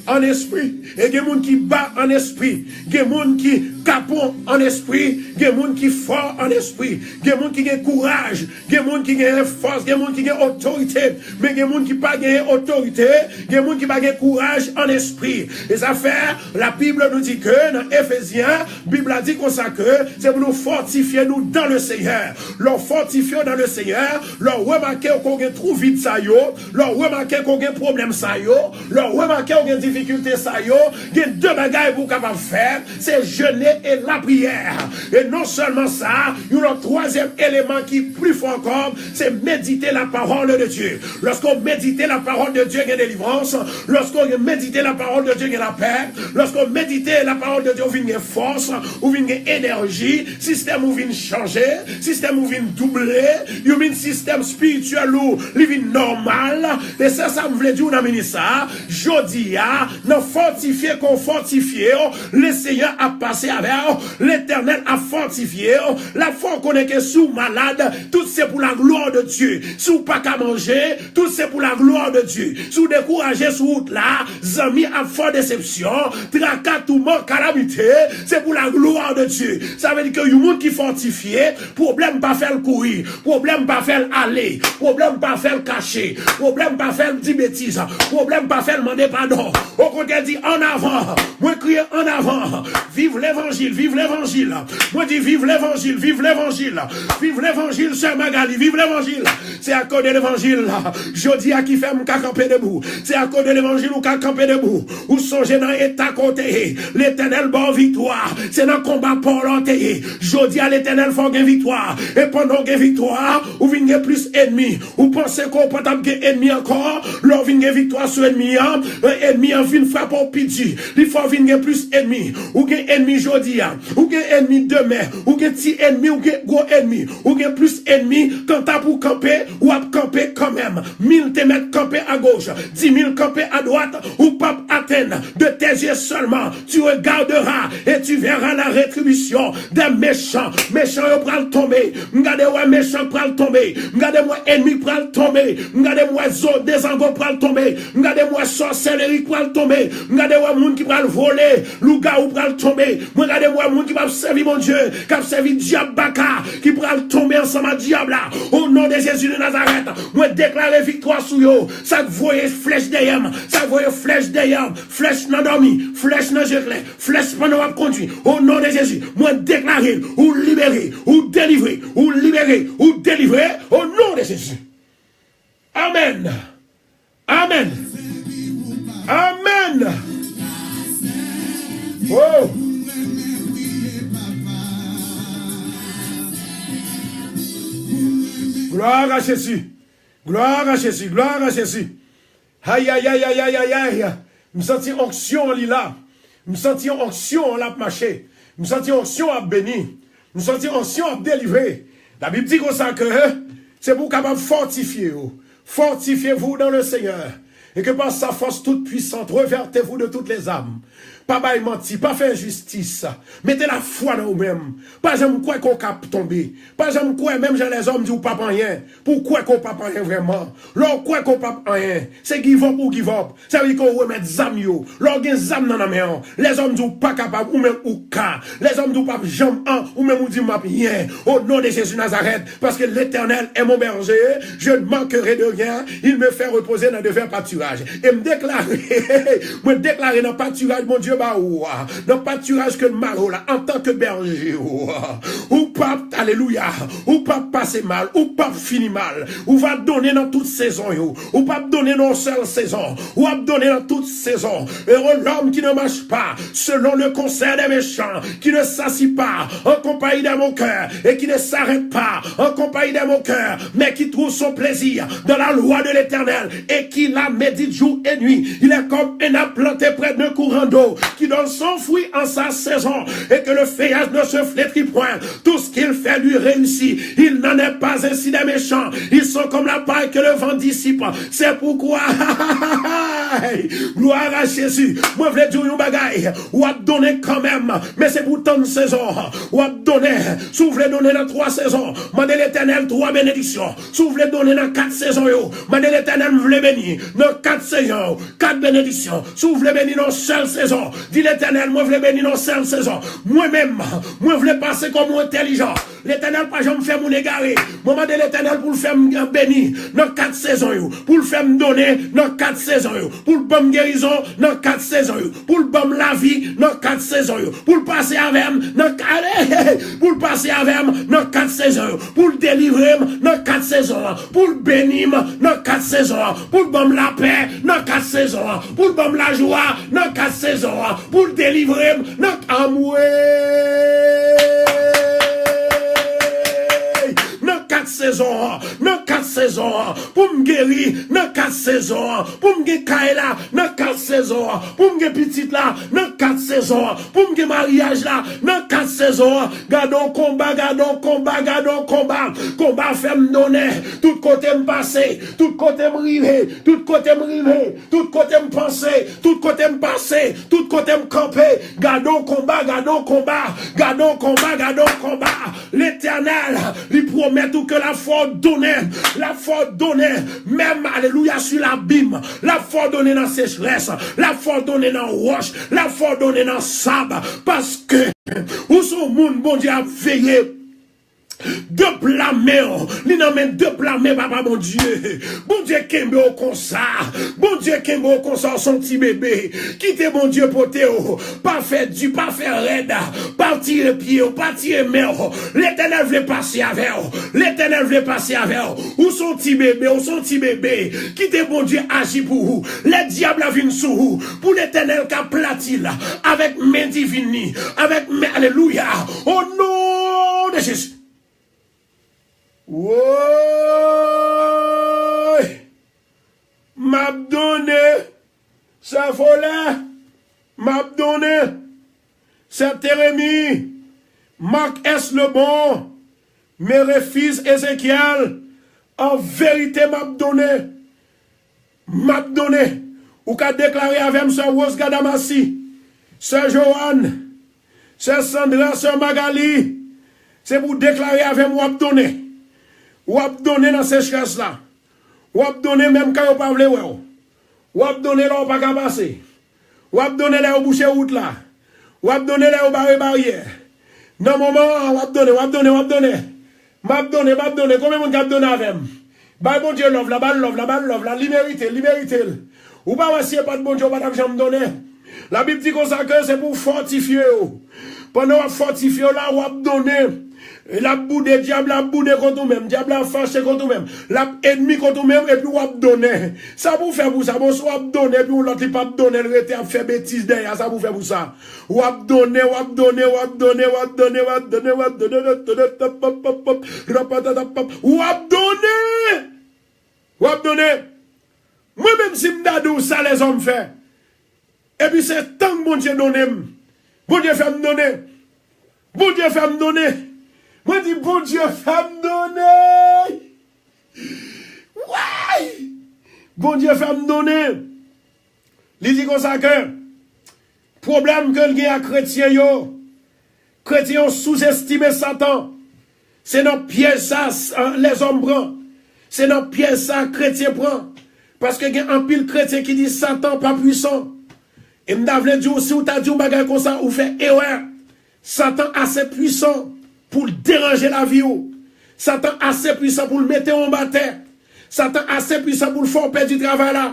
an espri, e gen moun ki ba an espri, gen moun ki kapon an espri, gen moun ki fò an espri, gen moun ki gen kouraj, gen moun ki gen fòs, gen moun ki gen otorite, men gen moun ki pa gen otorite, gen moun ki pa gen kouraj an espri. E sa fè, Labib nou di ke nan Efezyen, Bib la di konsa ke se pou nou fòtifye nou dans le Seigneur. Lè w fòtifye w dans le Seigneur, lè w remake ke w gen twou vid sa yo, lè w remake ke w gen pwoblèm sa yo, lè w remake ke w gen difikilte sa yo, gen de bagay pou w kapab fè, se jene e lapriyè. E non sèlman sa, yon lòt twazyèm eleman ki pli fò ankò, se medite la parole de Dieu. Lòske w medite la parole de Dieu, gen delivrans. Lòske w medite la parole de Dieu, gen lapè. Lòske w medite la parole de Dieu, ou vin gen fòs, ou vin gen enèji, sistèm ou vin chanje, sistèm ou vin double, yon vin sistèm espirityèl ou, li vin nòmal. E se sa m vle di w nan minit sa a. Jodi a, nan fòtifye ke w fòtifye w, Lesenyè ap pase avè w, Letènèl ap fòtifye w, l ap fè w konnen ke si w malad, tout se pou la gloire de Dieu. Si w pa ka manje, tout se pou la gloire de Dieu. Si w dekouraje sou wout la, zanmi ap fè w desepsyon, traka, touman, kalamite, se pou la gloire de Dieu. Sa vle di ke yon moun ki fòtifye, pwoblèm pa fè l kouri, pwoblèm pa fè l ale, pwoblèm pa fè l kache, pwoblèm pa fè l di betiz, pwoblèm pa fè l mande padon. Okontrè, di, "An avan!" Mwen kriye, "An avan!" Viv levanjil, viv levanjil. Mwen di, "Viv levanjil, viv levanjil. Viv levanjil, sè Magali, viv levanjil." Se akoz de levanjil la, jodi a, ki fè m ka kanpe debou. Se akoz de levanjil ou ka kanpe debou. Ou sonje nan eta ke w te ye, Letènèl ba w viktwa. Se nan konba pa w la w te ye. Jodi a, Letènèl fè w gen viktwa. E pandan w gen viktwa, ou vin gen plis ènmi. Ou panse ke w pa t ap gen ènmi ankò. Lè w vin gen viktwa sou ènmi an, ènmi an vin frape w pi di. Li fè w vin gen plis ènmi. Ou gen ènmi jodi a. Ou gen ènmi demen. Ou gen ti ènmi, ou gen gwo ènmi. Ou gen plis ènmi. Kanta pou w kanpe, w ap kanpe kanmenm. Mil te mèt kanpe agoch, dimil kanpe adwat, ou p ap atenn. De tes yeux seulement, tu regarderas et tu verras la rétribution des méchants. Mechan yo pral tonbe. M gade wè mechan k pral tonbe. M gade m wè ènmi k pral tonbe. M gade m wè zo dezango pral tonbe. M gade m wè sòsèlri k pral tonbe. M gade wè moun ki pral vole. Lougawou pral tonbe. Mwen gade m wè moun ki p ap sèvi Bondye, k ap sèvi dyab baka, ki pral tonbe ansanm ak dyab la. O non de Jezi de Nazarèt, mwen deklare viktwa sou yo. Sa k voye flèch dèyè m, sa k voye flèch dèyè m, flèch nan dòmi, flèch nan je klè, flèch pandan w ap kondwi. O non de Jezi, mwen deklare l, ou libere, ou delivre, ou libere, ou delivre, o non de Jezi. Amèn. Amèn. Amèn. Oh. Gloire à Jésus. Gloire à Jésus. Gloire à Jésus. Ay, ay, ay, ay, ay, ay, ay. M santi onksyon an li la. M santi onksyon an l ap mache. M santi onksyon an ap beni. M santi onksyon an ap delivre. Labib di konsa ke se pou w kapab fòtifye w. Fortifiez-vous dans le Seigneur, et que par sa force toute puissante, revêtez-vous de toutes les armes. Pa bay manti, pa fè enjistis. Mete lafwa nan ou menm. Pa janm kwè ke w ka ap tonbe. Pa janm kwè, menm jan lèzòm di w p ap anyen, pou w kwè ke w p ap anyen vrèman. Lè w kwè ke w p ap anyen, se give up ou give up. Sa vle di ke w remèt zam yo. Lè w gen zam nan nan men w, lèzòm di w pa kapab, ou menm ou ka. Lèzòm di w p ap janm an, ou menm ou di m ap yen. O non de Jezi Nazarèt, parce que l'Éternel est mon berger, je ne manquerai de rien, il me fait reposer dans de verts pâturages. E m deklare, mwen deklare nan patiraj Bondye ba ou a, nan patiraj ke l mare w la, antanke bèje ou, ou p ap, alelouya, ou p ap pase mal, ou p ap fini mal, ou va donnen nan tout sezon yo, ou p ap donnen nan yon sèl sezon, ou ap donnen nan tout sezon. Heureux l'homme qui ne marche pas selon le conseil des méchants, qui ne s'assit pas en compagnie des moqueurs et qui ne s'arrête pas en compagnie des moqueurs, mais qui trouve son plaisir dans la loi de l'Éternel et qui la médite jour et nuit. Il est comme un arbre planté près d'un courant d'eau, qui donne son fruit en sa saison, et que le feuillage ne se flétrit point. Tout ce qu'il fait lui réussit. Il n'en est pas ainsi des méchants. Ils sont comme la paille que le vent dissipe. C'est pourquoi, gloire à Jésus. Mwen vle di w yon bagay. W ap donnen kanmenm, men se pou tann sezon. W ap donnen. Si w vle donnen nan twa sezon, mande Letènèl twa benediksyon. Si w vle donnen nan kat sezon yo, mande Letènèl, "M vle beni nan kat sezon yo, kat benediksyon." Si w vle beni nan yon sèl sezon, di, "Letènèl, mwen vle beni nan yon sèl sezon." Mwen menm, mwen vle pase kòm yon entèlijan. Letènèl pa janm fè moun egare. Mwen mande Letènèl pou l fè m beni nan kat sezon yo, pou l fè m donnen nan kat sezon yo, pou l ban m gerizon nan kat sezon yo, pou l ban m lavi nan kat sezon yo, pou l pase avè m nan ka-, pou l pase avè m nan kat sezon yo, pou l delivre m nan kat sezon an, pou l beni m nan kat sezon an, pou l ban m lapè nan kat sezon an, pou l ban m lajwa nan kat sezon an, pou l delivre m nan, anmwe. nan kat sezon an, pou m geri nan kat sezon an, pou m gen kay la nan kat sezon an, pou m gen pitit la nan kat sezon an, pou m gen maryaj la nan kat sezon an. Gade yon konba, gade yon konba, gade yon konba. Konba fè m donnen. Tout kote m pase, tout kote m rive, tout kote m rive, tout kote m panse, tout kote m pase, tout kote m kanpe. Gade yon konba, gade yon konba, gade yon konba, gade yon konba. Letènèl, li pwomèt ou ke l ap fè w donnen, l ap fè w donnen, menm, alelouya, si l abim, l ap fè w donnen nan sechrès, l ap fè w donnen nan wòch, l ap fè w donnen nan sab, paske ou se yon moun Bondye ap veye. De pla men w, li nan men de pla men Papa Bondye. Bondye kenbe w konsa. Bondye kenbe w konsa, w se yon ti bebe. Kite Bondye pote w. Pa fè di, pa fè rèd. Pa tire pye w, pa tire men w. Letènèl vle pase avè w. Letènèl vle pase avè w. Ou se yon ti bebe, ou se yon ti bebe. Kite Bondye aji pou ou. Lè dyab la vin sou ou, pou Letènèl ka plati l avèk men diven li, avèk men, alelouya, o non de Jezi. Woy! M ap donnen. Sè Volè, m ap donnen. Sè Teremi, Marc S. Lebon, Merefiz Ezekyèl, an verite, m ap donnen. M ap donnen. Ou ka deklare avè m, sè Rose Gadamasi, sè Joanne, sè Sandra, sè Magali. Se pou w deklare avè m, w ap donnen. W ap donnen nan sechrès la. W ap donnen menm kan yo pa vle wè w. W ap donnen lè w pa ka pase. W ap donnen lè yo bouche wout la. W ap donnen lè yo bare baryè. Nan moman an, w ap donnen, w ap donnen, w ap donnen. M ap donnen, m ap donnen. Konbyen moun k ap donnen avè m? Bay Bondye love la, ba l love la, ba l love la. Li merite l, li merite l. Ou pa wè si e pa t Bondye, ou pa t ap janm donnen. Labib di konsa ke se pou w fòtifye yo. Pandan w ap fòtifye yo la, w ap donnen. L ap boude, dyab la ap boude kont ou menm, dyab la ap fache kont ou menm, l ap ènmi kont ou menm, epi w ap donnen. Sa pou w fè pou sa? Bon, si w ap donnen, epi yon lòt li p ap donnen, l rete ap fè betiz dèyè a, sa pou w fè pou sa? W ap donnen, w ap donnen, w ap donnen, w ap donnen, w ap donnen, w ap donnen, w ap donnen, w ap donnen, pap, pap, pap, pap, rapatatap, pap. W ap donnen! W ap donnen! Mwen menm, si m ta di w sa lèzòm fè, epi se tan Bondye donnen m. Bondye fè m donnen. Bondye fè m donnen. Mwen di, Bondye fè m donnen. Way! Bondye fè m donnen. Li di konsa ke pwoblèm ke l gen ak kretyen yo, kretyen yo souzestime Satan. Se nan pyèj sa, s-, lèzòm pran. Se nan pyèj sa kretyen pran. Paske gen anpil kretyen ki di Satan pa pwisan. E m ta vle di w, si w ta di yon bagay konsa, ou fè erè. Satan ase pwisan pou l deranje lavi w. Satan ase pwisan pou l mete w anba tè. Satan ase pwisan pou l fè w pèdi travay la.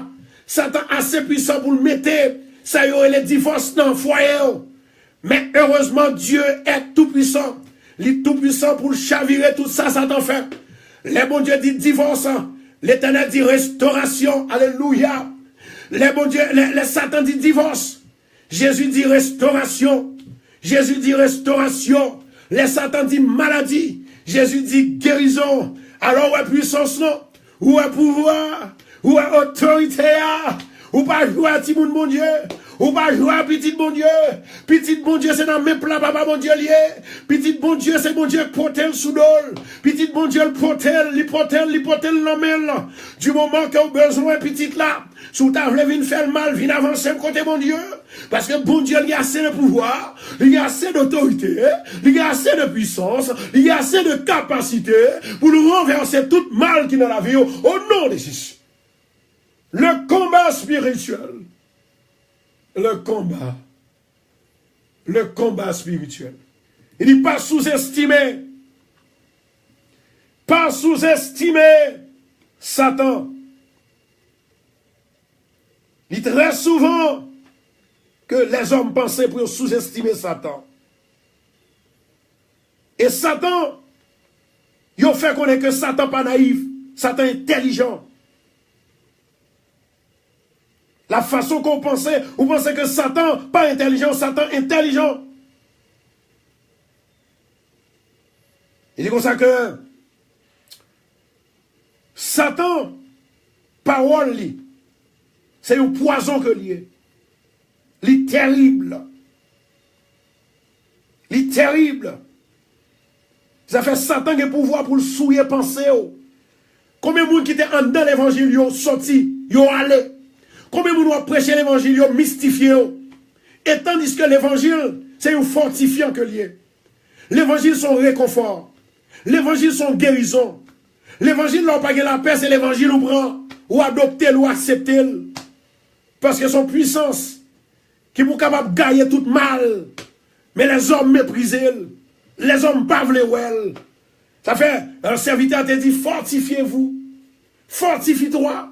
Satan ase pwisan pou l mete sa yo rele divòs nan fwaye w. Men erezman, Dye è toupwisan. Li toupwisan pou l chavire tout sa Satan fè. Lè Bondye di divòs, Letènèl di restorasyon. Alelouya! Lè Bondye, lè, lè Satan di divòs, Jezi di restorasyon. Jezi di restorasyon. Lè Satan di maladi, Jezi di gerizon. Alò, ou wè pwisans lan, ou wè pouvwa, ou wè otorite a. Ou pa jwe a timoun Bondye. Ou pa jwe a pitit Bondye. Pitit Bondye se nan men pla Papa Bondye l ye. Pitit Bondye se Bondye k pote l sou do l. Pitit Bondye l pote l, li pote l, li pote l nan men l. Di moman ke w bezwen pitit la, si w ta vle vin fè l mal, vin avanse kote Bondye. Paske Bondye li ase de pouvwa, li ase dotorite, li ase de pwisans, li ase de kapasite pou l ranvèse tout mal ki nan lavi w, o non de Jezi. Le combat spirituel. Le combat. Le combat spirituel. Li di pa souzestime. Pa souzestime Satan. Li trè souvan ke lèzòm panse pou yo souzestime Satan. E Satan, yo fè konnen ke Satan pa nayif, Satan entèlijan. La façon ke w panse, ou panse ke Satan pa entèlijan, Satan entèlijan. Li di konsa ke Satan, pawòl li, se yon pwazon ke li ye. Li tèrib. Li tèrib. Sa fè Satan gen pouvwa pou l souye panse w. Konbyen moun ki te anndan levanjil yo soti, yo ale? Konbyen moun w ap preche levanjil yo mistifye yo? E tandiske levanjil se yon fòtifyan ke l ye. Levanjil se yon rekonfò. Levanjil se yon gerizon. Levanjil, lè w pa gen lapè, se levanjil ou pran, ou adopte l, ou aksepte l. Paske se yon pwisans ki pou kapab gaye tout mal. Men lèzòm meprize l. Lèzòm pa vle wè l. Sa fè, euh, sèvitè a te di, fortifiez-vous. Fortifie-toi.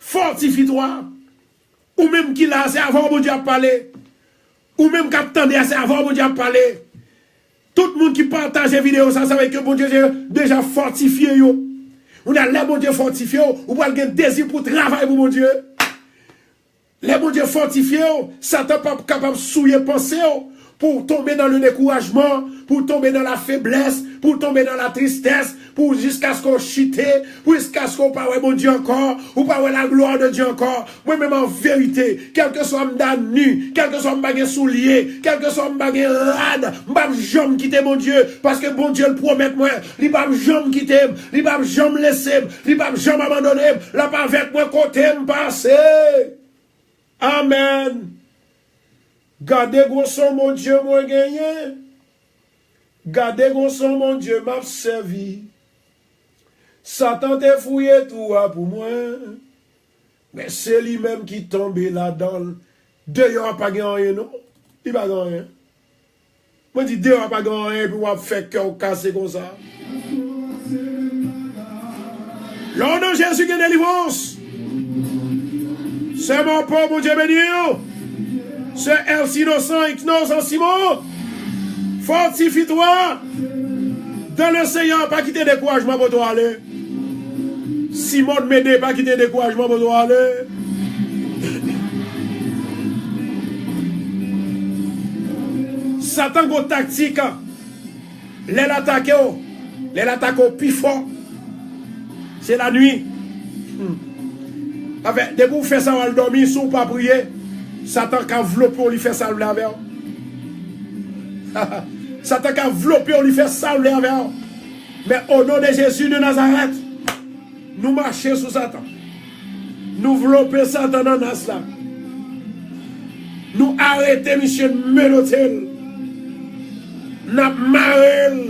Fortifie-toi. Ou menm ki la, se avè w Bondye ap pale. Ou menm k ap tande a, se avè w Bondye ap pale. Tout moun ki pataje videyo sa, sa vle di ke Bondye deja fòtifye yo. Kounye a, lè Bondye fòtifye w, ou pral gen dezi pou travay pou Bondye. Lè Bondye fòtifye w, Satan p ap kapab souye panse w pou w tonbe nan le dekourajman, pou w tonbe nan la feblès, pou w tonbe nan la tristès, pou w jiskaske w chite, pou jiskaske w pa wè Bondye ankò, ou pa wè la glwa de Dye ankò. Mwen menm, an verite, kèlkeswa m da ni, kèlkeswa m pa gen soulye, kèlkeswa m pa gen rad, m p ap janm kite Bondye, paske Bondye l pwomèt mwen, li p ap janm kite m, li p ap janm lese m, li p ap janm abandone m, l ap avèk mwen kote m pase. Amèn. Gade gwo son Bondye mwen genyen. Gade gwo son Bondye m ap sèvi. Satan te fouye twou a pou mwen, men se li menm ki tonbe ladan l. Deyò a pa gen anyen non. Li pa gen anyen. Mwen di, deyò a pa gen anyen, epi w ap fè kè w kase konsa. Lè w nan Jezi gen delivrans. Sè Mòpo, Bondye beni w. Sè Èls Inosan, Inosan Simon, fortifie-toi dans le Seigneur, pa kite dekourajman pote w ale. Simon Mede, pa kite dekourajman pote w ale. Satan gon taktik. Lè l atake w, lè l atake w pi fò, se lanwi. Hmm. Afè, depi w fè sa, w al dòmi, si w pa priye, Satan ka vlope w, li fè sa l vle avè w. Satan ka vlope w, li fè sa l vle avè w. Men, o non de Jezi de Nazarèt, nou mache sou Satan. Nou vlope Satan nan nas la. Nou arete misye, n menote l. N ap mare l.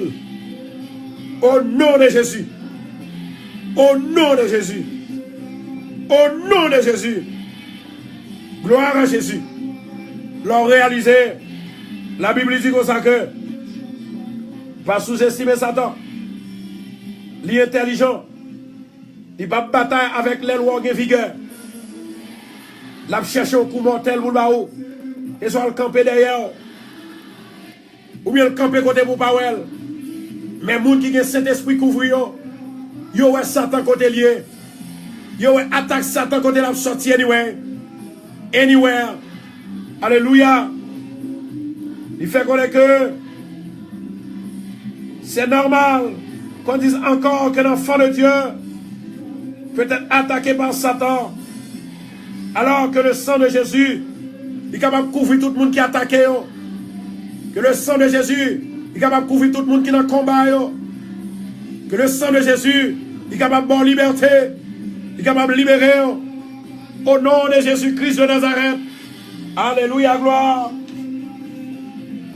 O non de Jezi. O non de Jezi. O non de Jezi. Glwa a Jezi. Lè w reyalize, Labib li di konsa ke, pa souzestime Satan. Li entèlijan. Li p ap batay avèk lè l wè w gen vigè. L ap chèche yon kou mòtèl pou l ba ou. E swa l kanpe dèyè w, oubyen l kanpe kote pou w pa wè l. Men moun ki gen Sentespri kouvri yo, yo wè Satan kote l ye. Yo wè atak Satan kote l ap sòti anywhere. Anywhere. Alelouya. Li fè konnen ke c'est normal qu'on dise encore qu'un enfant de Dieu peut être attaqué par Satan, alors que le sang de Jésus, li kapab kouvri tout moun ki atake yo. Ke le san de Jezi, li kapab kouvri tout moun ki nan konba yo. Ke le san de Jezi, li kapab ba w libète, li kapab libere w. O non de Jezi Kris de Nazarèt. Alelouya, glwa.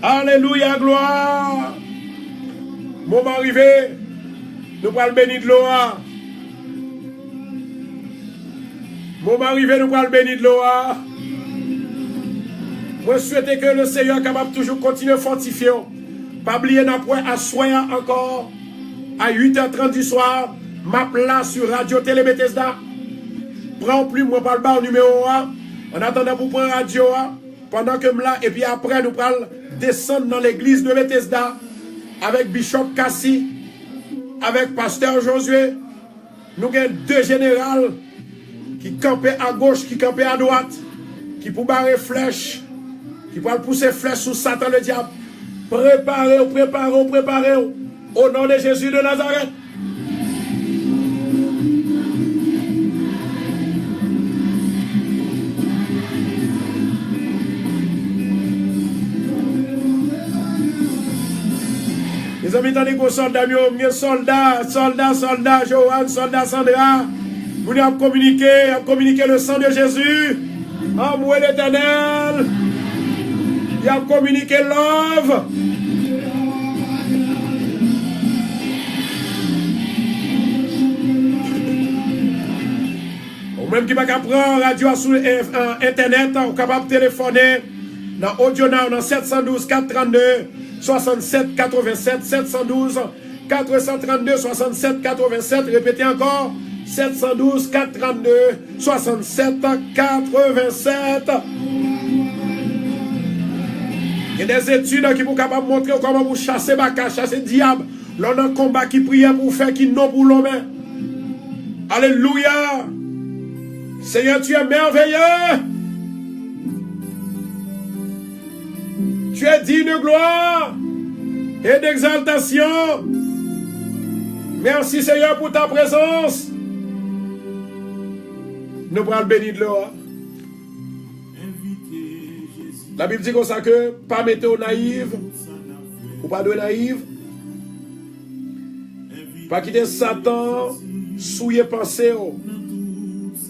Alelouya, glwa. Moman rive, nou pral beni dlo a. Moman rive, nou pral beni dlo a. Mwen swete ke le Senyè kapab toujou kontinye fòtifye w. Pa bliye, n ap wè aswè a ankò. A uit è trant di swa, m ap la sou Radio Télé Bethesda. Pran yon plim, mwen pral ba w nimewo a. An atandan pou w pran radyo a, pandan ke m la, epi apre, nou pral desann nan legliz de Bethesda avèk Bishop Cassie, avèk Pastè Josué. Nou gen de jeneral ki kanpe agoch, ki kanpe adwat, ki pou bare flèch, ki pral pouse flèch sou Satan Ledyab. Prepare w, prepare w, prepare w. O non de Jezi de Nazarèt. Mezanmi, tande gwo sòlda m yo, m gen sòlda, sòlda, sòlda Johan, sòlda Sandra. Moun yo ap kominike, y ap kominike le sang de Jésus. Amwe Letènèl. Y ap kominike love. Ou menm ki pa ka pran radyo a sou, eh, eh, entènèt, ou kapab telefòne nan Audio Now nan sèt san douz kat trannde swasannsèt katrevennsèt, sèt san douz kat san trannde swasannsèt katrevennsèt, repete ankò, sèt san douz kat trannde swasannsèt katrevennsèt. Gen de etid ki pou kapab montre w kòman pou chase baka, chase dyab, lè w nan konba, ki priyè pou w fè, ki non pou w lonmen. Alelouya! Seigneur, tu es merveilleux. Tu es digne de gloire et d'exaltation. Merci, Seigneur, pour ta présence. Nou pral beni dlo a. Labib di konsa ke pa mete w nayiv. Ou pa dwe nayiv. Pa kite Satan souye panse w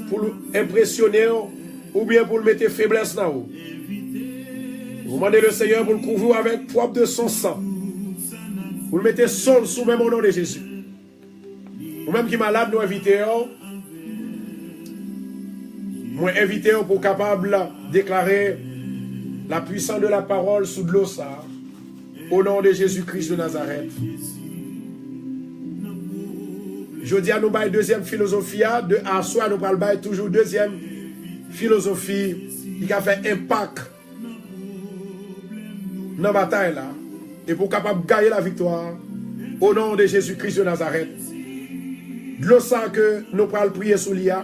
pou l enpresyone w oubyen pou l mete feblès nan ou. Ou mande le Seigneur pou l kouvri w avèk pwòp de son san. Pou l mete son l sou menm o non de Jezi. Ou menm ki malad, nou envite w. Mwen envite w pou w kapab deklare la puissance de la parole sou dlo sa a. Au nom de Jésus-Christ de Nazareth. Jodi a nou bay dezyèm filozofi a, de aswè nou pral bay toujou dezyèm filozofi ki ka fè enpak nan batay la, e pou w kapab gaye laviktwa, o non de Jezi Kris de Nazarèt. Dlo sa ke nou pral priye sou li a,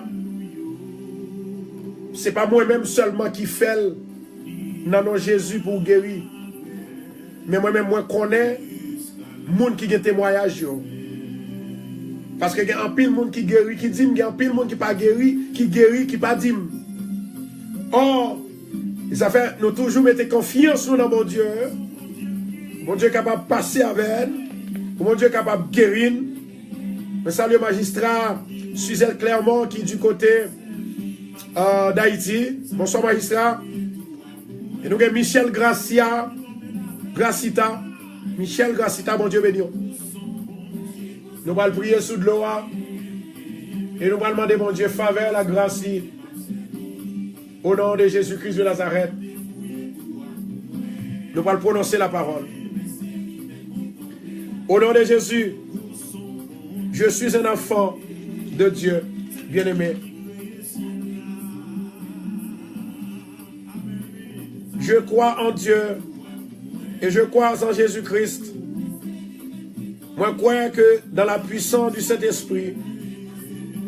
se pa mwen menm sèlman ki fè l nan non Jezi pou w geri. Men mwen menm, mwen konnen moun ki gen temwayaj yo. Paske gen anpil moun ki geri, ki di m, gen anpil moun ki pa geri, ki geri, ki pa di m. Ò, e sa fè nou toujou mete konfyans nou nan Bondye. Bondye kapab pase avè n, Bondye kapab geri n. Mwen salye majistra Suzette Clermont ki di kote, euh, d'Haïti. Bonswa, majistra. E nou gen Michel Gracia, Gracita. Michel Gracita, Bondye beni w. Nou pral priye sou dlo a. E nou pral mande Bondye favè, lagras li. Au nom de Jésus-Christ de Nazareth. Nou pral pwononse lapawòl. Au nom de Jésus, je suis un enfant de Dieu, bien-aimé. Je crois en Dieu et je crois en Jésus-Christ. Mwen kwè ke dans la puissance du Saint-Esprit,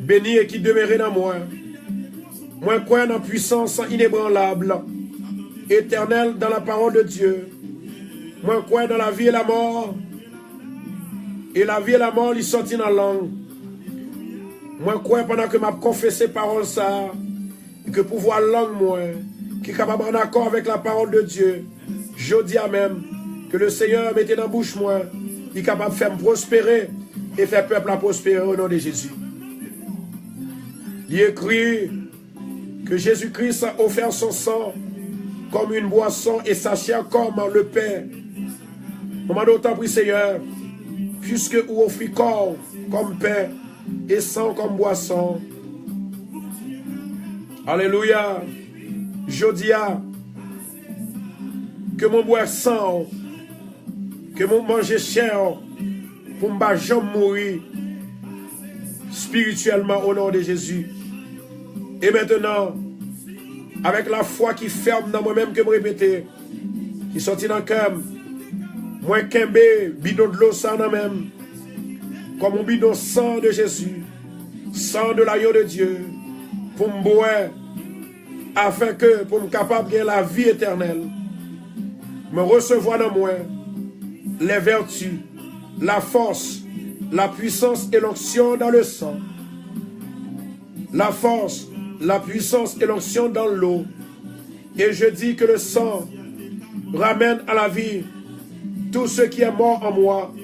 beni e ki demere nan mwen. Mwen kwè nan pwisans inebranlab, etènèl dans la parole de Dieu. Mwen kwè dans la vie et la mort. E lavi e lamò, li sòti nan lang. Mwen kwè pandan ke m ap konfese pawòl sa a, ke pouvwa lang mwen, ki kapab an akò avèk lapawòl de Dye, jodi a menm, ke le Senyè mete nan bouch mwen, li kapab fè m pwospere e fè pèp la pwospere o non de Jezi. Li ekri, que Jésus-Christ a offert son sang comme une boisson et sa chair comme le pain. Mwen mande w tanpri, Seyè, puiske ou ofri kò w kòm pen e san w kòm bwason. Alelouya. Jodi a, ke mwen bwè san w, ke mwen manje chè w, pou m pa janm mouri spirityèlman o non de Jezi. E mentenan, avèk lafwa ki fèm nan mwen menm ke m repete, ki sòti nan kè m, mwen kenbe bidon dlo sa nan men m, kòm yon bidon san de Jezi, san de l'agneau de Dieu, pou m bwè, afin que pou m kapab gen lavi etènèl. Mwen resevwa nan mwen les vertus, la force, la puissance et l'onction dans le sang. La force, la puissance et l'onction dans l'eau. Et je dis que le sang ramène à la vie tout ce qui est mort en moi.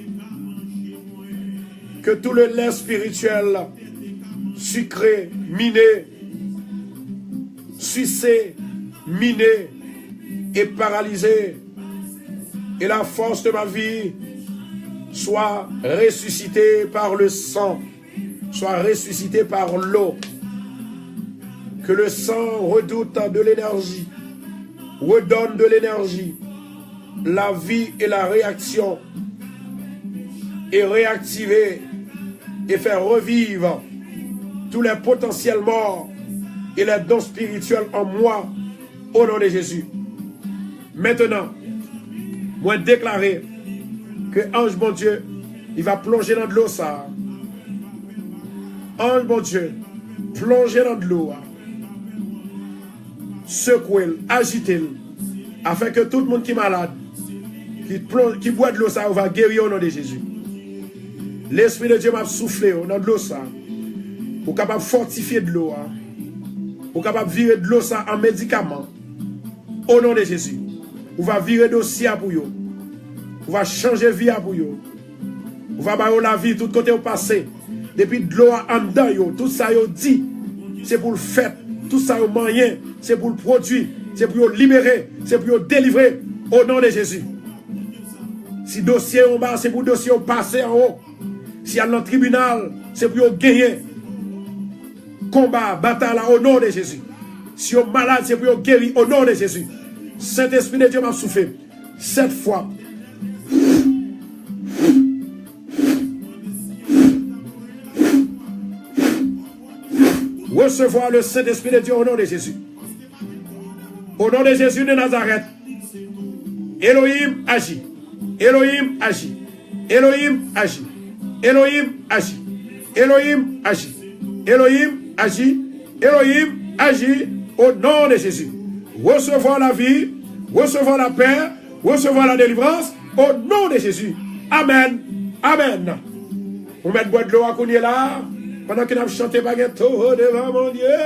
Que tout le lait spirituel sucré, miné, sucé, miné et paralysé, et la force de ma vie soit ressuscitée par le sang, soit ressuscitée par l'eau. Que le sang redoute de l'énergie, redonne de l'énergie, la vie et la réaction, et réactiver et faire revivre tous les potentiels morts et les dons spirituels en moi, au nom de Jésus. Maintenant, mwen deklare ke anj Bondye, li va plonje nan dlo sa a. Anj Bondye, plonje nan dlo a. Sekwe l, ajite l, afin ke tout moun ki malad, ki plon-, ki bwè dlo sa, yo va geri o non de Jezi. Lespri de Dye, m ap soufle yo nan dlo sa. Ou kapab fòtifye dlo a. Ou kapab vire dlo sa an medikaman. O non de Jezi. Ou va vire dosye a pou yo. Ou va chanje vi a pou yo. Ou va ba yo lavi tout kote yo pase. Depi dlo a anndan yo, tout sa yo di, se pou l fèt. Tout sa yo manyen, se pou l pwodui. Se pou yo libere, se pou yo delivre. O non de Jezi. Si dosye yo anba, se pou dosye yo pase anwo. Si y al nan tribinal, se pou yo genyen konba, batay la, o non de Jezi. Si yo malad, se pou yo geri, o non de Jezi. Sentespri de Dye, m ap soufle. Sèt fwa. Recevoir le Saint-Esprit de Dieu au nom de Jésus. Au nom de Jésus de Nazareth. Elohim, agis. Elohim, agis. Elohim, agis. Elohim, agis. Elohim, agis. Elohim, agis. Elohim, agis au nom de Jésus. Recevoir la vie, recevoir la paix, recevoir la délivrance au nom de Jésus. Amen. Amen. Ou mèt bwè dlo a kounye la, pandan ke n ap chante pa gen to devan Bondye.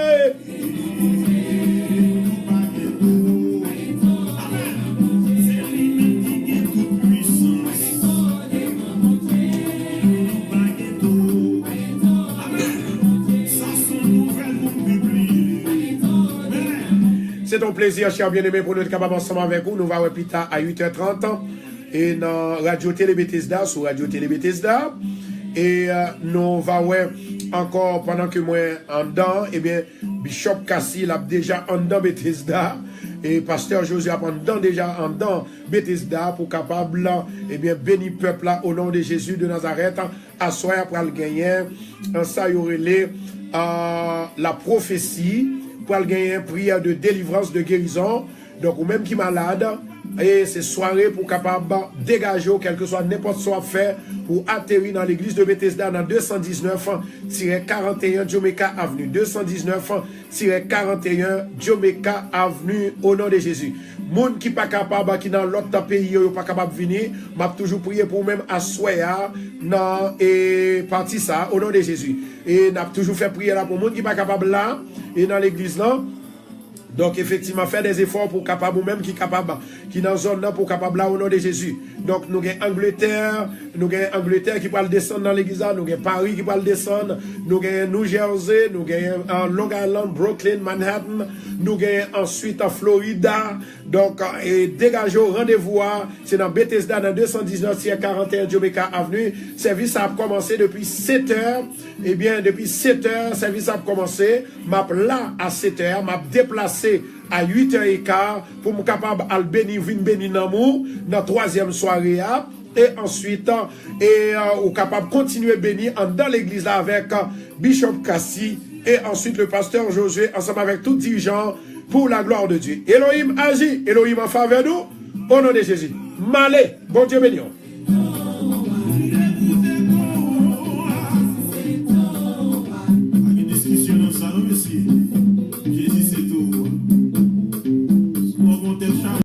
Se yon plezi, chè byeneme, pou nou te kapab ansanm avèk ou. Nou va wè pita a uit è trant. E nan Radyo Tele Betesda, sou Radyo Tele Betesda. E, euh, nou va wè ankò, pandan ke mwen anndan, ebyen, Bishop Cassy, l ap deja anndan Betesda. E Pastè José ap anndan, deja anndan Betesda pou kapab, ebyen, beni pèp la o non de Jezi de Nazarèt. Aswè a pral genyen, euh, sa yo rele, euh, la prophétie, pral genyen priyè de délivrance, de guérison. Donk, ou menm ki malad, e se sware pou w kapab degaje w, kèlkeswa nenpòt sa w ap fè, pou w ateri nan legliz de Betesda nan de san diznèf tirè karanteyen Jamaica Avenue. De san diznèf tirè karanteyen Jamaica Avenue, o non de Jezi. Moun ki pa kapab, ki nan lòt peyi yo, yo pa kapab vini, m ap toujou priye pou ou menm aswè a, nan, e, pati sa, o non de Jezi. E n ap toujou fè priyè la pou moun ki pa kapab la, e nan legliz lan. Donk, efektivman, fè dè efò pou w kapab, ou menm ki kapab, ki nan zòn nan, pou w kapab la, o non de Jezi. Donk, nou gen Angletè, nou gen Angletè ki pral desann nan legliz la, nou gen Pari ki pral desann, nou gen New Jersey, nou gen, euh, Long Island, Brooklyn, Manhattan, nou gen answit, euh, Florida. Donk, euh, e degaje w, randevou a, se nan Bethesda, nan de san diznèf tirè karanteyen Jamaica Avenue. Sèvis sa ap kòmanse depi sèt è. Ebyen, depi sèt è, sèvis ap kòmanse. M ap la a sèt è, m ap deplase a uit è eka pou m kapab al beni, vin beni nanm ou nan twazyèm sware a. E answit, e, euh, ou kapab kontinye beni anndan legliz la avèk, euh, Bishop Cassy e answit le Pasteur Josué ansanm avèk tout dirijan pour la gloire de Dieu. Elohim aji, Elohim an favè nou, o non de Jezi. M ale, Bondye beni w. Pa gen diskisyon nan sa non, mesye. Jezi se tou.